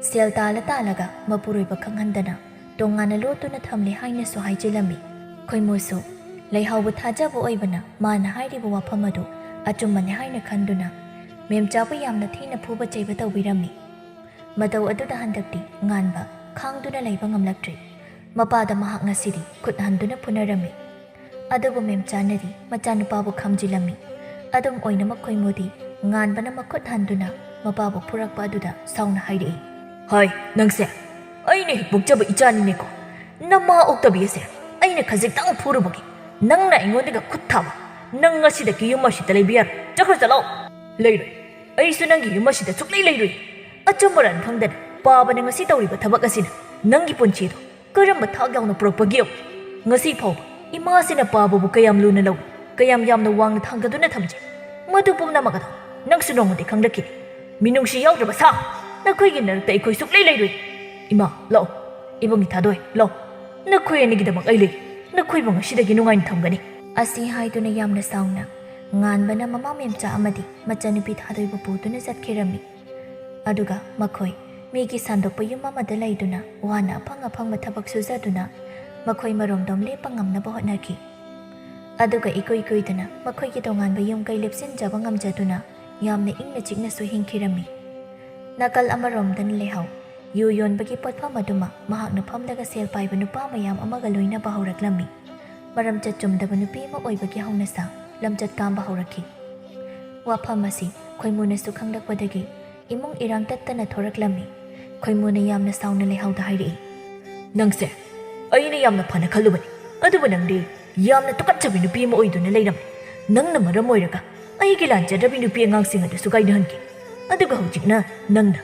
ꯁꯦꯜ ꯇꯥꯜꯂ ꯇꯥꯜꯂꯒ ꯃꯄꯨꯔꯣꯏꯕ ꯈꯪꯍꯟꯗꯅ ꯇꯣꯉꯥꯟꯅ ꯂꯣꯠꯇꯨꯅ ꯊꯝꯂꯦ ꯍꯥꯏꯅꯁꯨ ꯍꯥꯏꯖꯤꯜꯂꯝꯃꯤ꯫ ꯈꯣꯏꯃꯨꯁꯨ ꯂꯩꯍꯥꯎꯕ ꯊꯥꯖꯕ ꯑꯣꯏꯕꯅ ꯃꯥꯅ ꯍꯥꯏꯔꯤꯕ ꯋꯥꯐꯝ ꯑꯗꯨ ꯑꯆꯨꯝꯕꯅꯤ ꯍꯥꯏꯅ ꯈꯟꯗꯨꯅ ꯃꯦꯝꯆꯥꯕꯨ ꯌꯥꯝꯅ ꯊꯤꯅ ꯐꯨꯕ ꯆꯩꯕ ꯇꯧꯕꯤꯔꯝꯃꯤ꯫ ꯃꯇꯧ ꯑꯗꯨꯗ ꯍꯟꯗꯛꯇꯤ ꯉꯥꯟꯕ ꯈꯥꯡꯗꯨꯅ ꯂꯩꯕ ꯉꯝꯂꯛꯇ꯭ꯔꯦ꯫ ꯃꯄꯥꯗ ꯃꯍꯥꯛ ꯉꯁꯤꯗꯤ ꯈꯨꯠ ꯍꯟꯗꯨꯅ ꯐꯨꯅꯔꯝꯃꯤ꯫ ꯑꯗꯨꯕꯨ ꯃꯦꯝꯆꯥꯅꯗꯤ ꯃꯆꯥꯅꯨꯄꯥꯕꯨ ꯈꯥꯝꯖꯤꯜꯂꯝꯃꯤ꯫ ꯑꯗꯨꯝ ꯑꯣꯏꯅꯃꯛ ꯈꯣꯏꯃꯨꯗꯤ ꯉꯥꯟꯕꯅ ꯃꯈꯨꯠ ꯍꯟꯗꯨꯅ ꯃꯄꯥꯕꯨ ꯐꯨꯔꯛꯄ ꯑꯗꯨꯗ ꯁꯥꯎꯅ ꯍꯥꯏꯔꯛꯏ, "ꯍꯥꯏ, ꯅꯪꯁꯦ ꯑꯩꯅ ꯍꯦꯛ ꯄꯣꯛꯆꯕ ꯏꯆꯥꯅꯤꯅꯦꯀꯣ꯫ ꯅꯃꯥ ꯑꯣꯛꯇꯕꯤ ꯑꯁꯦ ꯑꯩꯅ ꯈꯖꯤꯛꯇꯪ ꯐꯨꯔꯨꯕꯒꯤ ꯅꯪꯅ ꯑꯩꯉꯣꯟꯗꯒ ꯈꯨꯠ ꯊꯥꯕ꯫ ꯅꯪ ꯉꯁꯤꯗꯒꯤ ꯌꯨꯝ ꯑꯁꯤꯗ ꯂꯩꯕ ꯌꯥꯔꯣꯏ꯫ ꯆꯠꯈ꯭ꯔꯣ ꯆꯠꯂꯣ꯫ ꯂꯩꯔꯣꯏ꯫ ꯑꯩꯁꯨ ꯅꯪꯒꯤ ꯌꯨꯝ ꯑꯁꯤꯗ ꯁꯨꯛꯂꯩ ꯂꯩꯔꯣꯏ꯫" ꯑꯆꯨꯝ ꯑꯔꯥꯟ ꯈꯪꯗꯅ ꯄꯥꯕꯅ ꯉꯁꯤ ꯇꯧꯔꯤꯕ ꯊꯕꯛ ꯑꯁꯤꯅ ꯅꯪꯒꯤ ꯄꯨꯟꯁꯤꯗꯣ ꯀꯔꯝꯕ ꯊꯥꯛ ꯌꯧꯅ ꯄꯨꯔꯛꯄꯒꯦ ꯌꯦꯡꯉꯨ꯫ ꯉꯁꯤ ꯐꯥꯎꯕ ꯏꯃꯥꯁꯤꯅ ꯄꯥꯕꯕꯨ ꯀꯌꯥꯝ ꯂꯨꯅ ꯂꯧꯏ, ꯀꯌꯥꯝ ꯌꯥꯝꯅ ꯋꯥꯡꯅ ꯊꯥꯡꯒꯗꯨꯅ ꯊꯝꯖꯩ꯫ ꯃꯗꯨ ꯄꯨꯝꯅꯃꯛ ꯑꯗꯣ ꯅꯪꯁꯨ ꯅꯣꯡꯃꯗꯤ ꯈꯪꯂꯛꯈꯤꯅꯤ꯫ ꯃꯤꯅꯨꯡꯁꯤ ꯌꯥꯎꯗ꯭ꯔꯕ ꯁꯥ, ꯅꯈꯣꯏꯒꯤ ꯅꯔꯛꯇ ꯑꯩꯈꯣꯏ ꯁꯨꯛꯂꯩ ꯂꯩꯔꯣꯏ꯫ "ꯏꯃꯥ, ꯂꯥꯛꯑꯣ꯫ ꯏꯕꯨꯡꯒꯤ ꯊꯥꯗꯣꯏ, ꯂꯥꯛꯑꯣ꯫ ꯅꯈꯣꯏ ꯑꯅꯤꯒꯤꯗꯃꯛ ꯑꯩ ꯂꯩ꯫ ꯅꯈꯣꯏꯕꯨ ꯉꯁꯤꯗꯒꯤ ꯅꯨꯡꯉꯥꯏꯅ ꯊꯝꯒꯅꯤ"꯫ ꯑꯁꯤ ꯍꯥꯏꯗꯨꯅ ꯌꯥꯝꯅ ꯁꯥꯎꯅ ꯉꯥꯟꯕꯅ ꯃꯃꯥ ꯃꯦꯝꯆꯥ ꯑꯃꯗꯤ ꯃꯆꯟꯅꯨꯄꯤ ꯊꯥꯗꯣꯏꯕꯨ ꯄꯨꯗꯨꯅ ꯆꯠꯈꯤꯔꯝꯃꯤ꯫ ꯑꯗꯨꯒ ꯃꯈꯣꯏ ꯃꯤꯒꯤ ꯁꯟꯗꯣꯛꯄ ꯌꯨꯝ ꯑꯃꯗ ꯂꯩꯗꯨꯅ ꯋꯥꯅ ꯑꯐꯪ ꯑꯐꯪꯕ ꯊꯕꯛ ꯁꯨꯖꯗꯨꯅ ꯃꯈꯣꯏ ꯃꯔꯣꯝꯗꯣꯝ ꯂꯦꯞꯄ ꯉꯝꯅꯕ ꯍꯣꯠꯅꯈꯤ꯫ ꯑꯗꯨꯒ ꯏꯀꯨꯏ ꯀꯨꯏꯗꯅ ꯃꯈꯣꯏꯒꯤ ꯇꯣꯉꯥꯟꯕ ꯌꯨꯝ ꯀꯩ ꯂꯦꯞꯁꯤꯟꯖꯕ ꯉꯝꯖꯗꯨꯅ ꯌꯥꯝꯅ ꯏꯪꯅ ꯆꯤꯛꯅꯁꯨ ꯍꯤꯡꯈꯤꯔꯝꯃꯤ꯫ ꯅꯥꯀꯜ ꯑꯃꯔꯣꯝꯗꯅ ꯂꯩꯍꯥꯎ ꯌꯨ ꯌꯣꯟꯕꯒꯤ ꯄꯣꯠꯐꯝ ꯑꯗꯨꯃ ꯃꯍꯥꯛꯅ ꯐꯝꯂꯒ ꯁꯦꯜ ꯄꯥꯏꯕ ꯅꯨꯄꯥ ꯃꯌꯥꯝ ꯑꯃꯒ ꯂꯣꯏꯅꯕ ꯍꯧꯔꯛꯂꯝꯃꯤ꯫ ꯃꯔꯝꯆꯠ ꯆꯨꯝꯗꯕ ꯅꯨꯄꯤ ꯑꯃ ꯑꯣꯏꯕꯒꯤ ꯍꯧꯅꯁꯥ ꯂꯝꯆꯠ ꯀꯥꯝꯕ ꯍꯧꯔꯛꯈꯤ꯫ ꯋꯥꯐꯝ ꯑꯁꯤ ꯈꯣꯏꯃꯨꯅꯁꯨ ꯈꯪꯂꯛꯄꯗꯒꯤ ꯏꯃꯨꯡ ꯏꯔꯥꯡ ꯇꯠꯇꯅ ꯊꯣꯔꯛꯂꯝꯃꯤ꯫ ꯈꯣꯏꯃꯨꯅ ꯌꯥꯝꯅ ꯁꯥꯎꯅ ꯂꯩꯍꯥꯎꯗ ꯍꯥꯏꯔꯛꯏ, "ꯅꯪꯁꯦ ꯑꯩꯅ ꯌꯥꯝꯅ ꯐꯅ ꯈꯜꯂꯨꯕꯅꯤ, ꯑꯗꯨꯕꯨ ꯅꯪꯗꯤ ꯌꯥꯝꯅ ꯇꯨꯀꯠꯆꯕꯤ ꯅꯨꯄꯤ ꯑꯃ ꯑꯣꯏꯗꯨꯅ ꯂꯩꯔꯝꯃꯤ꯫ ꯅꯪꯅ ꯃꯔꯝ ꯑꯣꯏꯔꯒ ꯑꯩꯒꯤ ꯂꯥꯟꯖꯗ꯭ꯔꯕꯤ ꯅꯨꯄꯤ ꯑꯉꯥꯡꯁꯤꯡ ꯑꯗꯨꯁꯨ ꯀꯥꯏꯅꯍꯟꯈꯤ꯫ ꯑꯗꯨꯒ ꯍꯧꯖꯤꯛꯅ ꯅꯪꯅ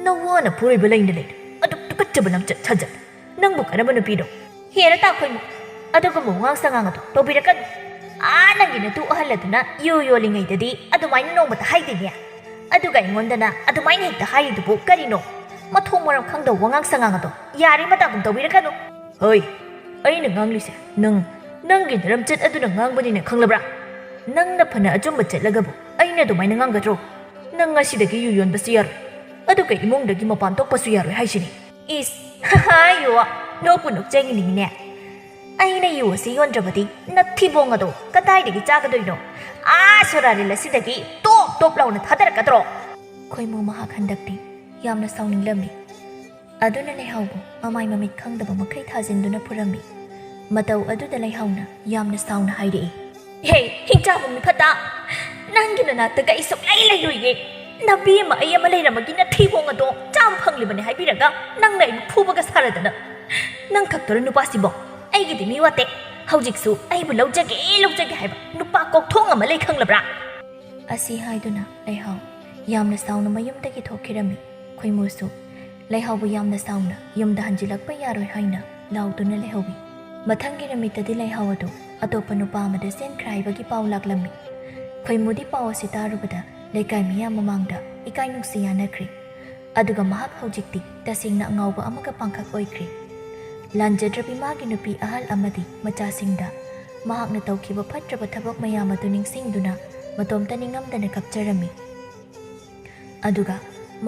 ꯅꯋꯥꯅ ꯐꯨꯔꯣꯏꯕ ꯂꯩꯅ ꯂꯩꯅ ꯑꯗꯨꯛ ꯇꯨꯀꯠꯆꯕ ꯂꯝꯆꯠ ꯁꯥꯖꯠ꯫ ꯅꯪꯕꯨ ꯀꯔꯝꯕ ꯅꯨꯄꯤꯅꯣ?" "ꯍꯦꯔꯥ ꯇꯥꯈꯣꯏꯃꯨ, ꯑꯗꯨꯒꯨꯝꯕ ꯋꯥꯉꯥꯡ ꯁꯉꯥꯡ ꯑꯗꯣ ꯇꯧꯕꯤꯔꯛꯀꯅꯨ꯫ ꯑꯥ, ꯅꯪꯒꯤ ꯅꯇꯨ ꯑꯍꯜ ꯑꯗꯨꯅ ꯌꯨ ꯌꯣꯜꯂꯤꯉꯩꯗꯗꯤ ꯑꯗꯨꯃꯥꯏꯅ ꯅꯣꯡꯃꯇ ꯍꯥꯏꯗꯦꯅꯦ꯫ ꯑꯗꯨꯒ ꯑꯩꯉꯣꯟꯗꯅ ꯑꯗꯨꯃꯥꯏꯅ ꯍꯦꯛꯇ ꯍꯥꯏꯔꯤꯗꯨꯕꯨ ꯀꯔꯤꯅꯣ? ꯃꯊꯣꯡ ꯃꯔꯝ ꯈꯪꯗꯕ ꯋꯥꯉꯥꯡ ꯁꯉꯥꯡ ꯑꯗꯣ ꯌꯥꯔꯦ, ꯃꯇꯥꯒꯨꯝ ꯇꯧꯕꯤꯔꯛꯀꯅꯨ"꯫ "ꯍꯣꯏ, ꯑꯩꯅ ꯉꯥꯡꯂꯤꯁꯦ ꯅꯪ, ꯅꯪꯒꯤ ꯅꯔꯝꯆꯠ ꯑꯗꯨꯅ ꯉꯥꯡꯕꯅꯤꯅ ꯈꯪꯂꯕ꯭ꯔꯥ? ꯅꯪꯅ ꯐꯅ ꯑꯆꯨꯝꯕ ꯆꯠꯂꯒꯕꯨ ꯑꯩꯅ ꯑꯗꯨꯃꯥꯏꯅ ꯉꯥꯡꯒꯗ꯭ꯔꯣ? ꯅꯪ ꯉꯁꯤꯗꯒꯤ ꯌꯨ ꯌꯣꯟꯕꯁꯨ ꯌꯥꯔꯣꯏ, ꯑꯗꯨꯒ ꯏꯃꯨꯡꯗꯒꯤ ꯃꯄꯥꯟ ꯊꯣꯛꯄꯁꯨ ꯌꯥꯔꯣꯏ ꯍꯥꯏꯁꯤꯅꯤ"꯫ "ꯏꯁ, ꯍꯥꯏꯌꯣ, ꯅꯣꯛꯄꯨ ꯅꯣꯛꯆꯅꯤꯡꯉꯤꯅꯦ꯫ ꯑꯩꯅ ꯌꯨ ꯑꯁꯤ ꯌꯣꯟꯗ꯭ꯔꯕꯗꯤ ꯅꯊꯤꯕꯣꯡ ꯑꯗꯣ ꯀꯗꯥꯏꯗꯒꯤ ꯆꯥꯒꯗꯣꯏꯅꯣ? ꯑꯥ, ꯁꯣꯔꯥꯔꯦꯜ ꯑꯁꯤꯗꯒꯤ ꯇꯣꯞ ꯇꯣꯞ ꯂꯥꯎꯅ ꯊꯥꯗꯔꯛꯀꯗ꯭ꯔꯣ?" ꯈꯣꯏꯃꯨ ꯃꯍꯥꯛ ꯍꯟꯗꯛꯇꯤ ꯌꯥꯝꯅ ꯁꯥꯎꯅꯤꯡꯂꯝꯃꯤ꯫ ꯑꯗꯨꯅ ꯂꯩꯍꯥꯎꯕꯨ ꯃꯃꯥꯏ ꯃꯃꯤꯠ ꯈꯪꯗꯕ ꯃꯈꯩ ꯊꯥꯖꯤꯟꯗꯨꯅ ꯐꯨꯔꯝꯃꯤ꯫ ꯃꯇꯧ ꯑꯗꯨꯗ ꯂꯩꯍꯥꯎꯅ ꯌꯥꯝꯅ ꯁꯥꯎꯅ ꯍꯥꯏꯔꯛꯏ, "ꯍꯦ, ꯍꯤꯡꯆꯥꯕ ꯃꯤꯐꯠꯇ! ꯅꯪꯒꯤ ꯅꯅꯥꯛꯇ ꯑꯩ ꯁꯨꯛꯂꯩ ꯂꯩꯔꯣꯏꯌꯦ꯫ ꯅꯕꯤ ꯑꯃ ꯑꯩ ꯑꯃ ꯂꯩꯔꯝꯃꯒꯤ ꯅꯊꯤꯕꯣꯡ ꯑꯗꯣ ꯆꯥꯕ ꯐꯪꯂꯤꯕꯅꯦ ꯍꯥꯏꯕꯤꯔꯒ ꯅꯪꯅ ꯑꯩꯕꯨ ꯐꯨꯕꯒ ꯁꯥꯔꯗꯅ꯫ ꯅꯪ ꯈꯛꯇꯔꯣ ꯅꯨꯄꯥꯁꯤꯕꯣ? ꯑꯩꯒꯤꯗꯤ ꯃꯤ ꯋꯥꯠꯇꯦ꯫ ꯍꯧꯖꯤꯛꯁꯨ ꯑꯩꯕꯨ ꯂꯧꯖꯒꯦ, ꯂꯧꯖꯒꯦ ꯍꯥꯏꯕ ꯅꯨꯄꯥ ꯀꯣꯛꯊꯣꯡ ꯑꯃ ꯂꯩ ꯈꯪꯂꯕ꯭ꯔꯥ?" ꯑꯁꯤ ꯍꯥꯏꯗꯨꯅ ꯂꯩꯍꯥꯎ ꯌꯥꯝꯅ ꯁꯥꯎꯅ ꯃꯌꯨꯝꯗꯒꯤ ꯊꯣꯛꯈꯤꯔꯝꯃꯤ꯫ ꯈꯣꯏꯃꯨꯁꯨ ꯂꯩꯍꯥꯎꯕꯨ ꯌꯥꯝꯅ ꯁꯥꯎꯅ ꯌꯨꯝꯗ ꯍꯟꯖꯤꯜꯂꯛꯄ ꯌꯥꯔꯣꯏ ꯍꯥꯏꯅ ꯂꯥꯎꯗꯨꯅ ꯂꯩꯍꯧꯏ꯫ ꯃꯊꯪꯒꯤ ꯅꯨꯃꯤꯠꯇꯗꯤ ꯂꯩꯍꯥꯎ ꯑꯗꯨ ꯑꯇꯣꯞꯄ ꯅꯨꯄꯥ ꯑꯃꯗ ꯆꯦꯟꯈ꯭ꯔꯦ ꯍꯥꯏꯕꯒꯤ ꯄꯥꯎ ꯂꯥꯛꯂꯝꯃꯤ꯫ ꯈꯣꯏꯃꯨꯗꯤ ꯄꯥꯎ ꯑꯁꯤ ꯇꯥꯔꯨꯕꯗ ꯂꯩꯀꯥꯏ ꯃꯤꯌꯥꯝ ꯃꯃꯥꯡꯗ ꯏꯀꯥꯏ ꯅꯨꯡꯁꯤ ꯌꯥꯅꯈ꯭ꯔꯦ꯫ ꯑꯗꯨꯒ ꯃꯍꯥꯛ ꯍꯧꯖꯤꯛꯇꯤ ꯇꯁꯦꯡꯅ ꯑꯉꯥꯎꯕ ꯑꯃꯒ ꯄꯥꯡꯈꯛ ꯑꯣꯏꯈ꯭ꯔꯦ꯫ ꯂꯥꯟꯖꯗ꯭ꯔꯕꯤ ꯃꯥꯒꯤ ꯅꯨꯄꯤ ꯑꯍꯜ ꯑꯃꯗꯤ ꯃꯆꯥꯁꯤꯡꯗ ꯃꯍꯥꯛꯅ ꯇꯧꯈꯤꯕ ꯐꯠꯇ꯭ꯔꯕ ꯊꯕꯛ ꯃꯌꯥꯝ ꯑꯗꯨ ꯅꯤꯡꯁꯤꯡꯗꯨꯅ ꯃꯇꯣꯝꯇ ꯅꯤꯡꯉꯝꯗꯅ ꯀꯞꯆꯔꯝꯃꯤ꯫ ꯑꯗꯨꯒ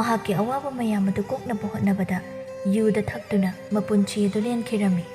ꯃꯍꯥꯛꯀꯤ ꯑꯋꯥꯕ ꯃꯌꯥꯝ ꯑꯗꯨ ꯀꯣꯛꯅꯕ ꯍꯣꯠꯅꯕꯗ ꯌꯨꯗ ꯊꯛꯇꯨꯅ ꯃꯄꯨꯟꯁꯤ ꯑꯗꯨ ꯂꯦꯟꯈꯤꯔꯝꯃꯤ꯫